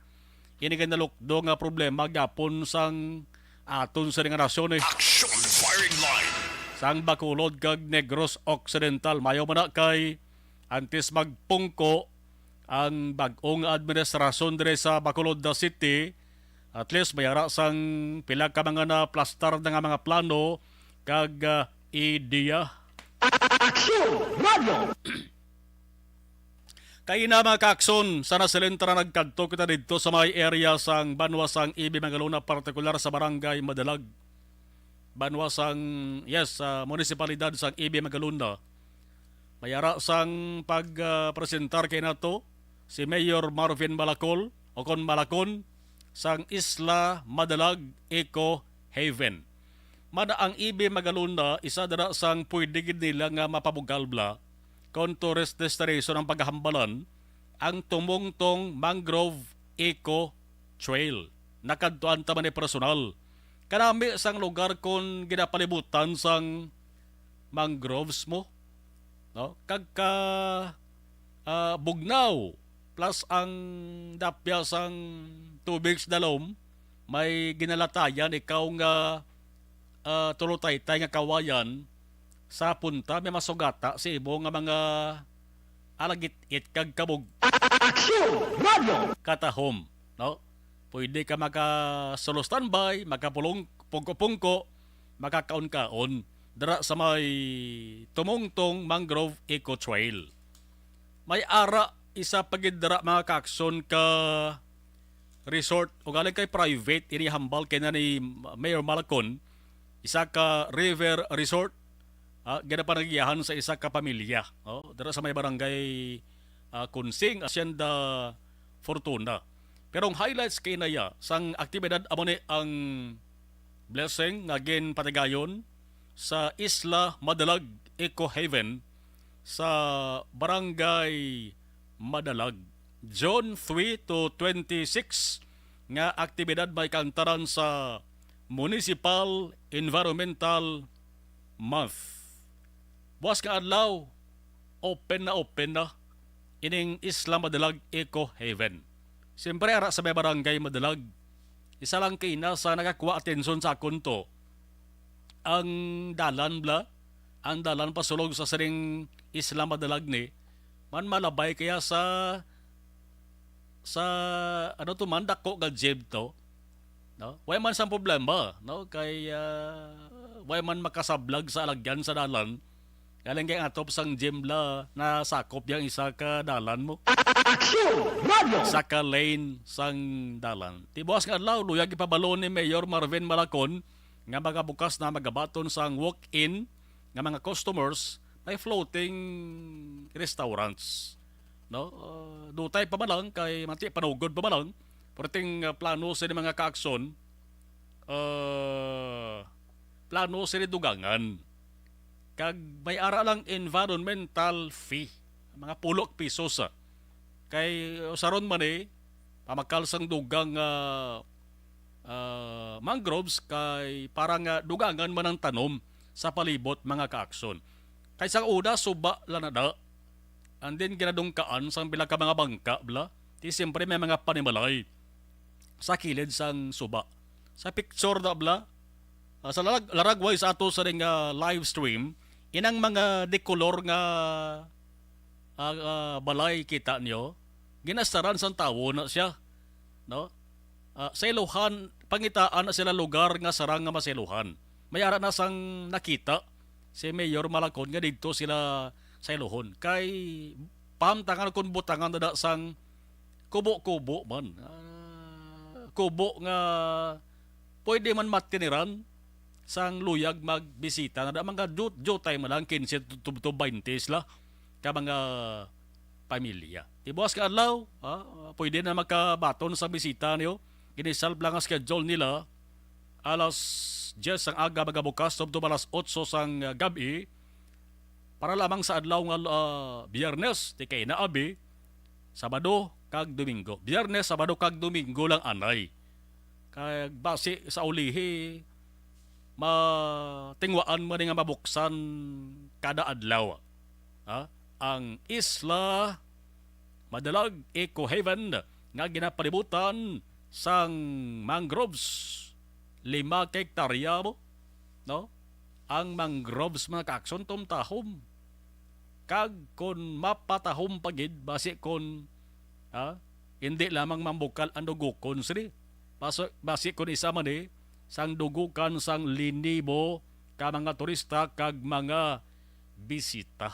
Ini kay nalukdo nga problema gyapon sang aton sini nga nasyon, eh. Action Firing Line. Sang Bacolod kag Negros Occidental, mayo man na kay antes magpungko ang bag-ong administrasyon diri sa Bacolod City, at least may ara sang pila ka mga naplastar na nga mga plano kag, ah, ideya. Action Radio. Kay na, mga kaakson, sa nasilin tara nagkadto kita didto sa may area sang banwa sang E B Magalona, partikular sa barangay Madalag. Banwa sang, yes, sa munisipalidad sang E B Magalona. May ara sang pag, ah, presentar kay nato si Mayor Marvin Malacol, o kon Malacon, sang Isla Madalag Eco Haven. Man ang E B Magalona, isa dira sang pwede gid nila nga mapabugal bala kon tourist destination ang paghambalan, ang Tumongtong Mangrove Eco Trail. Nakadtuan ta man ni personal. Kanami sang lugar kon ginapalibutan sang mangroves mo, no? Kag ka, ah, bugnaw, plus ang dapya sang tubig sa dalom, may ginalatayan ikaw nga, ah, tulotaytay nga kawayan sa punta, may masugata sa imo nga mga alagit-it kag kabug Action Radio. Katahom, no? Pwede ka maka-solo standby, makapulong, pungko-pungko, makakaon-kaon dira sa may Tumongtong Mangrove Eco Trail. May ara isa pa gid dira, mga kaakson, ka resort, ugaling kay private ini, hambal kay na ni Mayor Malacon, isa ka river resort, ah, ginapanagiyahan sa isa ka pamilya, oh, dira sa may barangay, ah, Kunsing, Hacienda Fortuna. Pero ang highlights kay naya sang aktibidad amo ni ang blessing nga ginpatigayon sa Isla Madalag Eco Haven sa Barangay Madalag, June three to twenty-six, nga aktibidad may kaantaran sa Municipal Environmental Month. Buas nga adlaw, open na open na ining Isla Madalag Eco Haven. Siyempre, ara sa may barangay Madalag, isa lang kina sa nakakuha atensyon sa akon to, ang dalan bala, ang dalan pasulog sa sining Isla Madalag ni, man malabay kaya sa, sa, ano to man, dako nga jeep to, no? Way man sang problema, no? Kay, ah, way man makasablag sa alagyan sa dalan. Galing kay atop sang jeep la, nasakop yang isa ka dalan mo. Action Radio. Isa ka lane sang dalan. Tibuas nga adlaw, luyag ipabalo ni Mayor Marvin Malacon nga magabukas na magabaton sang walk-in nga mga customers, may floating restaurants, no? Uh, dutay pa man lang kay mati panugod pa man lang. Perting, uh, plano sini mga kaakson, uh, plano sini dugangan. Kag may ara lang environmental fee, mga pulok pisos, ah. Kay usaron man, eh, pamakal sang dugang, ah, ah, mangroves kay para nga dugangan man ang tanom sa palibot, mga ka-aksyon. Kay sa una, suba lang na da. And then, ginadungkaan sang pila ka mga bangka, bla. Di siyempre may mga panimalay sa kilid sang suba. Sa picture na, bla, ah, sa larag-, laragway sa ato sa ring, ah, live stream, inang mga dikolor nga, ah, ah, balay kita niyo, ginasaran sang tawo na siya, no? Ah, sa ilohan, pangitaan na sila lugar nga sarang nga masailohan. May ara na sang nakita si Mayor Malacon nga didto sila sa ilohon. Kay pahamtangan kon butangan na da sang kubo-kubo man. Ah, kubo nga pwede man matiniran sang luyag magbisita na da, mga du-, dutay man lang, kinse to, to, to baynte sila ka mga pamilya. Tibuas ka adlaw, ah, pwede na makabaton sa bisita niyo. Ginisal lang ang schedule nila. Alas diyes sang aga magabukas tubtob alas otso sang, ah, gab-i. Para lamang sa adlaw nga, ah, Biyernes, di kay naabi, Sabado kag Domingo. Biyernes, Sabado kag Domingo lang anay. Kag basi sa ulihi, matingwaan mo ni nga mabuksan kada adlaw, ha? Ang Isla Madalag Eco Haven nga ginapalibutan sang mangroves, lima ka hektarya mo, no? Ang mangroves, mga ka-aksyon, tumtahom. Kag kon mapatahom pa gid, basi kon, ha, hindi lamang mambukal ang dugokon sini. Basi, basi kon isa man ni sang dugokan sang linibo ka mga turista kag mga bisita.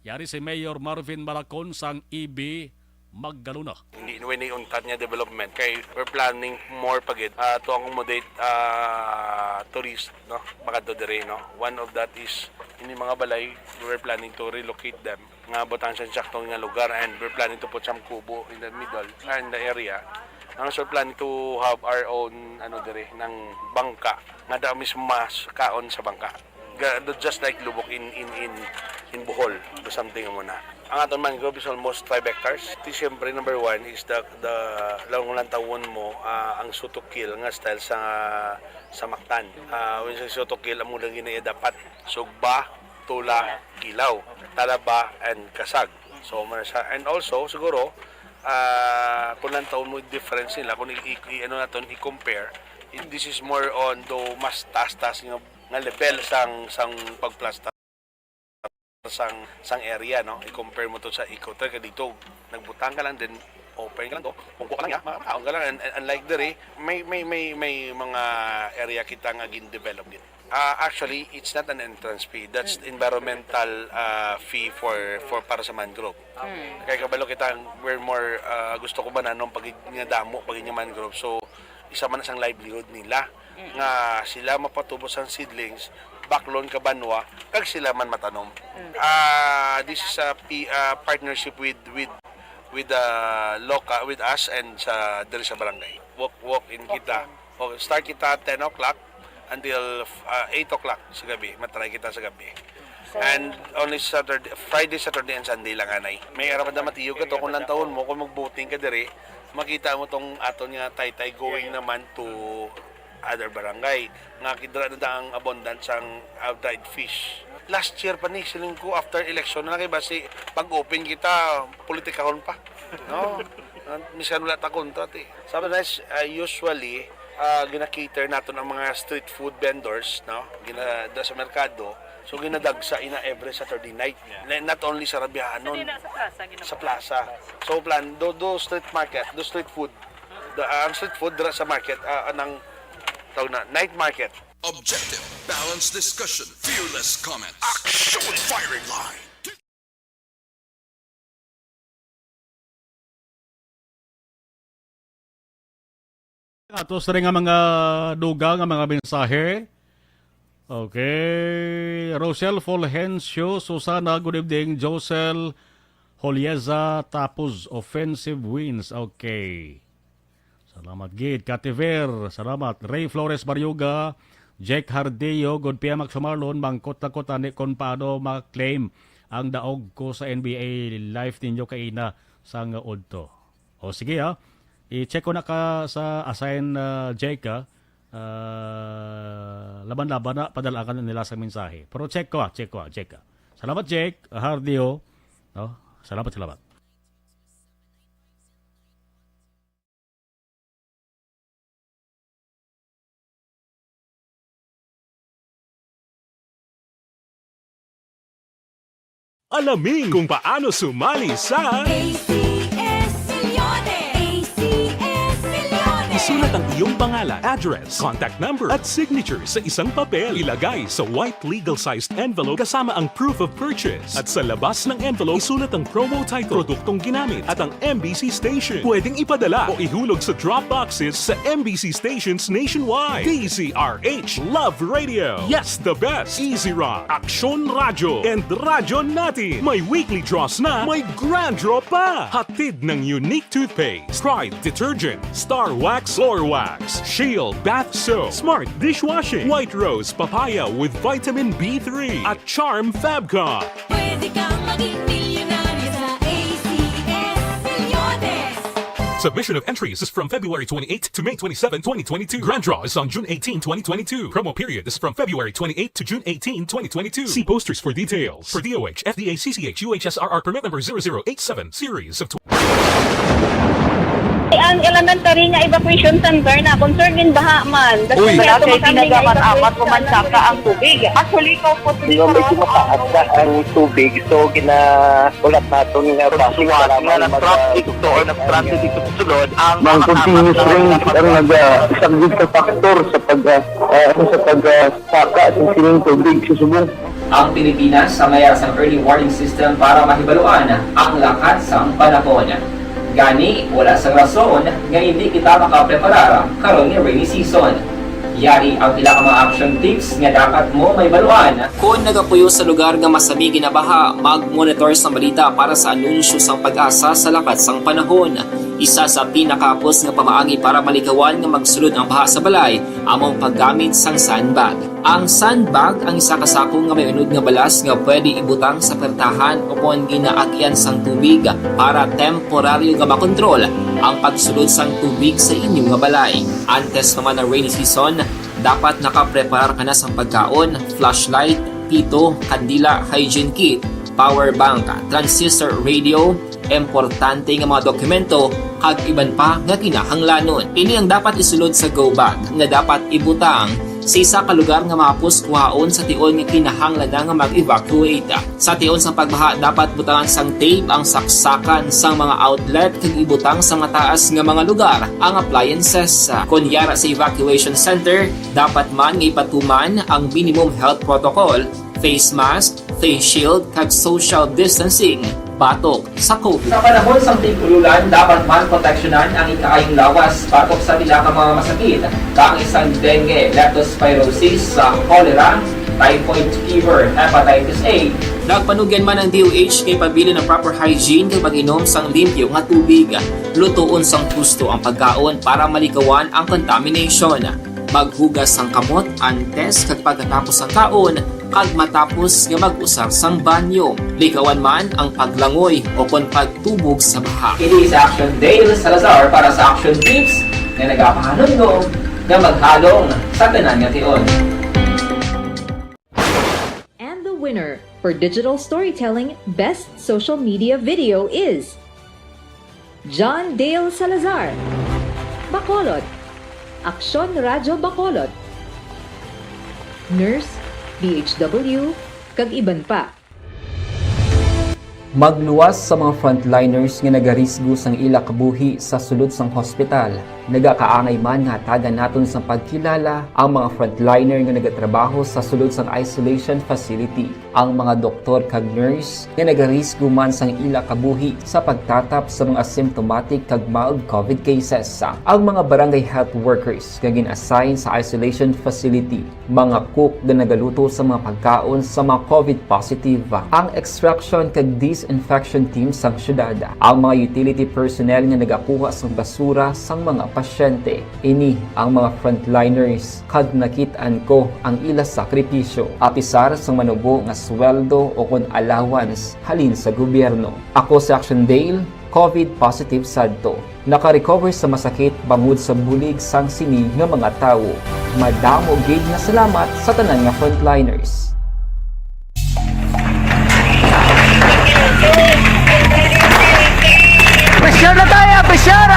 Yari si Mayor Marvin Malacon sang E B Magdaluna. Hindi, way ni untat nga development kay we're planning more pa gid, ah, to accommodate, ah, tourist, no, makadto diri, no. One of that is ini mga balay, we're planning to relocate them nga butang sa sakto nga lugar, and we're planning to put some kubo in the middle, ah, in the area. Ang so planning to have our own, ano, diri, ng bangka nga da mismo mas kaon sa bangka. Ga-, just like lubok in, in, in, in Bohol, do something mo na. Ang aton mangrove is almost five hectares. Ti, siyempre, number one is the, the, lang lantawon mo, ah, ang Sotokil nga style sa, sa Mactan. Ah, when sa Sotokil, amo lang gina-, dapat Sugba, Tula, Kilaw, Talaba, and Kasag. So, mo na siya. And also, siguro, ah, kung lantawon mo difference nila, kung i-, i-, i-, ano naton, i-compare, this is more on do mas taas-taas nga, nga level sang, sang pagplasta sang, sang area, no? I-compare mo to sa Eco Trail, kay dito, nagbutang ka lang, then open ka lang to. Kung kuha ka lang niya, makakaon ka lang. And, and unlike diri, may, may, may, may mga area kita nga gin-develop din. Ah, actually, it's not an entrance fee. That's environmental, ah, fee for, for para sa mangrove. Kay kabalo kita, we're more, ah, gusto ko ba nanong pag nga damo, pag nga mangrove. So, isa man sang livelihood nila nga sila mapatubo sang seedlings, baklon ka banwa, kag sila man matanom. Ah, this is a P-, ah, partnership with, with, with the local, with us and sa, diri sa barangay. Walk, walk in kita. O, start kita ten o'clock until, ah, eight o'clock sa gabi. Matry kita sa gabi. And only Saturday, Friday, Saturday, and Sunday lang anay. May araw ka matiyog ka to, kung lantawon mo, kung magboating ka diri, makita mo tong aton nga taytay going naman to other barangay. Nga kidra na da ang abundance ang, ah, dried fish. Last year pa ni, siling ko, after election na kay basi pag-open kita, politikahon pa. No? Ah, misan wala ta kontra, ti. Sa Batanes, ah, usually, ah, gina-cater naton ang mga street food vendors, no? Gina-, da sa merkado. So, ginadagsa ina every Saturday night. Yeah. Na-, not only sa Rabianon, Saturday na sa plaza, gina- sa plaza. So, plan, do, do street market, do street food. Do, ah, ang street food dira sa market, ah, anang tawag na, night market. Objective, balanced discussion, fearless comments. Action firing line. Ato sa nga mga dugang nga mga mensahe. Okay. Rosel Fulgencio, Susana, good evening. Josel Holieza Tapos, offensive wins. Okay. Salamat gid. Kativer, salamat. Ray Flores Baryoga, Jack Hardeo, good P M Max Marlon, mangkot na ko tani kung paano ma-claim ang daog ko sa N B A life ninyo kaina sang udto. O sige, ha. I-check ko na ka sa assign, ah, Jake, ah. Ah, laban-laban na, padalagan nila sa mensahe. Pero check ko, ah, check ko, ah, check, ah. Salamat, Jake. Ah, Hardy, oh. No? Salamat, salamat. Alamin kung paano sumali sa A C S Millones. A C S Millones. Isulat ang iyong pangalan, address, contact number, at signature sa isang papel. Ilagay sa white legal-sized envelope kasama ang proof of purchase. At sa labas ng envelope, isulat ang promo title, produktong ginamit, at ang M B C station. Pwedeng ipadala o ihulog sa drop boxes sa M B C stations nationwide. D Z R H Love Radio. Yes, the best. Easy Rock, Aksyon Radyo, and Radyo Natin. May weekly draws na, may grand draw pa. Hatid ng Unique Toothpaste, Pride Detergent, Star Wax Floor Wax, Shield Bath Soap, Smart Dishwashing, White Rose Papaya with Vitamin B three, at Charm Fabcon. Pwede kang maging milyonaryo sa A C S Millones. Submission of entries is from February twenty-eight to May twenty-seven, twenty twenty-two. Grand draw is on June eighteen, twenty twenty-two. Promo period is from February twenty-eight to June eighteen, twenty twenty-two. See posters for details. For D O H, F D A, C C H, U H S R R permit number zero zero eight seven, series of tw- Ang elementary nga evacuation center na concern in baha man. Uy. Wala kay tinaga man amat ko man saka ang tubig. Actually, ko po. Di ba, medyo mataas na ang tubig, so gina-, ulat naton nga traffic, nga nag-traffic to or nag-transit dito sa sulod ang mga continuous rain ang nag-, ah, isa gid sa factor sa pag, ah, ah, ano, sa pag, ah, saka sa sining tubig sa subong. Ang Pilipinas sa mayar sang early warning system para mahibaluan ang lakat sang panahon. Gani, wala sang rason nga hindi kita makapreparar karon nga rainy season. Yari ang pila ka mga action tips nga dapat mo mahibaluan. Kon nagapuyo sa lugar nga masami ginabaha, mag-monitor sang balita para sa anunsyo sang PAGASA sa lakat sang panahon. Isa sa pinakahapos nga pamaagi para malikawan nga magsulod ang baha sa balay amo ang paggamit sang sandbag. Ang sandbag ang isa ka sako nga may unod nga balas nga pwede ibutang sa pertahan o kon ginaagyan sang tubig para temporaryo nga makontrol ang pagsulod sang tubig sa inyo nga balay. Antes pa man ang rainy season, dapat nakapreparar ka na sang pagkaon, flashlight, pito, kandila, hygiene kit, power bank, transistor radio, importante nga mga dokumento, kag iban pa nga kinahanglanon. Ini ang dapat isulod sa go bag nga dapat ibutang sa isa ka lugar nga mahapos kuhaon sa tion nga kinahanglan na nga mag-evacuate. Sa tion sang pagbaha, dapat butangan sang tape ang saksakan sang mga outlet kag ibutang sa mataas nga mga lugar ang appliances. Kon yara sa evacuation center, dapat man nga ipatuman ang minimum health protocol, face mask, face shield, kag social distancing batok sa COVID. Sa panahon sang tig-ululan, dapat man proteksyonan ang ikaayong lawas batok sa pila ka mga masakit, kaangay sang dengue, leptospirosis, sa cholera, typhoid fever, hepatitis A. Nagpanugyan man ang D O H nga ipabilin ang proper hygiene kag pag-inom sang limpyo nga tubig. Lutoon sang husto ang pagkaon para malikawan ang contamination. Maghugas sang kamot antes kag pagkatapos sang kaon, kag matapos nga mag-usar sang banyo. Likawan man ang paglangoy o kon pagtubog sa baha. Ini si Action Dale Salazar para sa Action Tips nga nagapahanumdom nga maghalong sa tanan nga tion. And the winner for digital storytelling best social media video is John Dale Salazar, Bacolod, Aksyon Radyo Bacolod, Nurse, D H W, kag iban pa. Magluwas sa mga frontliners nga nagarisgo sang ila kabuhi sa sulod sang hospital. Nagakaangay man nga hatagan naton sang pagkilala ang mga frontliner nga nagatrabaho sa sulod sang isolation facility. Ang mga doktor kag nurse nga nagarisgo man sang ila kabuhi sa pagtatap sa mga asymptomatic kag mild COVID cases. Ang mga barangay health workers nga gin-assign sa isolation facility, mga cook nga nagaluto sa mga pagkaon sa mga COVID positive, ang extraction kag disinfection team sang syudad, ang mga utility personnel nga nagakuha sang basura sang mga pasyente. Ini ang mga frontliners kag nakit-an ko ang ila sakripisyo, apisar sang manubo nga sweldo o kon allowance halin sa gobyerno. Ako si Action Dale, COVID positive sadto. Naka-recover sa masakit bangod sa bulig sang sini nga mga tawo. Madamo gid nga salamat sa tanan nga frontliners. Pressure na tayo! Pressure!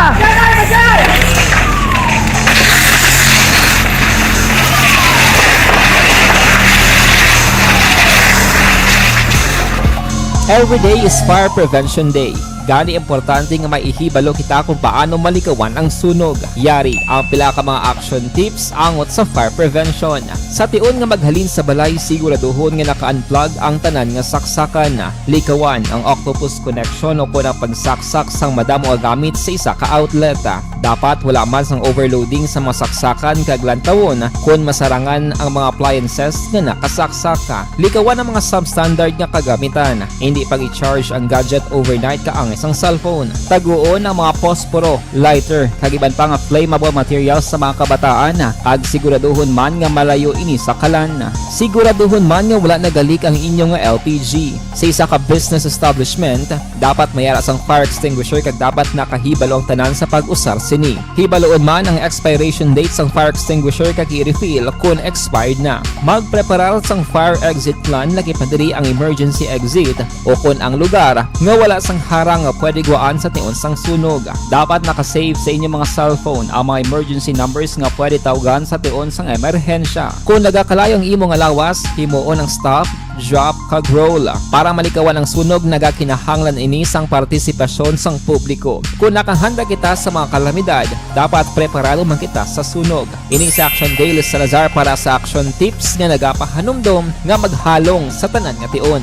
Every day is Fire Prevention Day. Gani, importante nga maihibalo kita kung paano malikawan ang sunog. Yari ang pila ka mga action tips angot sa fire prevention. Sa tion nga maghalin sa balay, siguraduhon nga naka-unplug ang tanan nga saksakan. Likawan ang octopus connection o kon ang pagsaksak sang madamo nga gamit sa isa ka outlet. Dapat wala man sang overloading sa mga saksakan kag lantawon kon masarangan ang mga appliances nga nakasaksak. Likawan ang mga substandard nga kagamitan. Hindi pag-i-charge ang gadget overnight kaangay sang cellphone. Taguon ang mga posporo, lighter, kag iban pa nga flammable materials sa mga kabataan, kag siguraduhon man nga malayo ini sa kalan. Siguraduhon man nga wala nagalik ang inyo nga L P G. Sa isa ka business establishment, dapat may ara sang fire extinguisher kag dapat nakahibalo ang tanan sa pag-usar sini. Hibaloon man ang expiration date sang fire extinguisher kag i-refill kon expired na. Magpreparar sang fire exit plan, lakip na diri ang emergency exit o kon ang lugar nga wala sang harang nga pwede guwaan sa tion sang sunog. Dapat naka-save sa inyo mga cellphone ang mga emergency numbers nga pwede tawgan sa tion sang emerhensya. Kon nagakalayo ang imo nga lawas, himuon ang stop, drop, kag roll. Para malikawan ang sunog, nagakinahanglan ini sang partisipasyon sang publiko. Kon nakahanda kita sa mga kalamidad, dapat preparado man kita sa sunog. Ini si Action Dale Salazar para sa Action Tips nga nagapahanumdom nga maghalong sa tanan nga tion.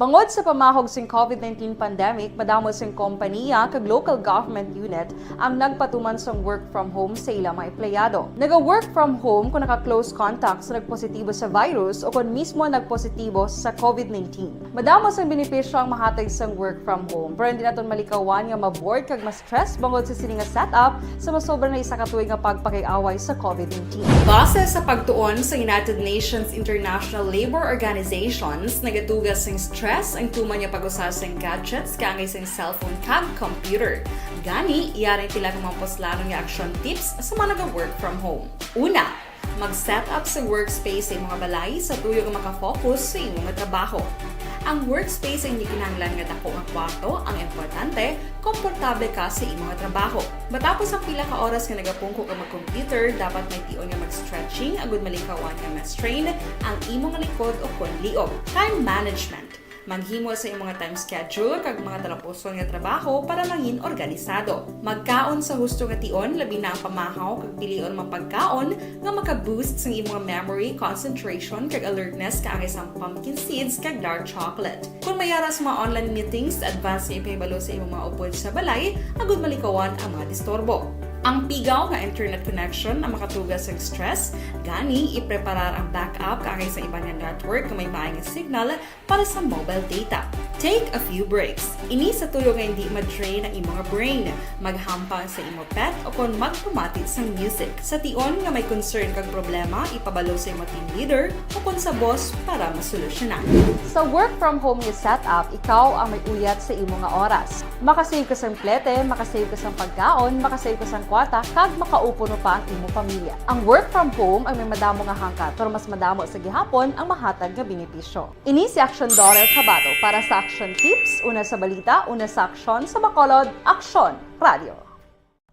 Bangod sa pamahog sing COVID nineteen pandemic, madamo sing kompaniya kag local government unit ang nagpatuman sang work from home sa ila mga empleyado. Naga-work from home kon naka-close contact sa nagpositibo sa virus o kon mismo nagpositibo sa COVID nineteen. Madamo sang benepisyo ang mahatag sang work from home, pero hindi naton malikawan nga ma-bored kag ma-stress bangod sa sini nga setup sa masobra na isa ka tuig nga pagpakig-away sa COVID nineteen. Base sa pagtuon sa United Nations International Labour Organizations, nagatuga sing stress ang tuman nga pag-usa sing gadgets kaangay sing cellphone kag computer. Gani, yari ang pila ka mga puslanon nga action tips sa mga naga-work from home. Una, mag-set up sa workspace sa imong balay sa tuyo nga makafocus sa imo nga trabaho. Ang workspace ay hindi kinahanglan nga dako nga kwarto ang importante, komportable ka sa imo nga trabaho. Matapos ang pila ka oras nga nagapungko ka mag-computer, dapat may tion nga mag-stretching agud malikawan nga ma-strain ang imo nga likod o kon liog. Time management. Maghimo sa imong nga time schedule kag mga talapuson nga trabaho para mangin organisado. Magkaon sa husto nga tion, labi na ang pamahaw kag pilion mga pagkaon nga maka-boost sang imong memory, concentration, kag alertness kaangay sang pumpkin seeds kag dark chocolate. Kon may ara sa mga online meetings, advance nga ipahibalo sa imong mga upod sa balay agud malikawan ang mga disturbo. Ang pigaw nga internet connection ang makatuga sang stress, gani ipreparar ang backup kaangay sa iban nga network nga may maay nga signal para sa mobile data. Take a few breaks. Ini sa tuyo nga hindi ma-drain ang imo nga brain. Maghampang sa imo pet o kon magpamati sang music. Sa tion nga may concern kag problema, ipabalo sa imo team leader o kon sa boss para masolusyonan. Sa work from home nga setup, ikaw ang may uyat sa imo nga oras. Makasave ka sang plete, makasave ka sang pagkaon, makasave ka sang kwarta, kag makaupo pa ang imo pamilya. Ang work from home ang may madamo nga hangkat, pero mas madamo sa gihapon ang mahatag nga benepisyo. Ini si Action Daughter Kabato para sa Action Tips, una sa balita, una sa aksyon, sa Bacolod, Aksyon Radio.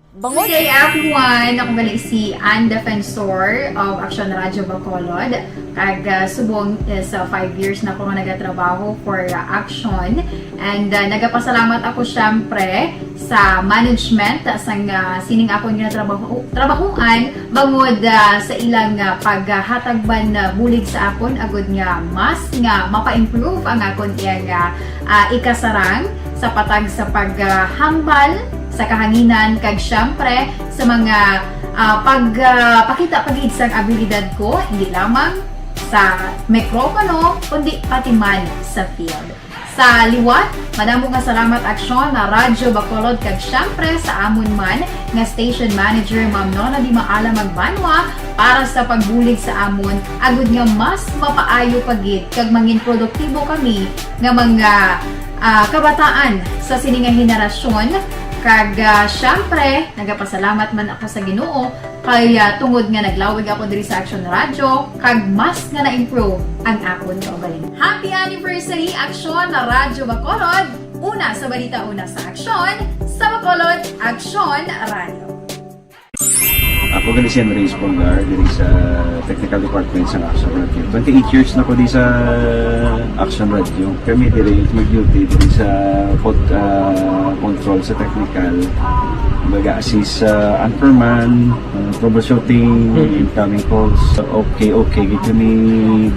Bangod Good day, everyone! Ako gali si Ann Defensor of Action Radio Bacolod. Kag, ah, subong is, ah, five years na ako nga nagatrabaho for, ah, Action. And, ah, nagapasalamat ako, syempre, sa management, ah, sang, ah, sining akon nga trabaho, trabahuan, bangod, ah, sa ilang, ah, paghatag man, ah, bulig sa akon, agud nga mas nga mapa-improve ang akon iyang, ah, ah, ikasarang sa patag sa paghambal sa kahanginan, kag syempre sa mga, ah, pag, ah, pakita pa gid sang abilidad ko, hindi lamang sa mikropono, kundi pati man sa field. Sa liwat, madamo nga salamat, Aksyon na Radyo Bacolod, kag siyempre sa amon man nga station manager, Ma'am Nona Di Maala Magbanwa, para sa pagbulig sa amon, agud nga mas mapaayo pa gid kag mangin produktibo kami nga mga, ah, kabataan sa sini nga henerasyon. Kag, ah, siyempre, nagapasalamat man ako sa Ginoo kay, ah, tungod nga naglawig ako diri sa Action Radio, kag mas nga na-improve ang akon kaugalingon. Happy anniversary, Aksyon na Radyo Bacolod! Una sa balita, una sa aksyon, sa Bacolod, Aksyon Radio. Ako gali si Henry Espolgar, diri sa Technical Department sa Action Radio. Twenty-eight years na ko di sa Action Radio. Kami diri mag-duty diri sa pod-, ah, control sa technical. Mag-assist sa anchorman, ah, troubleshooting, Mm. incoming calls. Okay, okay, gid kami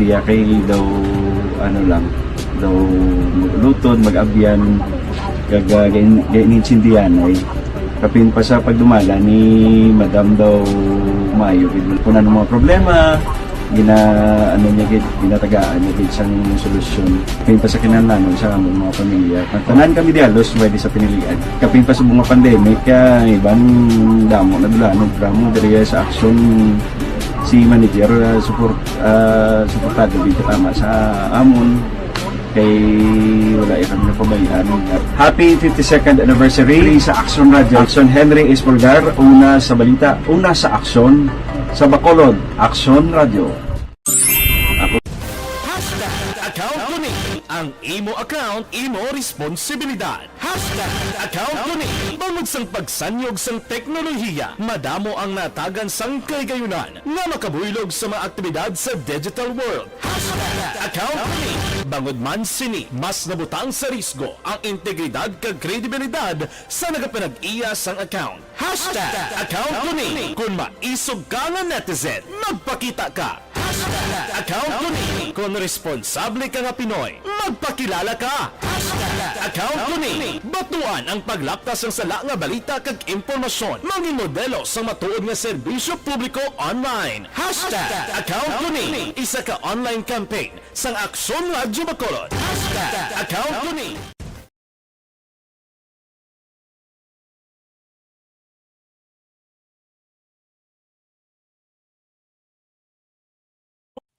diya kay daw, ano lang, daw mag-ulutod, mag-abyan, kag, ah, gain-, gain-, insindihan ay. Kapin pa sa pagdumala ni Madam daw maayo gid. Kung ano mga problema, gina-, ano niya gid, ginatagaan niya gid sang solusyon. Kapin pa sa kinahanglanon sa among mga pamilya. Tanan kami di halos pwede sa pinilian. Kapin pa sa mga pandemic, kaya iban damo na dula, no, drama diri sa action si manager, ah, support, ah, suportado gid tama sa amon. Kay wala ya kami napabayaan. Happy fifty-second anniversary sa Action Radio. Action Henry Espolgar, una sa balita, una sa aksyon, sa Bacolod, Action Radio. Hashtag account ko ni. Ang imo account, imo responsibilidad. Hashtag account ko ni. Bangod sang pagsanyog sang teknolohiya, madamo ang natagan sang kahigayonan nga makabuylog sa mga aktibidad sa digital world. Hashtag account ko ni. Bangod man sini, mas nabutang sa risgo ang integridad kag kredibilidad sa nagapanag-iya sang account. Hashtag account ko ni. Kung maisog ka nga netizen, magpakita ka. Hashtag account ko ni. Kung responsable ka nga Pinoy, magpakilala ka. Hashtag account ko ni. Batuan ang paglapta sang sala nga balita kag impormasyon. Mangin modelo sang matuod nga serbisyo publiko online. Hashtag account ko ni. Isa ka online campaign sang Aksyon Radyo Bacolod. Hashtag account ko ni.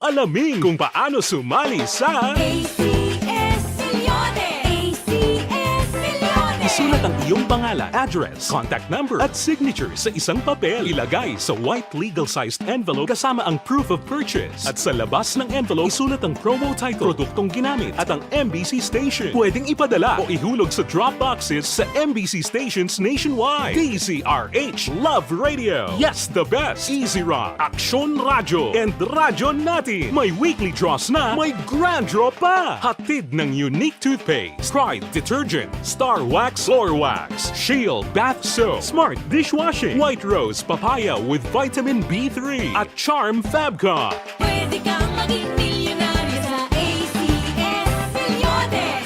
Alamin kung paano sumali sa A C S Milyones! A C S Milyones! Isulat ang iyong pangalan, address, contact number, at signature sa isang papel. Ilagay sa white legal-sized envelope kasama ang proof of purchase. At sa labas ng envelope, isulat ang promo title, produktong ginamit, at ang M B C station. Pwedeng ipadala o ihulog sa drop boxes sa M B C stations nationwide. D Z R H Love Radio. Yes, the best. Easy Run, Aksyon Radyo, and Radyo Natin. May weekly draws na, may grand draw pa. Hatid ng Unique Toothpaste, Pride Detergent, Star Wax Floor Wax, Shield Bath Soap, Smart Dishwashing, White Rose Papaya with Vitamin B three, at Charm Fabcon. Pwede kang maging milyonaryo sa A C S Milyones.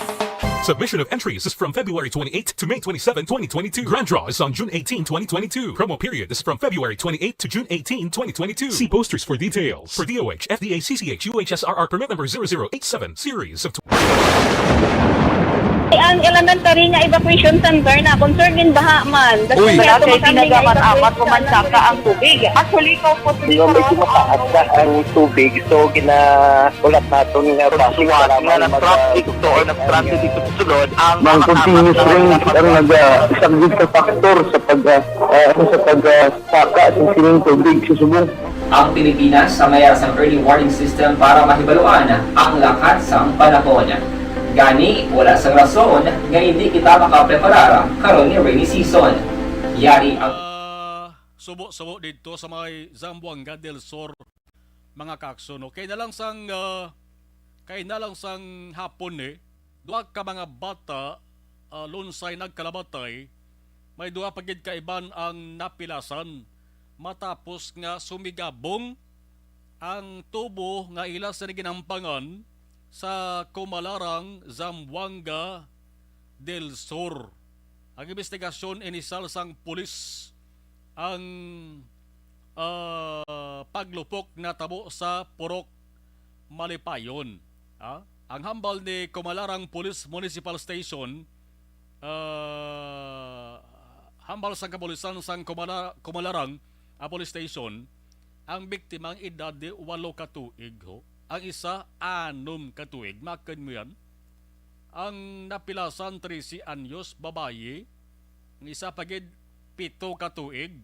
Submission of entries is from February twenty-eighth to May twenty-seven, twenty twenty-two. Grand draw is on June eighteen, twenty twenty-two. Promo period is from February twenty-eighth to June eighteen, twenty twenty-two. See posters for details. For D O H, F D A, C C H, U H S R R permit number zero zero eight seven, series of Ang elementary nga evacuation center na concerned in baha man. Uy. Wala kay tinaga man apat o man saka ang tubig. Actually, ikaw po, Di ba, medyo mataas na ang tubig, so ginaulat naton nga traffic nga para nag-traffic to or nag-traffic dito sa sulod, ang Mang continuous rain ang nag-, ah, isang good factor sa pag, ah, ah, sa pag, ah, saka sa sining tubig sa subong. Ang Pilipinas sa mayar sang early warning system para mahibaluan ang lakat sang panahon. Gani, wala sang rason nga hindi kita makapreparar karon nga rainy season. Yari ang Ah, subo-subo didto sa may Zamboanga del Sur, mga kaakso, no? Kay na lang sang, ah, kay na lang sang hapon, eh, duha ka mga bata, ah, lunsay nagkalabatay, may duha pa gid ka iban ang napilasan matapos nga sumigabong ang tubo nga ila sini ginampangan sa Kumalarang, Zamboanga del Sur. Ang imbestigasyon, inisal sang pulis ang, ah, paglupok natabo sa Purok malipayon. Ah, ang hambal ni Kumalarang Police Municipal Station, ah, hambal sang kapulisan sang Kumala-, Kumalarang, ah, Police Station, ang biktima ang edad di walo ka tuig, ho. Ang isa, anom ka tuig. Makon mo yan? Ang napilasan, trese anyos, babayi. Ang isa pa gid, pito ka tuig,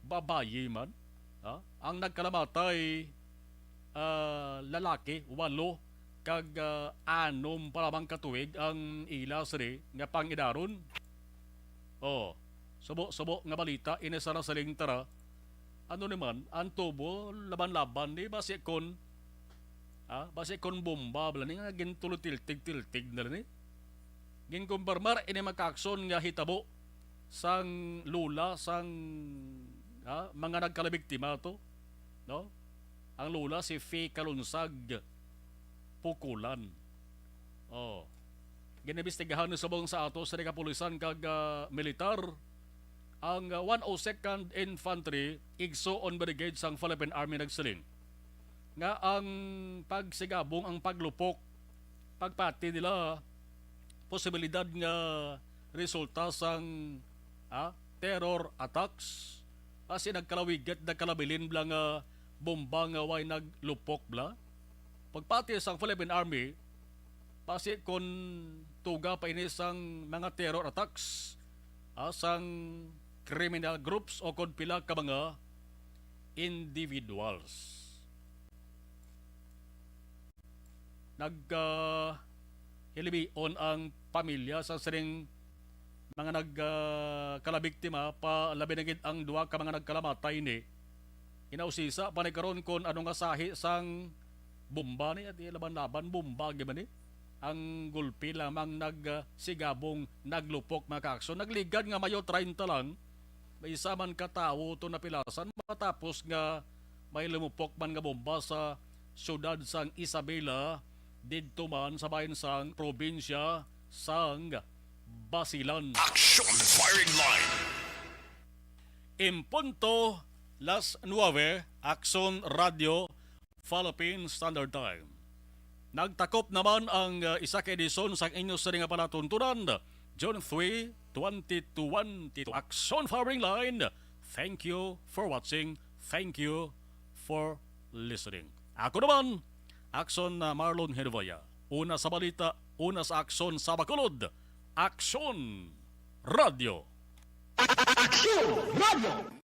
babayi man. Ha? Ang nagkalamatay, ah, lalaki, walo, kag, ah, anom pa lamang ka tuig ang ila sini nga pang-idaron. Oh, subo-subo nga balita ini sa nasiling tara. Ano naman, ang tubo, laban-laban ni, basi kon, ah, basi kon bomba, bala ni nga gintulo tiltig-tiltig na lang ni. Ginkumpirmar ini, mga kaakson, nga hitabo sang lola sang, ah, mga nagkalabiktima to, no? Ang lola si Fe Kalunsag Pukulan. Oh. Ginimbestigahan ni subong sa ato sa kapulisan kag, ah, militar ang, ah, one oh second Infantry Igsuon Brigade sang Philippine Army nagsiling nga ang pagsigabong, ang paglupok, pagpati nila, posibilidad nga resulta sang, ah, terror attacks. Kasi nagkalawigat, nagkalabilin bala nga bomba nga way naglupok bala. Pagpati sang Philippine Army, basi kon tuga pa ini sang mga terror attacks, ah, sang criminal groups o kon pila ka mga individuals. Nag, ah, hilibion ang pamilya sa sining mga nag, ah, kalabiktima, pa labi na gid ang duha ka mga nagkalamatay ni. Ginausisa pa ni karon kon ano nga sahi sang bomba ni, at laban-laban bomba gid man ni. Ang gulpi lamang nag, ah, sigabong naglupok, mga kaakson. Nagligad nga Mayo treinta lang, may isa man ka tawo to napilasan matapos nga may lumupok man nga bomba sa siyudad sang Isabela, didto man sa bahin sang probinsya sang Basilan. Action Firing Line. En punto las nuebe, Action Radio, Philippine Standard Time. Nagtakop naman ang, uh, isa ka edisyon sang inyo sini nga palatuntunan, June three, twenty twenty-two. Action Firing Line, thank you for watching. Thank you for listening. Ako naman, Action, uh, Marlon Hervaya. Una sa balita, una sa aksyon sa Bacolod. Action Radio. Action Radio.